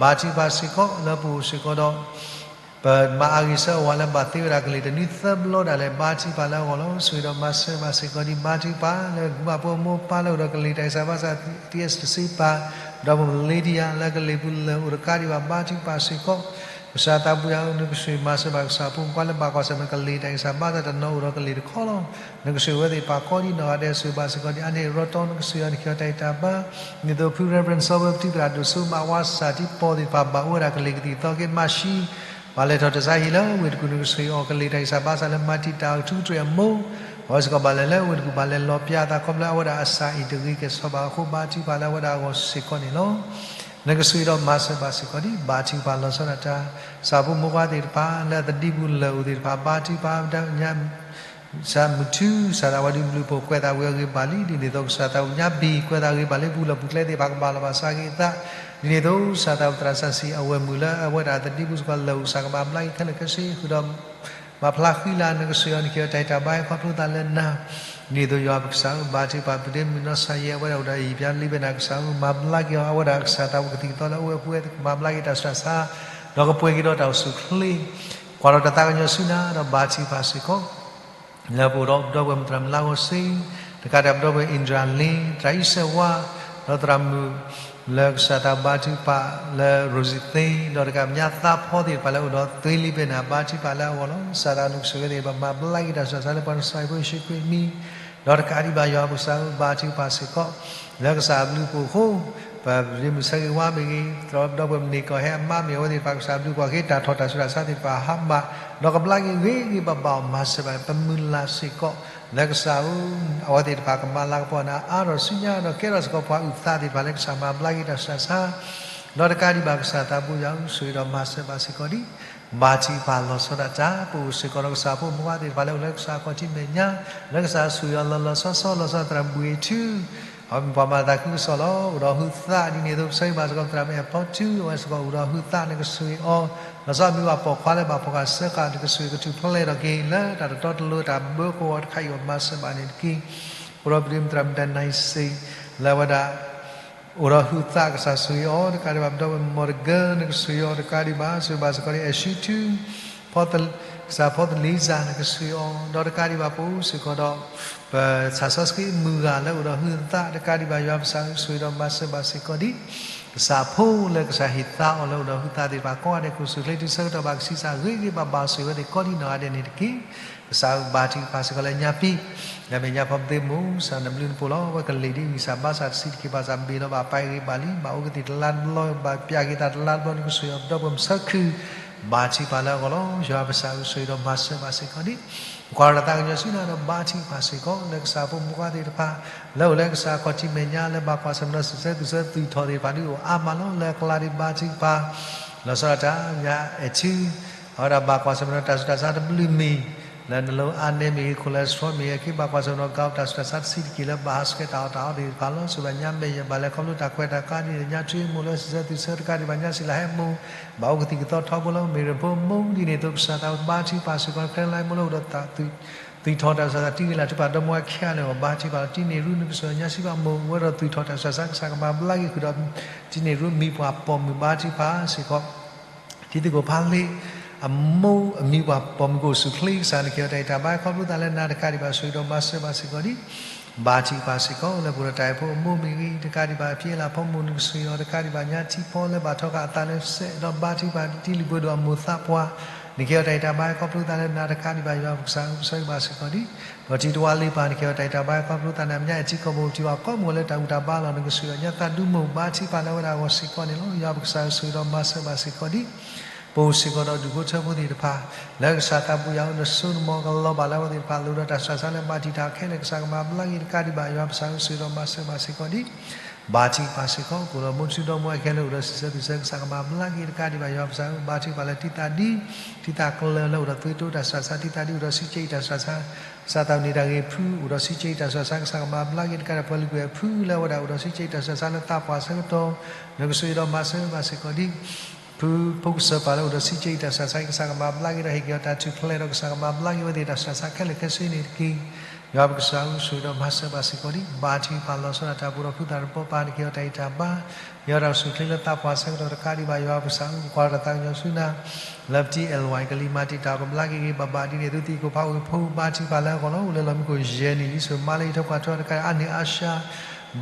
ဘါထုကဖၣ်စ့ၢ်ကီး လၢပအိၣ်စ့ၢ်ကီးဒီး ပမၤအါဂ့ၤဆၢအဝၤလၢဘၣ်သ့ဝဲဒၣ်ကလံၤတနွံသၢဘျီဒၣ်လဲာ် ဘါထုကဖၣ်လၢအဂီၢ်လီၤ. ဆိၣ်ဂ့ၤဒီးမၤစၢၤဘၣ်စ့ၢ်ကီးဒံး ဘါထုကဖၣ် လၢကမၤဖိအမိၢ်အပၢ်လၢအိၣ်ဒီးကလံၤတၢ်ဂံၢ်စၢ်ဘါစၢ် သံအ့ၣ်တစ့ပၢ် ဒီးမိၢ် Lydia လၢကလံၤပူၤလၢအိၣ်တကးဒံးဘၣ် ဘါထုကဖၣ်စ့ၢ်ကီး ကစၢ်သးပူၤယၤဧၢ နကဆိၣ်ဂ့ၤမၤစၢၤဘၣ်ကစၢ်ဖိမုၣ်ဖိခွါလၢဘၣ်ကွၢ်ဆၢၣ်မဲာ်ကလံၤတၢ်ဂံၢ်စၢ်ဘါစၢ်တနီၤအိၣ်ဒီးကလံၤတခီလီၤ. နကဆိၣ်ဂ့ၤဝဲသ့ၣ်တဖၣ်ကိးဒံနီၢ်ဂၤဒဲး ဆိၣ်ဂ့ၤဘၣ်စ့ၢ်ကီးဒံး အါန့ၢ်ရီတီ နကဆိၣ်ဂ့ၤအီၤ နကဲအီၤတၢ်ဂံၢ်တၢ်ဘါ ဒ်သိးဖု Reverend စီၤဝဲပတုသရၣ်ဒိၣ်စိမးဝါစၢ်ထံပီၢ်သ့ၣ်တဖၣ် ဘၣ်အိၣ်ဝဲဒၣ်ကလံၤကသံၣ်သီက့ၤမးဆှံ ဘၣ်လဲၤထီၣ်တၢ်ဆါဟံၣ်လၢဝ့ၢ်တကူၣ် နကဆိၣ်ဂ့ၤအီၤ ကလံၤတၢ်ဂံၢ်စၢ်ဘါစၢ်လၢမၤတံာ်တာ်အီၤထူကတြဲၤအမိၢ် အဝဲစ့ၢ်ကီးဘၣ်လဲၤလၢဝ့ၢ်တကူၣ် ဘၣ်လဲၤလီၤပျါအသးခီဖျိအဝဲဒၣ်အစၢ်အံၤတဂ့ၤကဲၣ်ဆိးဘၣ်အဃိ ဘါထုကဖၣ်လၢအဝဲဒၣ်အဂီၢ်စ့ၢ်ကီးန့ၣ်လီၤ. နကဆိၣ်ဂ့ၤဒီးမၤစၢၤဘၣ်စ့ၢ်ကီးဒံး ဘါထုကဖၣ်လီၤဆီဒၣ်တၢ် ကစၢ်ဖိမုၣ်ဖိခွါသ့ၣ်တဖၣ် လၢအသဒံပူၤလၢာ်အိၣ်သ့ၣ်တဖၣ် ဘါထုကဖၣ် ကစၢ်မုၢ်ထူ ကစၢ်သးဝဲဒုးဘျုးဖှိၣ်ကွဲးသးဝံၤအဂ့ၢ်ဘၣ်လံ ဒ်န့ၣ်အသိးကစၢ်သးပူၤညါဘံၣ် ကွဲးသးဂ့ၤဘၣ်လံ ပူၤလီၢ်ပူၤကျဲသ့ၣ်တဖၣ်ကဘၣ်လီၤဘၣ်စးက့ၤအသး ဒ်န့ၣ်အသိးကစၢ်သးပူၤသရၣ်စၢ်စံး အဝဲၢ်မုၣ်လၢအဝဲဒၣ်သဒံပူၤစ့ၢ်ကီးလၢာ်အိၣ်ကစၢ်ကဘၣ်ဘျါက့ၤခဲလၢာ်ခဲဆ့ ဃုာ်ဒီး မၤဖျါဃံလၤ နကဆိၣ်ဂ့ၤအီၤ နကဲအီၤတၢ်ဂံၢ်တၢ်ဘါခီဖျိသးလၢနၤ ဒ်သိးယွၤပကစၢ်ဧၢ ဘါထုကဖၣ် ပုၢ်ဒ့မုၣ်နီၢ်ဆါယဲ အဝဲဒၣ်အိၣ်ဒီးအယံာ်ပျါလံဘဲနၤ ကစၢ်ဧၢ မၤဘျါက့ၤအီၤ အဝဲဒၣ်ကစၢ်သးပူၤကသံၣ်ကသီလၢအအိၣ်ဝဲအပူၤ ကမၤဘျါက့ၤတၢ်ဆူးတၢ်ဆါ ဒီးကပှဲၤက့ၤဒီးတၢ်အိၣ်ဆူၣ်အိၣ်ချ့ ကွၢ်ဒီးတၢ်သးကညီၤဆူနၤ ဒီးဘါထုကဖၣ်စ့ၢ်ကီး လၢပအိၣ်ဒီးပဒီပုၢ်ဝဲၢ်မုၣ်သရၣ်မုၣ်လါဂီၤစ့ တကးဒံးပဒီပုၢ်ဝဲၢ် အ့ဒြၤလ့ သရၣ်အံၣ်စဲးဝါ ဒီးသရၣ်မုၣ် လၢကစၢ်သးဘါထုကဖၣ်လၢ ရိစံသ့ ဒီးတကးညါသးဖီသ့ၣ်တဖၣ်လၢအိၣ်ဒီးသွ့လံဘဲနၤ ဘါထုကဖၣ်လၢအဂီၢ်လီၤ. ကစၢ်သးနကဆိၣ်ဂ့ၤသ့ၣ်တဖၣ် မၤဘျါက့ၤတၢ်ဆူးတၢ်ဆါလၢပှၤနစီၤအံၤဖိယ့ၣ်ၡူးခရံာ်အမံၤ ဒီးတကးဒံးဘၣ်ယွၤပကစၢ်ဧၢ ဘါထုကဖၣ်စ့ၢ်ကီး လၢကစၢ်အဘျုးအဖှိၣ်အဃိ ပဒ့မုၣ်ဆၢဂ့ၤဝါမ့ၢ်ဂ့ၤ ဒီးပဒီပုၢ်ဝဲၢ်မုၣ်န့ၣ်ကီၢ်ဟဲအမါမ့ၢ်အဝဲသ့ၣ်တဖၣ် ကစၢ်အဘျုးကွၢ်က့ၤတၢ်ထီၣ်တၢ်ဆူးတၢ်ဆါသ့ၣ်တဖၣ်ဟါမၢ် ဒီးကဘျါက့ၤဂ့ၤဂ့ၤဘၣ်ဘၣ်အီၤ မၤစၢၤဘၣ်ပမုၢ်လၢ်စ့ၢ်ကီး လၢကစၢ်ဧၢ အဝဲသ့ၣ်တဖၣ်ကမၤလၤကပီၤနၤအါထီၣ်ဆူညါ ဒီးကဲထီၣ်စ့ၢ်ကီးပှၤအုၣ်သးသ့ၣ်တဖၣ်လၢကစၢ်မၤဘျါက့ၤတၢ်ဆူးတၢ်ဆါ ဒီးတကးဒံးဘၣ်ကစၢ်သးဘိယွၤဧၢ ဆိၣ်ဂ့ၤဒီးမၤစၢၤဘၣ်စ့ၢ်ကီးဒံး ဘါထုကဖၣ်လီၤဆီဒၣ်တၢ် ပအိၣ်စ့ၢ်ကီးဒီးကစၢ်ဖိမုၣ်ဖိသ့ၣ်တဖၣ်လၢအိၣ်လၢကစၢ်ခီၣ်ထံးမဲာ်ညါ လၢကစၢ်ဆိၣ်ဂ့ၤအီၤလီၤလီၤဆီဆီ လီၤဆီသရၣ်ဘှံးထူ အဝဲမ့ၢ်ပှၤမၤသးခုကစီၣ်လီၤ. အိၣ်ဒီးဟုသးဒ်န့ၣ်အသိး ပဆၢဂ့ၤဘၣ်စ့ၢ်ကီးသရၣ်မုၣ်အဲၣ်ဖီထူ အဝဲစ့ၢ်ကီးအိၣ်ဒီးဟုသး နကဆိၣ်ဂ့ၤအီၤ လီၤဆီအမံၤပှၢ်ပိာ်ခွါလၢဘၣ်ဖီၣ်ဃာ်စၢဃာ် နကဆိၣ်ဂ့ၤကထူၣ်ဖျဲးထီၣ်က့ၤ လၢတၢ်တတီတလိၤတၢ်ဘၢကဝီၤတခါအံၤအဂီၢ် မၤစၢၤဘၣ်န့ၣ်တက့ၢ်. အိၣ်ဒီးပဒုးမုၢ်သရၣ်မုၣ်တၢ်နံၤစ့ၢ် လၢအဝဲဒၣ် အိၣ်ဒီးဟုသး ကစၢ်ဆိၣ်ဂ့ၤအီၤတကးဒံးဘၣ် ပဒီပုၢ်ဝဲၢ်မီၢ်တဂၢၢ် နကဆိၣ်ဂ့ၤအီၤတကးဒံးဘၣ် ဆိၣ်ဂ့ၤဘၣ်စ့ၢ်ကီးလၢအဲၣ်ၡူထူ ကစၢ်ဖီသလ့စၢ် နကဆိၣ်ဂ့ၤအီၤ ဒီးတကးဒံးဘၣ် ပအိၣ်စ့ၢ်ကီးဒီး ပဆၣ်စီဆှံမုၢ်ဂၤလၢအိၣ်ဒီးဟုသးတကးဒံးဘၣ် ယွၤပကစၢ် ဆိၣ်ဂ့ၤဒီးမၤစၢၤဘၣ်စ့ၢ်ကီးဒံး ကစၢ်ဖိလၢကစၢ်ဟ့ၣ်သါအီၤလၢအိၣ်ဒီးဟုသးသ့ၣ်တဖၣ်ကိးဂၤဒဲး ကအိၣ်ဆူၣ်ချ့တုၤဆၢကတီၢ်ဘၣ် ကဆံးစၢ်ဂ့ၤဂ့ၤဘၣ်ဘၣ် ဆိၣ်ဂ့ၤဝဲသ့ၣ်ကိးဒံးနီၢ်ဂၤဒဲးန့ၣ်တက့ၢ်. ကစၢ်ဘါထုကဖၣ်စ့ၢ်ကီးလၢညါပံၤ လၢမဲာ်ညါဖီပသ့မူ ကစၢ်နဘျုးနဖှိၣ်လီၤ. အဝဲကလံၤဒ်အံၤ ကစၢ်ဘါစၢ်တဆံးတက့ၢ် ဘၣ်ဆၣ်ဘ့ၣ်လီၤဘၣ်ပာ်ဂ့ၤဘၣ်လံ ဘၣ်အိၣ်ကသံၣ်တလါတဘျီ ဘၣ်ပျၢ်က့ၤတၢ်တလါတဘျီ နကဆိၣ်ဂ့ၤအီၤပဒီပုၢ်ဝဲၢ်မုၣ်ဆၢခုၣ် ဘါထုကဖၣ်လၢအဂီၢ်လီၤ. ယွၤပကစၢ်ဧၢ ဆိၣ်ဂ့ၤဒီးမၤစၢၤဘၣ်စ့ၢ်ကီးဒံး ကွၢ်တၢ်သးကညီၤဆူနၤဒီးဘါထုကဖၣ်စ့ၢ်ကီး လၢကစၢ်ဖိမုၣ်ဖိသ့ၣ်တဖၣ် လၢအိၣ်လၢကစၢ်ခီၣ်ထံးမဲာ်ညါ လၢဘၣ်ကွၢ်ဆၢၣ်မဲာ်ဒီးစံးဆၢသူၣ်ဆၢသူၣ်ထီၣ်သ့ၣ်တဖၣ်ဒ်အိၣ်အါမးလီၤ. လၢအကျါဒံးဘါထုကဖၣ် လီၤဆီဒၣ်တၢ် ယအဲၣ်ထံ အဝဲဒၣ်ဘၣ်ကွၢ်ဆၢၣ်မဲာ်ဒီးတၢ်ဆူးတၢ်ဆါတဘျုးမံၤ လၢနလိအါန့ၢ်မ့ၢ်ဂ့ၤ cholesterol မ့ၢ်ဂ့ၤ က့ၤဘၣ်ကွၢ်ဆၢၣ်မဲာ်ဒီး gout တၢ်ဆူးတၢ်ဆါတဆံးတက့ၢ် လၢဘၣ်ဟးဆှဲးတၢ်အီၣ်တၢ်အီသ့ၣ်တဖၣ်လီၤ. ဆိၣ်ဘၣ်ညါမဲာ်ယဲၢ်ဘၣ်လဲၤခီဖျိတၢ်ခွဲးတၢ်ယာ်ဒ်န့ၣ် ညါထူအ့ၣ်မိၢ်လၢစံးဆၢသူၣ်ဆၢတကးဒံးဘၣ် ညါစံးလၢဟဲမိၢ် ဘၣ်အိၣ်ကသံၣ်ကသီထီဘိလီၤ. မ့ၢ်ရဖိမိၢ်ဒ်န့ၣ်အသိး ကစၢ်သးဘါထုကဖၣ်စ့ၢ်ကီး ခဲလၢာ်မိၢ်လၢအိၣ်ဒီး သွံၣ်ထီၣ်တၢ်ဆူးတၢ်ဆါ တံၤဂ့ၤလၢ်ထုကဖၣ်ဒီမါဝၤခဲလၢာ်အဂီၢ် ဘါထုကဖၣ်လီၤ. တံၤန့ၢ်ရူ နကဆိၣ်ဂ့ၤညါစံးဘၣ်မိၢ် ဝဲဒီးသွံၣ်ထီၣ်တၢ်ဆူးတၢ်ဆါ ကစၢ်ကမၤဘျါက့ၤဃုာ်ဒီး တံၤန့ၢ်ရူမံၤပှၢ်ပိာ်မုၣ်ဘါထုကဖၣ်စ့ၢ်ကီး တံၤသကိးဖးလ့ၣ် အမိၢ်အမံၤပှၢ်ပိာ်မုၣ်ကအိၣ်ဆူၣ်ချ့ ကစၢ်နကဟ့ၣ်အီၤတၢ်အံၣ်တၢ်ဘါ ခီဖျိသးလၢနၤတကးဒံးဘၣ် ဆိၣ်ဂ့ၤဒီးမၤစၢၤဘၣ်စ့ၢ်ကီးဒံး ဘါထုကဖၣ်စ့ၢ်ကီး လၢပအိၣ်ဒီးတၢ်အဲၣ်ဖိအမိၢ်မ့ၢ်ဂ့ၤ တကးဒံးဘၣ် ဖံလၢ်ဖိမုၣ် နကဆိၣ်ဂ့ၤအီၤတကးဒံးဘၣ် ညါထံဖီလၢဘၣ်ထီဃာ်အသးလၢစဲး ဒီးဘါထုကဖၣ်တံၤလုၢ်ဘၢဒိၣ်အမိၢ်သးပှၢ် နကဟ့ၣ်အီၤတၢ်အံၣ်တၢ်ဘါ ခီဖျိသးလၢနၤတကးဒံးဘၣ် ယွၤပကစၢ်ဧၢ ပဆၢဂ့ၤဘၣ်စ့ၢ်ကီးဒံး ဒီးတံၤတဝါလ့ပၢ် နကဟ့ၣ်အီၤတၢ်အံၣ်တၢ်ဘါ ခီဖျိသးန့ၣ် အမဲာ်ညါအဲၣ်ထံကီၢ်ပူၤ ထံဘၣ်ကိးမုၢ်လၢတၢ်ဘူၣ်တၢ်ဘါလီၤ နကဆိၣ်ဂ့ၤအီၤ ညါသးဒူမိၢ် ဘါထုကဖၣ်လၢအဝဲဒၣ်အဂီၢ်စ့ၢ်ကီးန့ၣ်လီၤ. ယွၤပကစၢ်ဧၢ ဆိၣ်ဂ့ၤဒီးမၤစၢၤဘၣ်စ့ၢ်ကီးဒံး ပအိၣ်စ့ၢ်ကီးဒီးဒူၣ်ဖိထၢဖိသ့ၣ်တဖၣ် လၢကစၢ်သးပူၤယၤအိၣ် နစိနမီၤကလီၤဘၣ်လၢအဝဲသ့ၣ်တဖၣ် လိၣ်ဒီးတၢ်ဆူးတၢ်ဆါလၢဘၣ်တံာ်တာ်ခဲလၢာ် ကစၢ်ကမၤဘျါက့ၤတကးဒံးဘၣ် ယွၤပကစၢ်ဧၢ ဆိၣ်ဂ့ၤဒီးမၤစၢၤဘၣ်စ့ၢ်ကီးဒံး ဘါထုကဖၣ်စ့ၢ်ကီး ပအိၣ်ဒီးမိၢ်ထူဒီမါဝၤခဲလၢာ် အိၣ်ဒီးစံးဆၢသူၣ်ဆၢ ကစၢ်ကမၤဘျါက့ၤတကးဒံးဘၣ် ယွၤပကစၢ်ဧၢ ဘါထုကဖၣ်လၢတံၤသၣ်ဒံ တံၤသၣ်ကျၢၤလၢအိၣ်ဒီးသွေးတိုးတၢ်ဆူးတၢ်ဆါ တံၤသၣ်ဒံအိၣ်ဒီးဆံးကဲအံၤတၢ်ဆူးတၢ်ဆါ ကစၢ်သးန့ၣ်တၢ်ဂ့ၤဖု အိၣ်ဒီးဆံးကဲအံၤတၢ်ဆူးတၢ်ဆါ ကစၢ်ကမၤဘျါက့ၤတကးဒံး ပှၤလုၢ်ကွံာ်အဖု လၢအဝဲဒၣ်အိၣ်ဒီးဆံးကဲအံၤတၢ်ဆူးတၢ်ဆါလၢသးပှၢ်ဆၢကတီၢ် နကဆိၣ်ဂ့ၤဒီးမၤစၢၤဘၣ်စ့ၢ်ကီးဒံး ဖုဖိကစၢၢ်ပၢ်လၢအိၣ်ဒီးဆံးကဲအံၤတၢ်ဆူးတၢ်ဆါ ကစၢ်ကမၤဘျါက့ၤဒီးဟ့ၣ်က့ၤအီၤတၢ်ထူၣ်ဖျဲးဒီး ကစၢ်ကမၤဘျါက့ၤဝဲသ့ၣ်တၢ်ဆူးတၢ်ဆါခဲလၢာ်ခဲဆ့န့ၣ်တက့ၢ်. ယွၤပကစၢ်ဧၢ ဆိၣ်ဂ့ၤဒီးမၤစၢၤဘၣ်စ့ၢ်ကီးဒံး ဘါထုကဖၣ်လီၤဆီဒၣ်တၢ် ပအိၣ်ဒီးဖုသၣ်တဘီပၢ် နကဟ့ၣ်အီၤတၢ်အံၣ်တၢ်ဘါ ဟ့ၣ်အီၤတၢ်အိၣ်ဆူၣ်အိၣ်ချ့လၢသးပှၢ်ဆၢကတီၢ်တကးဒံးဘၣ် ယွၤပကစၢ်ဧၢ ပကွၢ်ဒီးတၢ်သးကညီၤဆူနၤ လၢပတံၤအဲၣ်ဝဲကလံၤမၤတံာ်တာ်ကဘျါက့ၤဂ့ၤဂ့ၤဘၣ်ဘၣ်ဒ်န့ၣ် သုသံၣ်ကိၣ်ဖးအိၣ်ဖိ ဘါထုကဖၣ်လၢအဂီၢ်လီၤ. အိၣ်လၢလီၢ်မံခိၣ်ယဲၢ်နံၣ် လံစိာ်မါလၢယထီၣ်ကွၢ်ထွဲတကးဒံး အါန့ၢ်အါဆှါ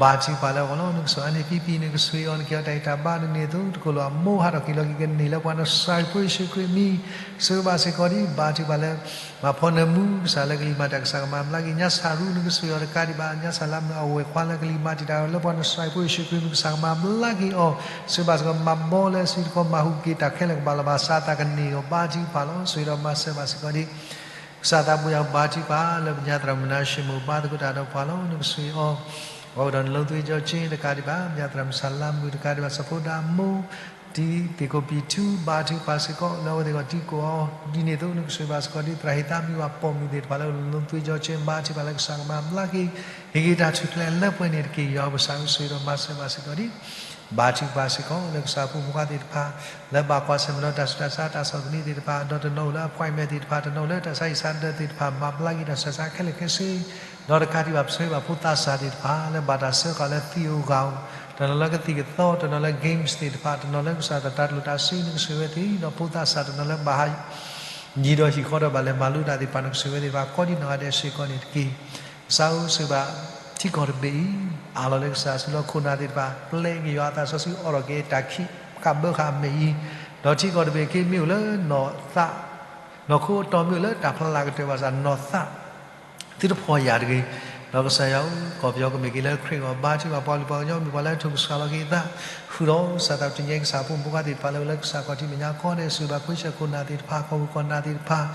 ဘါထုကဖၣ်လၢအဂီၢ်လီၤ. နကစၢ်အါန့ၢ်ဖံဖံ နကဆိၣ်ဂ့ၤအီၤ နကဟ့ၣ်အီၤတၢ်အံၣ်တၢ်ဘါ ဒ်န့ၣ်အသိး တကိၢ်လီၤအမိၢ်ဟးထီၣ်က့ၤလီၤက့ၤကန့ၢ်လၢပှၤနစၢ်ဖိယ့ၣ်ၡူးခရံာ်အမံၤ ဆိၣ်ဂ့ၤဘၣ်စ့ၢ်ကီးဒံး ဘါထုကဖၣ်လၢ မၤဖီနၢမူ ကစၢ်လၢကလံၤမၤတံာ်တာ် ကစၢ်ကမၤဘျါက့ၤ ညါစၢ်ရူ နကဆိၣ်ဂ့ၤအီၤတကးဒံးဘၣ် ညါစၢ်လၢအမုၢ်အဝဲၢ်ခွါလၢကလံၤမၤတံာ်တာ် လၢပှၤနစၢ်ဖိယ့ၣ်ၡူးခရံာ်အမံၤ ကစၢ်ကမၤဘျါက့ၤအီၤ ဆိၣ်ဂ့ၤဘၣ်စ့ၢ်ကီး မၤဘီလၢအစုတခီ မၤဟူးက့ၤတၢ်ခဲလၢာ်ကဘၣ်လီၤဘၣ် စးသးကန့ၢ်အီၤ ဘါထုကဖၣ်လီၤ. ဆိၣ်ဂ့ၤဒီးမၤစၢၤဘၣ်စ့ၢ်ကီးဒံး ကစၢ်သးပူၤယၤ ဘါထုကဖၣ်လၢပညါသရၣ်မုၣ်နၤၡ့မိၢ် ဘါသကိးတၢ်ဒီးပှၤလီၤ နကဆိၣ်ဂ့ၤအီၤ အဝဲဒီးန လုံးသွေးကြောချင်း တကးဒံးဘၣ် ပညါသရၣ်မုၣ်ဆၣ်လါမုၣ် တကးဒံးဘၣ် စီၤဖိဒါမိၢ် တံၤသ့ၣ်ကိးပံၤထူ ဘါထုကဖၣ်စ့ၢ်ကီး လၢအဝဲသ့ၣ်အဂီၢ်တံၤကိးအီၤ ဒ်န့ၣ်အသိး နကဆိၣ်ဂ့ၤဘၣ်စ့ၢ်ကီးဒံး သရၣ်ဟ့ၣ်သးမံၤဝဲပိာ်မုၣ်သ့ၣ်တဖၣ်လၢ လုံးသွေးကြောချင်း ဘါထုကဖၣ်လၢကစၢ်ကမၤဘျါက့ၤ ဟ့ၣ်က့ၤတၢ်ထူၣ်ဖျဲးလၢပှဲၤန့ၣ်တက့ၢ် ယွၤပကစၢ်ဧၢ ဆိၣ်ဂ့ၤဒီးမၤစၢၤဘၣ်စ့ၢ်ကီးဒံး ဘါထုကဖၣ်စ့ၢ်ကီး လၢကစၢ်ဖိမုၣ်ဖိခွါသ့ၣ်တဖၣ် လၢဘၣ်ကွၢ်ဆၢၣ်မဲာ်ဒီးတၢ်ဆူးတၢ်ဆါ တၢ်ဆီၣ်သနံးသ့ၣ်တဖၣ် ဒီးတနီၤအိၣ်လၢ appointment သ့ၣ်တဖၣ် တနီၤအိၣ်လၢတၢ်ဆါဟံၣ်ဆါဒၢးသ့ၣ်တဖၣ် မၤဘျါက့ၤတၢ်ဆူးတၢ်ဆါခဲလၢာ်ခဲဆ့ ဒီးတကးဒံးဘၣ် ပဆၢဂ့ၤဘၣ်ဖိသးစၢ်သ့ၣ်တဖၣ် လၢဘၣ်တၢ်စၢဃာ်လၢသံၣ်ဧိၤဂၤဧိၤ တနီၤလၢကသံၣ်ကသီ တနီၤလၢ games သ့ၣ်တဖၣ် တနီၤလၢကစၢ်သတးတလိာ်တၢ်စ့ နကဆိၣ်ဂ့ၤဝဲသ့ၣ် ဒီးဖိသးစၢ်တနီၤလၢဘၣ်ဟး ယံၤဒီးဟံၣ်ဃီဒီးဘၣ်လဲၤမၤလိတၢ်သ့ၣ်တဖၣ် နကဆိၣ်ဂ့ၤဝဲသ့ၣ်တဖၣ် ကိးဒံးနီၢ်ဂၤဒဲးစ့ၢ်ကီးန့ၣ်တက့ၢ်. ကစၢ်ဧၢ ဆိၣ်ဂ့ၤဘၣ် ထံကီၢ်တဘ့ၣ်အံၤ အၢၣ်လီၤလၢကစၢ်စုလီၢ်ခိၣ်နၢ်သ့ၣ်တဖၣ် ပျဲက့ၤယွၤအသးစီဆှံအိးထီၣ်က့ၤတၢ်ခံးဃာ်ဘၢဃာ်အမဲာ်အံၤ ဒီးထံကီၢ်တဘ့ၣ်အံၤ မ့ၢ်အိၣ်လၢနီၢ်သး နီၢ်ခိအတီၢ်မ့ၢ်အိၣ်လၢတၢ်ဖျါလၢကတၢၢ်ဘၣ်ဆၣ် နီၢ်သး သုတဖှီၣ်ယာ်တဂ့ၤ. ဒီးကစၢ်ယွၤဧၢ ကီၢ်ပယီၤကမ့ၢ်က့ၤလၢခရံာ်အဂီၢ် ဘါထုကဖၣ်ပှၤကလုာ်ပှၤကညီ မ့ၢ်ပှၤလၢအထုးကဆှီလီၤက့ၤအသး ဃုာ်ဒီးစၢ်သးတနံၤညါ ကစၢ်ဖိမုၣ်ဖိခွါသ့ၣ်တဖၣ်လၢအိၣ်လၢကစၢ်ခီၣ်ထံးမဲာ်ညါ ကိးဂၤဒဲး ဆိၣ်ဂ့ၤဘၣ်ခရံာ်စၢ်ခိၣ်နၢ်သ့ၣ်တဖၣ် ကီၢ်ပူၤကီၢ်နၢ်သ့ၣ်တဖၣ်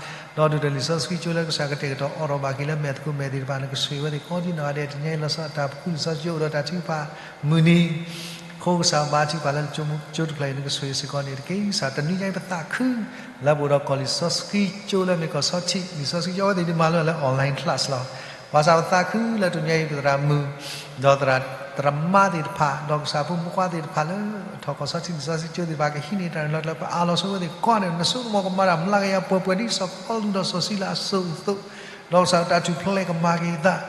ဒီးဒုၣ်ဒါလံာ်စီဆှံကၠိလၢကစၢ်ကတဲာ်ကတီၤအိးထီၣ်ဘၣ်က့ၤလၢမဲာ်သကိးမဲာ်သ့ၣ်တဖၣ် နကဆိၣ်ဂ့ၤဝဲသ့ၣ်ကိးဒံးနီၢ်ဂၤဒဲး တနံၤညါအံၤ လီၤဆီဒၣ်တၢ်ပဃုလံာ်စီဆှံကၠိ အိၣ်ဒီးတၢ်ထုကဖၣ်မုၢ်နံၤ အဃိကစၢ်ဘါထုကဖၣ်လၢကၠိမူကၠိတဖျၢၣ်အံၤ နကဆိၣ်ဂ့ၤစ့ၢ်ကီးန့ၣ်တက့ၢ်. ကစၢ်တနွံညါအံၤပသးခု လၢပအိၣ်ဒီးကီၢ်လံာ်စီဆှံကၠိလၢမ့ၢ်ကီၢ်ဆီထံး လံာ်စီဆှံကၠိအဝဲသ့ၣ်ဒုးမၤလိလၢ online class လီၤ. ဘၣ်ဆၣ်ပသးခုလၢတနွံညါအံၤ ပသရၣ်မုၣ် ဒီးသရၣ် သရၣ်မါသ့ၣ်တဖၣ် ဒီးကစၢ်ဖိမုၣ်ဖိခွါသ့ၣ်တဖၣ်လၢ ထီၣ်ကီၢ်ဆီထံးလံာ်စီဆှံကၠိသ့ၣ်တဖၣ် ကဟံးန့ၢ်တၢ်ရ့လိာ်ကျဲ ပအးလီၤဆိဝဲသ့ၣ်ကိးဂၤဒဲး နစိကမီၤကမၤတၢ်မျးကယၤပှဲၤပှဲၤဒ်စီၤပီလူးဒီးစီၤစံလၤအသိးအသိး ဒီးကစၢ်တၢ်ထူၣ်ဖျဲးကမၤက့ၤအသး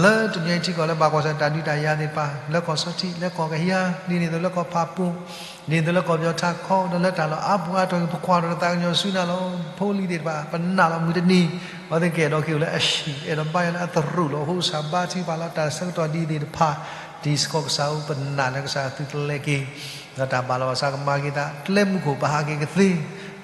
လၢတနွံညါအံၤထံကီၢ်လၢဘၣ်ကွၢ်ဆၢၣ်တၢ်ဒုးတၢ်ယၤသ့ၣ်တဖၣ် လၢကီၢ်ဆီထံး လၢကီၢ်ကယၤ ဒ်န့ၣ်အသိးလၢကီၢ်ဖးပူၤ ဒ်န့ၣ်အသိးလၢကီၢ်ပယီၤထးခီ ဒီးလၢတၢ်လီၢ်အါပူၤအါတီၢ်အံၤ ပကွၢ်ထီၣ်တၢ်သးကညီၤဆူနၤလီၤ. ဖိလံၤသ့ၣ်တဖၣ် ပနာ်လီၤမုၢ်တနံၤ အဝဲသ့ၣ်ကအဲၣ်ဒိးက့ၤအိၣ်လၢအဟံၣ် အဲၣ်ဒိးဘါယွၤလၢအသရူးလီၤ. အဃိကစၢ်ဘါထုကဖၣ်လီၤ တၢ်ဆၢကတီၢ်ဒ်အံၤသ့ၣ်တဖၣ် တံၤသကိးကစၢ်ဧၢ ပနာ်လၢကစၢ်သုတလဲၤက့ၤ ဒီးတၢ်ဘၣ်လီၤဘၣ်စးကမၤက့ၤသး ကျဲမုၢ်ခိၣ်ပဟးက့ၤကသ့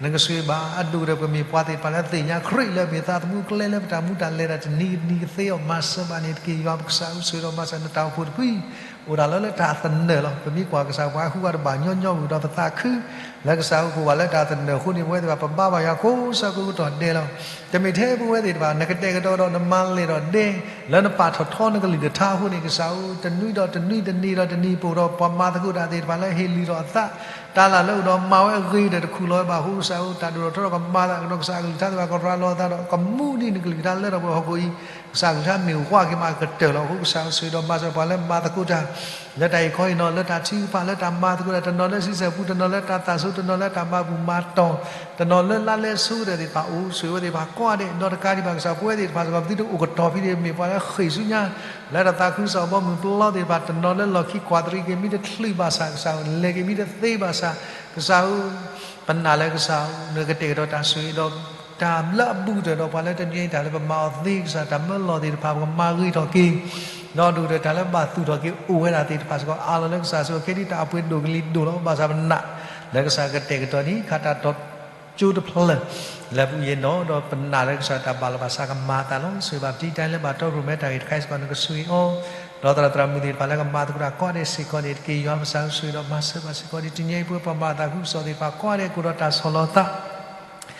နကဆိၣ်ဂ့ၤဘၣ် အဒိၣ်ကတၢၢ်ပမ့ၢ်ပှၤသ့ၣ်တဖၣ်လၢအသ့ၣ်ညါခရံာ်လၢမ့ၢ်သးသမူကျဲလၢပတၢ်မူတၢ်လဲၤတၢ်တနံၤတနံၤကသ့အီၤ မၤစၢၤဘၣ်န့ၣ်တက့ၢ်. ယွၤပကစၢ်ဧၢ ဆိၣ်ဂ့ၤဒီးမၤစၢၤနတၢ်အိၣ်ဖှိၣ်တဖု အိၣ်ဒၣ်လၢလၢတၢ်သနၢၣ်လီၤ. ပမ့ၢ်ကွၢ်ကစၢ်ပှၤဟူးဂၤတဘၣ်ညီညီဝံၤဒီးပသးခု လၢကစၢ်အိၣ်ဖှိၣ်ဘၣ်လၢတၢ်သနၢၣ်အဃိန့ၣ် ပဝဲသ့ၣ်တဖၣ်ပဘါဘၣ်ယွၤကိးဆၢကိးကတီၢ်ဒဲးလီၤ. တမ့ၢ်ထဲပဝဲသ့ၣ်တဖၣ် နကတဲာ်ကတီၤဒီးနမၤလဲၢ်ဒီးဒဲး လၢနပာ်ထီၣ်ထီနကလုၢ်ကထါအဃိန့ၣ် ကစၢ်ဧၢ တနွံဒီးတနွံတနံၤဒီးတနံၤ ပအိၣ်ဒီးပှၤမၤသကိးတၢ်သ့ၣ်တဖၣ်လၢဟ့ၣ်လုၢ်ထီၣ်အသး တၢ်လၢ်လၢအိၣ်ဒီးမၤဝဲအဂ့ၤဒီးတခူၣ်လီၤဝဲဘၣ်အဃိ ကစၢ်ဧၢ တၢ်ဒိၣ်ထီၣ်ထီထီၣ်ကမၤသးကဒီး ကစၢ်အကလုၢ်ကထါသ့ၣ်တဖၣ်ကရၤလီၤအသးဒီး ကမူဒ်နကလုၢ်ကထါလၢထီၣ်ပှဲၤဟီၣ်ခိၣ်အံၤ ကစၢ်အကလုၢ်ကထါမ့ၢ်ဝးက့ၤမးကတၢၢ်လီၤ. အဃိကစၢ်ဧၢ ဆိၣ်ဂ့ၤဒီးမၤစၢၤပှၤလၢမၤသကိးတၢ် လၢတၢ်အံၤခီအံၤနီၤ လၢတၢ်ထုကဖၣ်လၢတၢ်မၤသကိးတၢ် တနီၤလၢဆံဆဲၣ်ပူၤ တနီၤလၢတၢ်သးဆူ တနီၤလၢတၢ်မၤဘူၣ်မၤတီၢ် တနီၤလၢလါလဲဆိကတၢၢ်သ့ၣ်တဖၣ် အိၣ်ဆိၣ်ဂ့ၤဝဲသ့ၣ်တဖၣ်ကိးဂၤဒဲး ဒီးတကးဒံးဘၣ်ကစၢ် ပဝဲသ့ၣ်တဖၣ်စ့ၢ်ကီး ပသုတအိၣ်ကတီၤဖဲန့ၣ် မ့ၢ်ပှၤလၢဃ့ၢ်ဆူညါ လၢတၢ်သးခုကစီၣ်အဘီအမုၢ်ပျီသ့ၣ်တဖၣ် တနီၤလၢလီၢ်ခံကွၢ်တရံးက့ၤမ့ၢ်တချုးဘၣ်ဆၣ် ကစၢ်ဧၢ လဲၤက့ၤမ့ၢ်တသ့ဘၣ်ဆၣ် ကစၢ်ဧၢ ပနာ်လၢကစၢ်ဧၢ နကတဲာ်ကတီၤတၢ်ဆိၣ်ဂ့ၤဒီး တၢ်လၢအဘူးကတၢၢ်ဒီးပှၤလၢတနွံညါအံၤ တၢ်လၢပမၤအီၤသ့ကစၢ် တၢ်မၢလီၤသ့ၣ်တဖၣ် ပကမၤဂ့ၤထီၣ်က့ၤ ဒီးဒိၣ်ကတၢၢ်တၢ်လၢဘၣ်သူၣ်ထီၣ်က့ၤအိၣ်ဝဲဒၣ်သ့ၣ်တဖၣ်စ့ၢ်ကီး အးလီၤလၢကစၢ်စ့ၢ်ကီး ခဲဒ်တၢ်အပှ့ၤဒိၣ်ကလံၤဒိၣ်လီၤ. ဘၣ်ဆၣ်ပနာ်လၢကစၢ်ကတဲာ်ကတီၤန့ၣ် ခးတၢ်တီကၠိတဖျၢၣ် လၢပူၤယဲၢ်နီၤ ဒီးပနာ်လၢကစၢ်တၢ်ဘၣ်လီၤဘၣ်စးကမၤအသးလီၤ. ဆိၣ်ဂ့ၤဘၣ်ပတံၤတၢ်လၢဘၣ်တီပရိၣ်မဲတၢ်ဂ့ၢ်တခါအံၤစ့ၢ်ကီး နကဆိၣ်ဂ့ၤအီၤ ဒီးသရၣ်သရၣ်မုၣ်သ့ၣ်တဖၣ်လၢကမၤသကိးတၢ်ကိးဂၤဒဲးစ့ၢ်ကီးန့ၣ်တက့ၢ်. ယွၤပကစၢ်ဧၢ ဆိၣ်ဂ့ၤဒီးမၤစၢၤဘၣ်စ့ၢ်ကီး ဒ်တနွံညါအံၤပဝဲပှၤမၤအသးခုကစီၣ်သ့ၣ်တဖၣ်ကိးဂၤဒဲး ကအိၣ်ဒီးတၢ်ဆီၣ်လီၤသး တနွံညါ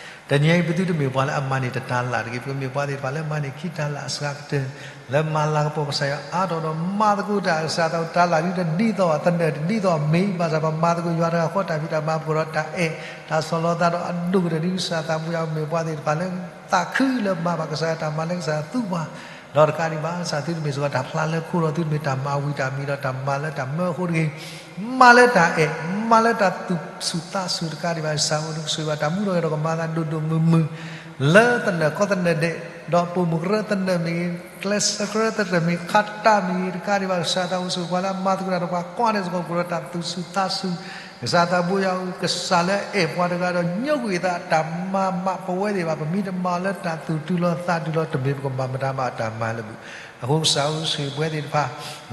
အံၤ ပသုတမ့ၢ်ပှၤလၢအမၤန့ၢ်တတၤလၣ်တဂ့ၤ, ပကမ့ၢ်ပှၤသ့ၣ်တဖၣ်လၢမၤန့ၢ်ခံတၤလၣ်အစှၤကတၢၢ်, လၢမၤလၤကပီၤကစၢ်ယွၤအါထီၣ်ဒီးမၤသကိးတၢ်အကစၢ်သး တၤလၣ်ဒ်တဒ်သိးဘၣ်, သနၢၣ်တဒ်သိးဘၣ်, မ့ၢ်ဘၣ်ဆၣ်ပမၤသကိးယွၤတဂၤဃီတၢ်ဖံးတၢ်မၤ ပကအိၣ်ဒီးတၢ်အဲၣ်, တၢ်ဆီၣ်လီၤသးဒီးအဒိၣ်ကတၢၢ်ဒ်ကစၢ်သးပူၤယွၤ, ပမ့ၢ်ပှၤသ့ၣ်တဖၣ်လၢသးခုလၢမၤဘၣ်ကစၢ်ယွၤတၢ်မၤလၢကစၢ်ယွၤသူပှၤ ဒီးတကးဒံးဘၣ် ကစၢ်သုတမ့ၢ်စ့ၢ်ကီးတၢ်ဖျါလၢခိဒီး သုတမ့ၢ်တၢ်မၤဝံၤတၢ်မံၤဒီးတၢ်မၤလၢတၢ်မၢအဃိတဂ့ၤ, မၤလၢတၢ်အဲၣ်, မၤလၢတၢ်သူၣ်ဆူၣ်သးဆူၣ်တကးဒံးဘၣ် ကစၢ်ဧၢ နကဆိၣ်ဂ့ၤဘၣ်တၢ်မူထီၣ်ဂဲၤဒီးကမၤသးဒိၣ်ဒိၣ်မုၢ်မုၢ်, လၢသနၢၣ်ခီသနၢၣ်ဒဲး, ဒီးပိာ်မုၣ်ကရၢသနၢၣ်မ့ၢ်ဂ့ၤ, ကျဲးစၢးကရၢသနၢၣ်မ့ၢ်ဂ့ၤ, ခးတၢ်မ့ၢ်ဂ့ၤ တကးဒံးဘၣ် ကစၢ်သးအိၣ်ဆိၣ်ပှၤလၢအမၤသကိးတၢ်ဒီးပှၤကိးဂၤဒဲးစ့ၢ်ကီး ပကအိၣ်ဒီးတၢ်သူၣ်ဆူၣ်သးဆူၣ်, ကစၢ်သးဘိယွၤဧၢ ကစၢ်လၢအအဲၣ်ပှၤတဂၤဒီးညိကွံာ်အသး တၢ်မၤမးပဝဲသ့ၣ်တဖၣ် ပမ့ၢ်တမၤလၢတၢ်သူၣ်တုၤလီၤသးတုၤလီၤ တမ့ၢ်ပကမၤမတၤမၤအတၢ်မၤလၢၤဘၣ်. အဃိကစၢ်ဧၢ ဆိၣ်ဂ့ၤပဝဲသ့ၣ်တဖၣ်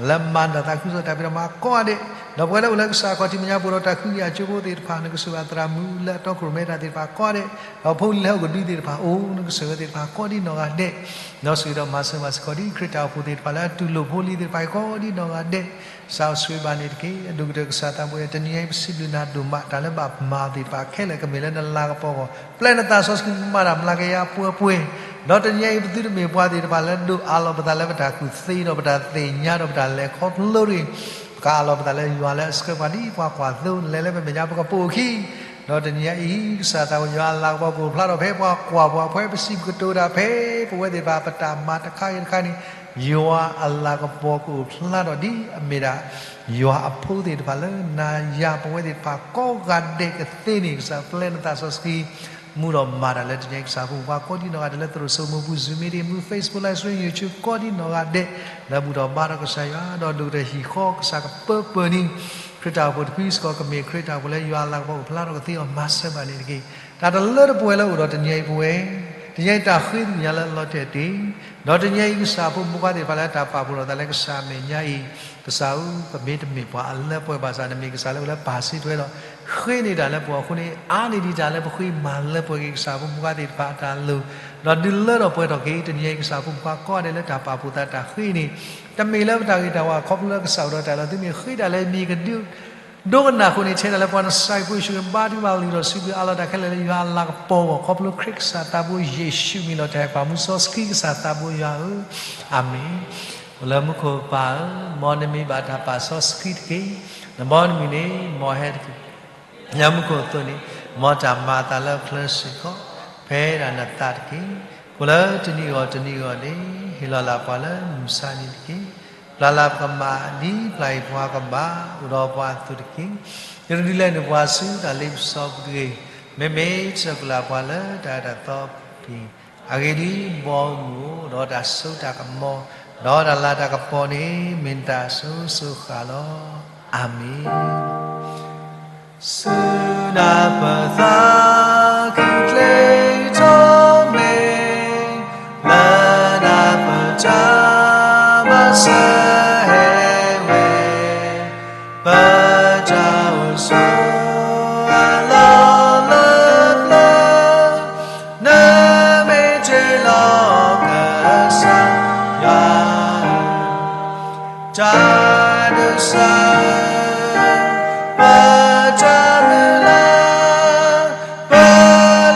လၢမၤတၢ်သးခုကစီၣ်တၢ်ဖံးတၢ်မၤကိးဂၤဒဲး, ဒီးပဝဲလၢအိၣ်လၢကစၢ်ခီၣ်ထံးမဲာ်ညါပူၤဒီးတၢ်ဃုကယာ်ကၠိဖိသ့ၣ်တဖၣ် နကဆိၣ်ဂ့ၤသရၣ်မုၣ်လၢအတီခိၣ်ရိၣ်မဲတၢ်သ့ၣ်တဖၣ်ကိးဂၤဒဲး, ဒီးဖိလံၤလၢဟီၣ်ခိၣ်ဒူသ့ၣ်တဖၣ်အိၣ် နကဆိၣ်ဂ့ၤသ့ၣ်တဖၣ်ကိးဒ်နီၢ်ဂၤဒဲး, ဒီးဆိၣ်ဂ့ၤဒီးမၤစၢၤဘၣ်စ့ၢ်ကီးဒ်ခရံာ်တၢ်အိၣ်ဖှိၣ်သ့ၣ်တဖၣ်လၢအတူၢ်လိာ်ဖိလံၤသ့ၣ်တဖၣ်အံၤကိးဒ်နီၢ်ဂၤဒဲး, ကစၢ်ဧၢ ဆိၣ်ဂ့ၤဘၣ်န့ၣ်တက့ၢ်. အဒိၣ်ကတၢၢ်ကစၢ်သးဘိယွၤ တနံၤညါအံၤ ပစံးဘျုးနၤဒိၣ်မး တၢ်လၢဘၣ်မၤသ့ၣ်တဖၣ်ခဲလၢာ် ကမ့ၢ်လၢနလၤကပီၤအဂီၢ် ပျဲနသးစီဆှံမၤတၢ်မျးကယၤပှဲၤပှဲၤ, ဒီးတနံၤညါအံၤ ပသုတမ့ၢ်ပှၤသ့ၣ်တဖၣ်လၢဒိးအးလီၤပသးလၢပတၢ်ကူၣ်သ့ဒီးပတၢ်သ့ၣ်ညါဒီးပတၢ်လဲၤခီဖျိတဂ့ၤ, ပကအးလီၤပသးလၢယွၤလၢအဆှၢပှၤဒ်ပှၤကွၢ်သိ လဲၤလၢပမဲာ်ညါပကပိာ်အခံ ဒီးတနံၤညါအံၤ ကစၢ်သးဘိယွၤအလၤကပီၤကအိၣ်ဖျါထီၣ်ဖဲပှၤကွၢ်ပှၤ ဖဲပစံးပကတိၤတၢ်ဖဲ ပဝဲသ့ၣ်တဖၣ်ပတၢ်မၤတခါဂ့ၤတခါန့ၣ် ယွၤအလၤကပီၤကအိၣ်ဖျါထီၣ်ဒ်အမ့ၢ်ဒၣ် ယွၤအဖိသ့ၣ်တဖၣ်လၢနၤယၤပဝဲသ့ၣ်တဖၣ်ကိးဂၤဒဲးကသ့န့ၣ် ကစၢ်ပျဲနသးစီဆှံ မူဒီးမၤတၢ်လၢတနံၤညါအံၤ ကစၢ်ဖိမုၣ်ဖိခွါကိးဒ်နီၢ်ဂၤဒဲးလၢသရိာ်စိမိၤပူၤ Zoom meeting မူ Facebook Live Stream YouTube ကိးဒ်နီၢ်ဂၤဒဲး လၢဘူၣ်ထီၣ်ဘါထီၣ်ကစၢ်ယွၤ ဒီးဒိၣ်ကတၢၢ်ဟံၣ်ဃီကစၢ်ကပၢပၢၢ်န့ၣ် ခရံာ်တၢ်အိၣ်ဖှိၣ်တဖုစ့ၢ်ကီး ကမ့ၢ်ခရံာ်တၢ်အိၣ်ဖှိၣ်လၢယွၤအလၤကပီၤအိၣ်ဖျါထီၣ်ကသ့အီၤ မၤစၢၤဘၣ်န့ၣ်တက့ၢ်. တၢ်တလၢတပှဲၤလၢအိၣ်ဒီးတနံၤညါအံၤပဝဲ, တနံၤညါအံၤတၢ်ဃ့သ့ၣ်ညါလၢအလီၤတဲာ်တ့ၢ်, ဒီးတနံၤညါအံၤကစၢ်ဖိမုၣ်ဖိခွါသ့ၣ်တဖၣ်လၢတၢ်ပာ်ဖှိၣ်ထီၣ်သးလၢကစၢ်အမဲာ်ညါအံၤ, ကစၢ်ဧၢ ပမ့ၢ်တမ့ၢ်ပှၤအလၢပှဲၤဘၣ်ဆၣ် နမ့ၢ်ကစၢ်လၢပှဲၤလၢပာ်စံးထွဲဒီး ဃ့န့ၢ်တၢ်လၢပှၤအဃိန့ၣ် အါန့ၢ်ဒံးတၢ်လၢပဃ့မၤလၢပှဲၤက့ၤကစၢ်ဖိမုၣ်ဖိခွါသ့ၣ်တဖၣ်အတၢ်လိၤ, ဒီးဒုးလၢထီၣ်ပှဲၤထီၣ်က့ၤ တနံၤညါအံၤကစၢ်ဖိမုၣ်ဖိခွါကိးဂၤဒဲး လၢတၢ်ပာ်ဖှိၣ်သးတၢ်ဃ့န့ၣ်, တမ့ၢ်လၢပတၢ်ဂ့ၤတၢ်ဝါခီဖျိလၢကစၢ်အိၣ်ဒီးတၢ်လီၤ, သုမ့ၢ်ဃ့တၢ်လၢမံၤကဒု ဒိကနၣ်အဃိန့ၣ် ထဲဒၣ်လၢပှၤနစဲးဖိယ့ၣ်ၡူး ဘါထုကဖၣ်လၢယွၤအလၤကပီၤအဂီၢ် ခီဖျိခရံာ်ကစၢ်သးဘိယ့ၣ်ၡူးမံၤလီၤ တၢ်ဟဲပာ်မူစီဆှံကစၢ်သးဘိယွၤဧၢ, အၤမ့ၣ်. အိၣ်လၢမူခိၣ်ပၢ်ဧၢ, မ်နမံၤဘၣ်တၢ်ပာ်စီဆှံတက့ၢ်. နဘီနမုၢ်န့ၣ် မ်ဟဲတက့ၢ်. ညမူခိၣ်အသိးန့ၣ် မ်တၢ်မၤအသးလၢချၢစ့ၢ်ကီး ဖဲဒၣ်နသးတက့ၢ်. ကိၣ်လၢတနံၤအဂီၢ်တနံၤအဂီၢ်န့ၣ် ဟ့ၣ်လီၤလၢပှၤလၢမုၢ်မဆါတနံၤတက့ၢ်. ပျၢ်လၢပကမၣ် ဒ်ပျၢ်အံၤပှၤကမၣ် အိၣ်ဒီးပှၤအသိးတက့ၢ်. ယတဒုးလဲနုာ်ပှၤဆူတၢ်လ့ပစီပူၤတဂ့ၤ. မ့မ့ၢ်ဆဲးကျိးလၢပှၤလၢတၢ်အၢတၢ်သီအပူၤတက့ၢ်. အဂ့ၢ်ဒ်အံၤ, ဘီမုၢ်ဧၢ, ဒီးတၢ်စိတၢ်ကမီၤ, ဒီးတၢ်လၤတၢ်ကပီၤန့ၣ် မ့ၢ်နတၢ်အစိၤစိၤဃၣ်လီၤ. အၤမ့ၣ်. ဆူနၢ်ပၢၢ်သးခုကျဲထီၣ်မ့ၢ် လၢနၢ်ပၢၢ်တၢ်ဘၣ်ဆၢဟဲဝဲ ပတၢ်အိၣ်ဆိးအလီၢ်လၢပျၢၤ, နမ့ၢ်တ့လီၤကစၢ်ယွၤ တၢ်ဒိးစၢၤ ပတၢ်မုၢ်လၢ် ပ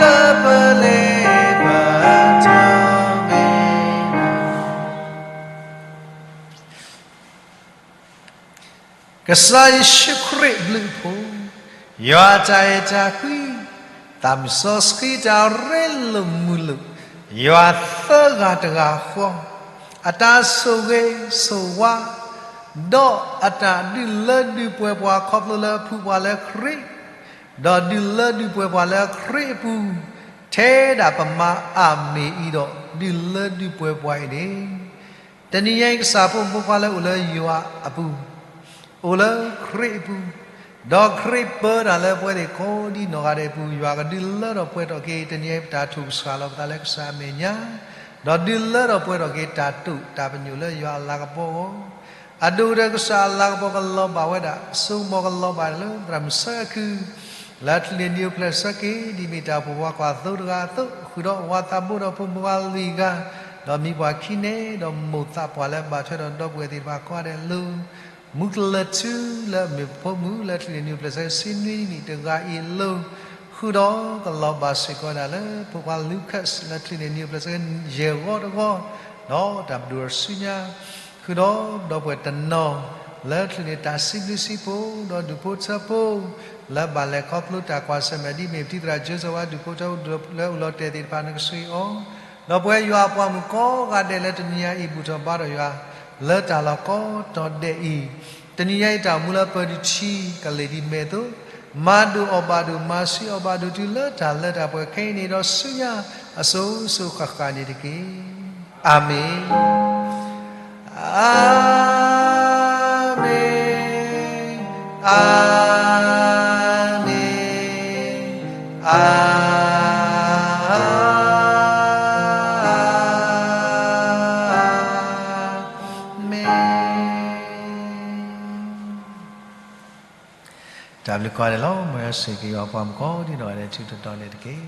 လၢပလ့ပတၢ်မ့ၢ် ကစၢ်ယ့ၣ်ၡူးခရံာ်အဘျုးအဖှိၣ်, ယွၤအတၢ်အဲၣ်တၢ်ကွံ, သးစီဆှံတၢ်ရ့လိာ်မုာ်လိာ်, ယွၤသၢဂၤတဂၤဃီ, အတၢ်ဆိၣ်ဂ့ၤဆိၣ်ဝါ, ဒီးအတၢ်ဒုးလၢဒုးပှဲၤပှၤခီဖျိလၢအဖှူပှၤလၢခရံာ်, ဒီးဒုးလၢဒုးပှဲၤပှၤလၢခရံာ်အပူၤ, ထဲဒၣ်ပမၤအၤမ့ၣ်အံၤဒီး ဒုးလၢဒုးပှဲၤပှၤအံၤန့ၣ်, တနံၤညါအံၤ ကစၢ်ဖိမုၣ်ဖိခွါလၢအိၣ်လၢယွၤအပူၤ, အိၣ်လၢခရံာ်အပူၤ, ဒီးခရံာ်ပၢတၢ်လၢပှၤသ့ၣ်ကိးဒံနီၢ်ဂၤဒဲးအပူၤ, ယွၤကဒုးလၢထီၣ်ပှဲၤထီၣ်က့ၤ တနံၤညါအံၤ ပတၢ်ထိၣ်ကစှၤလီၤပသးလၢကစၢ်အမဲာ်ညါ, ဒီးဒုးလၢထီၣ်ပှဲၤထီၣ်က့ၤ တၢ်တိာ်တၢ်ပညိၣ်လၢယွၤအလၤကပီၤအဂီၢ်, အဒိၣ်ကတၢၢ်ကစၢ်အလၤကပီၤကလီၤဘၣ်ဝဲဒၣ် အစိကမီၤကလီၤဘၣ်လၢသရၣ်မုၣ်ဆၢခု လၢချံးန့ၢ်နံၤအိၣ်ဖျဲၣ်ဆၢက့ၤ ဒ်မ့ၢ်တၢ်အိၣ်ဖှိၣ်ပှၤကွၢ်သိတဂၤအသိး, ဃုာ်ဒီးဝၤသးဘိဒီးဖိမုၣ်ဖိခွါလွံၢ်ဂၤ, ဒီးမံၤပှၢ်ခံန့ၣ်, ဒီးမိၢ်သးပှၢ်လၢဘၣ်ထွဲဒီးဒီပုၢ်ဝဲၢ်သ့ၣ်တဖၣ်ကိးဂၤဒဲးအလိၤ, မူကလၢၤထူလၢအမ့ၢ်ဖိမုၣ်လၢချံးန့ၢ်နံၤအိၣ်ဖျဲၣ်ဆၢက့ၤ ဆံနွံနံၣ်တဂၤအံၤအလိၤ, ဃုာ်ဒီးကလီၤဘၣ်စ့ၢ်ကီးဝဲဒၣ်လၢ ဖိခွါ Lucas လၢချံးန့ၢ်နံၤအိၣ်ဖျဲၣ်ဆၢက့ၤ ယဲၢ်ဂီၤတဂီၤ, ဒီးတၢ်ဘျုးအီၤဆူညါ ဃုာ်ဒီးဒီပုၢ်ဝဲၢ်တနီၤ လၢချံးန့ၢ်တၢ်စံးဘျုးစံးဖှိၣ် ဒီးဒူၣ်ဖိထၢဖိ လၢဘၣ်လဲၤခီဖျိတၢ်ကွၢ်ဆၢၣ်မဲာ်ဒ်မ့ၢ်ပထံသရၣ် Joseph ဝဲဒူၣ်ဖိထၢဖိလၢအိၣ်လီၤတဲာ်သ့ၣ်တဖၣ် နကဆိၣ်ဂ့ၤအီၤ, ဒီးပဝဲယွၤအပှၤမုၣ်ကိးဂၤဒဲးလၢတနံၤညါအံၤဘူၣ်ထီၣ်ဘါထီၣ်ယွၤ လၢတၢ်လီၢ်ကိးတီၤဒဲးအံၤ, တနံၤညါအံၤတၢ်အိၣ်မူလၢပၢၤဒုးထံကလဲၤဒ်မဲာ်အသိး, မၤဒိၣ်အီၣ်ဘၣ်ဒိၣ် မၤဆူအီၣ်ဘၣ်ဒိၣ်တုၤလၢတၢ်လၢတၢ်ပှဲၤခဲအံၤန့ၣ်ဒီးဆူညါ အစိၤစိၤဃၣ်ဃၣ်န့ၣ်တက့ၢ်. အၤမ့ၣ်, အၤမ့ၣ်, အၤမ့ၣ်, အၤမ့ၣ်. တၢ်ဘျုးကိးဂၤဒဲးလီၤ. မ်ယွၤဆိၣ်ဂ့ၤက့ၤယွၤအပှၤမုၣ်ကိးဒံနီၢ်ဂၤဒဲး ထူးထူးတီၤတီၤန့ၣ်တက့ၢ်.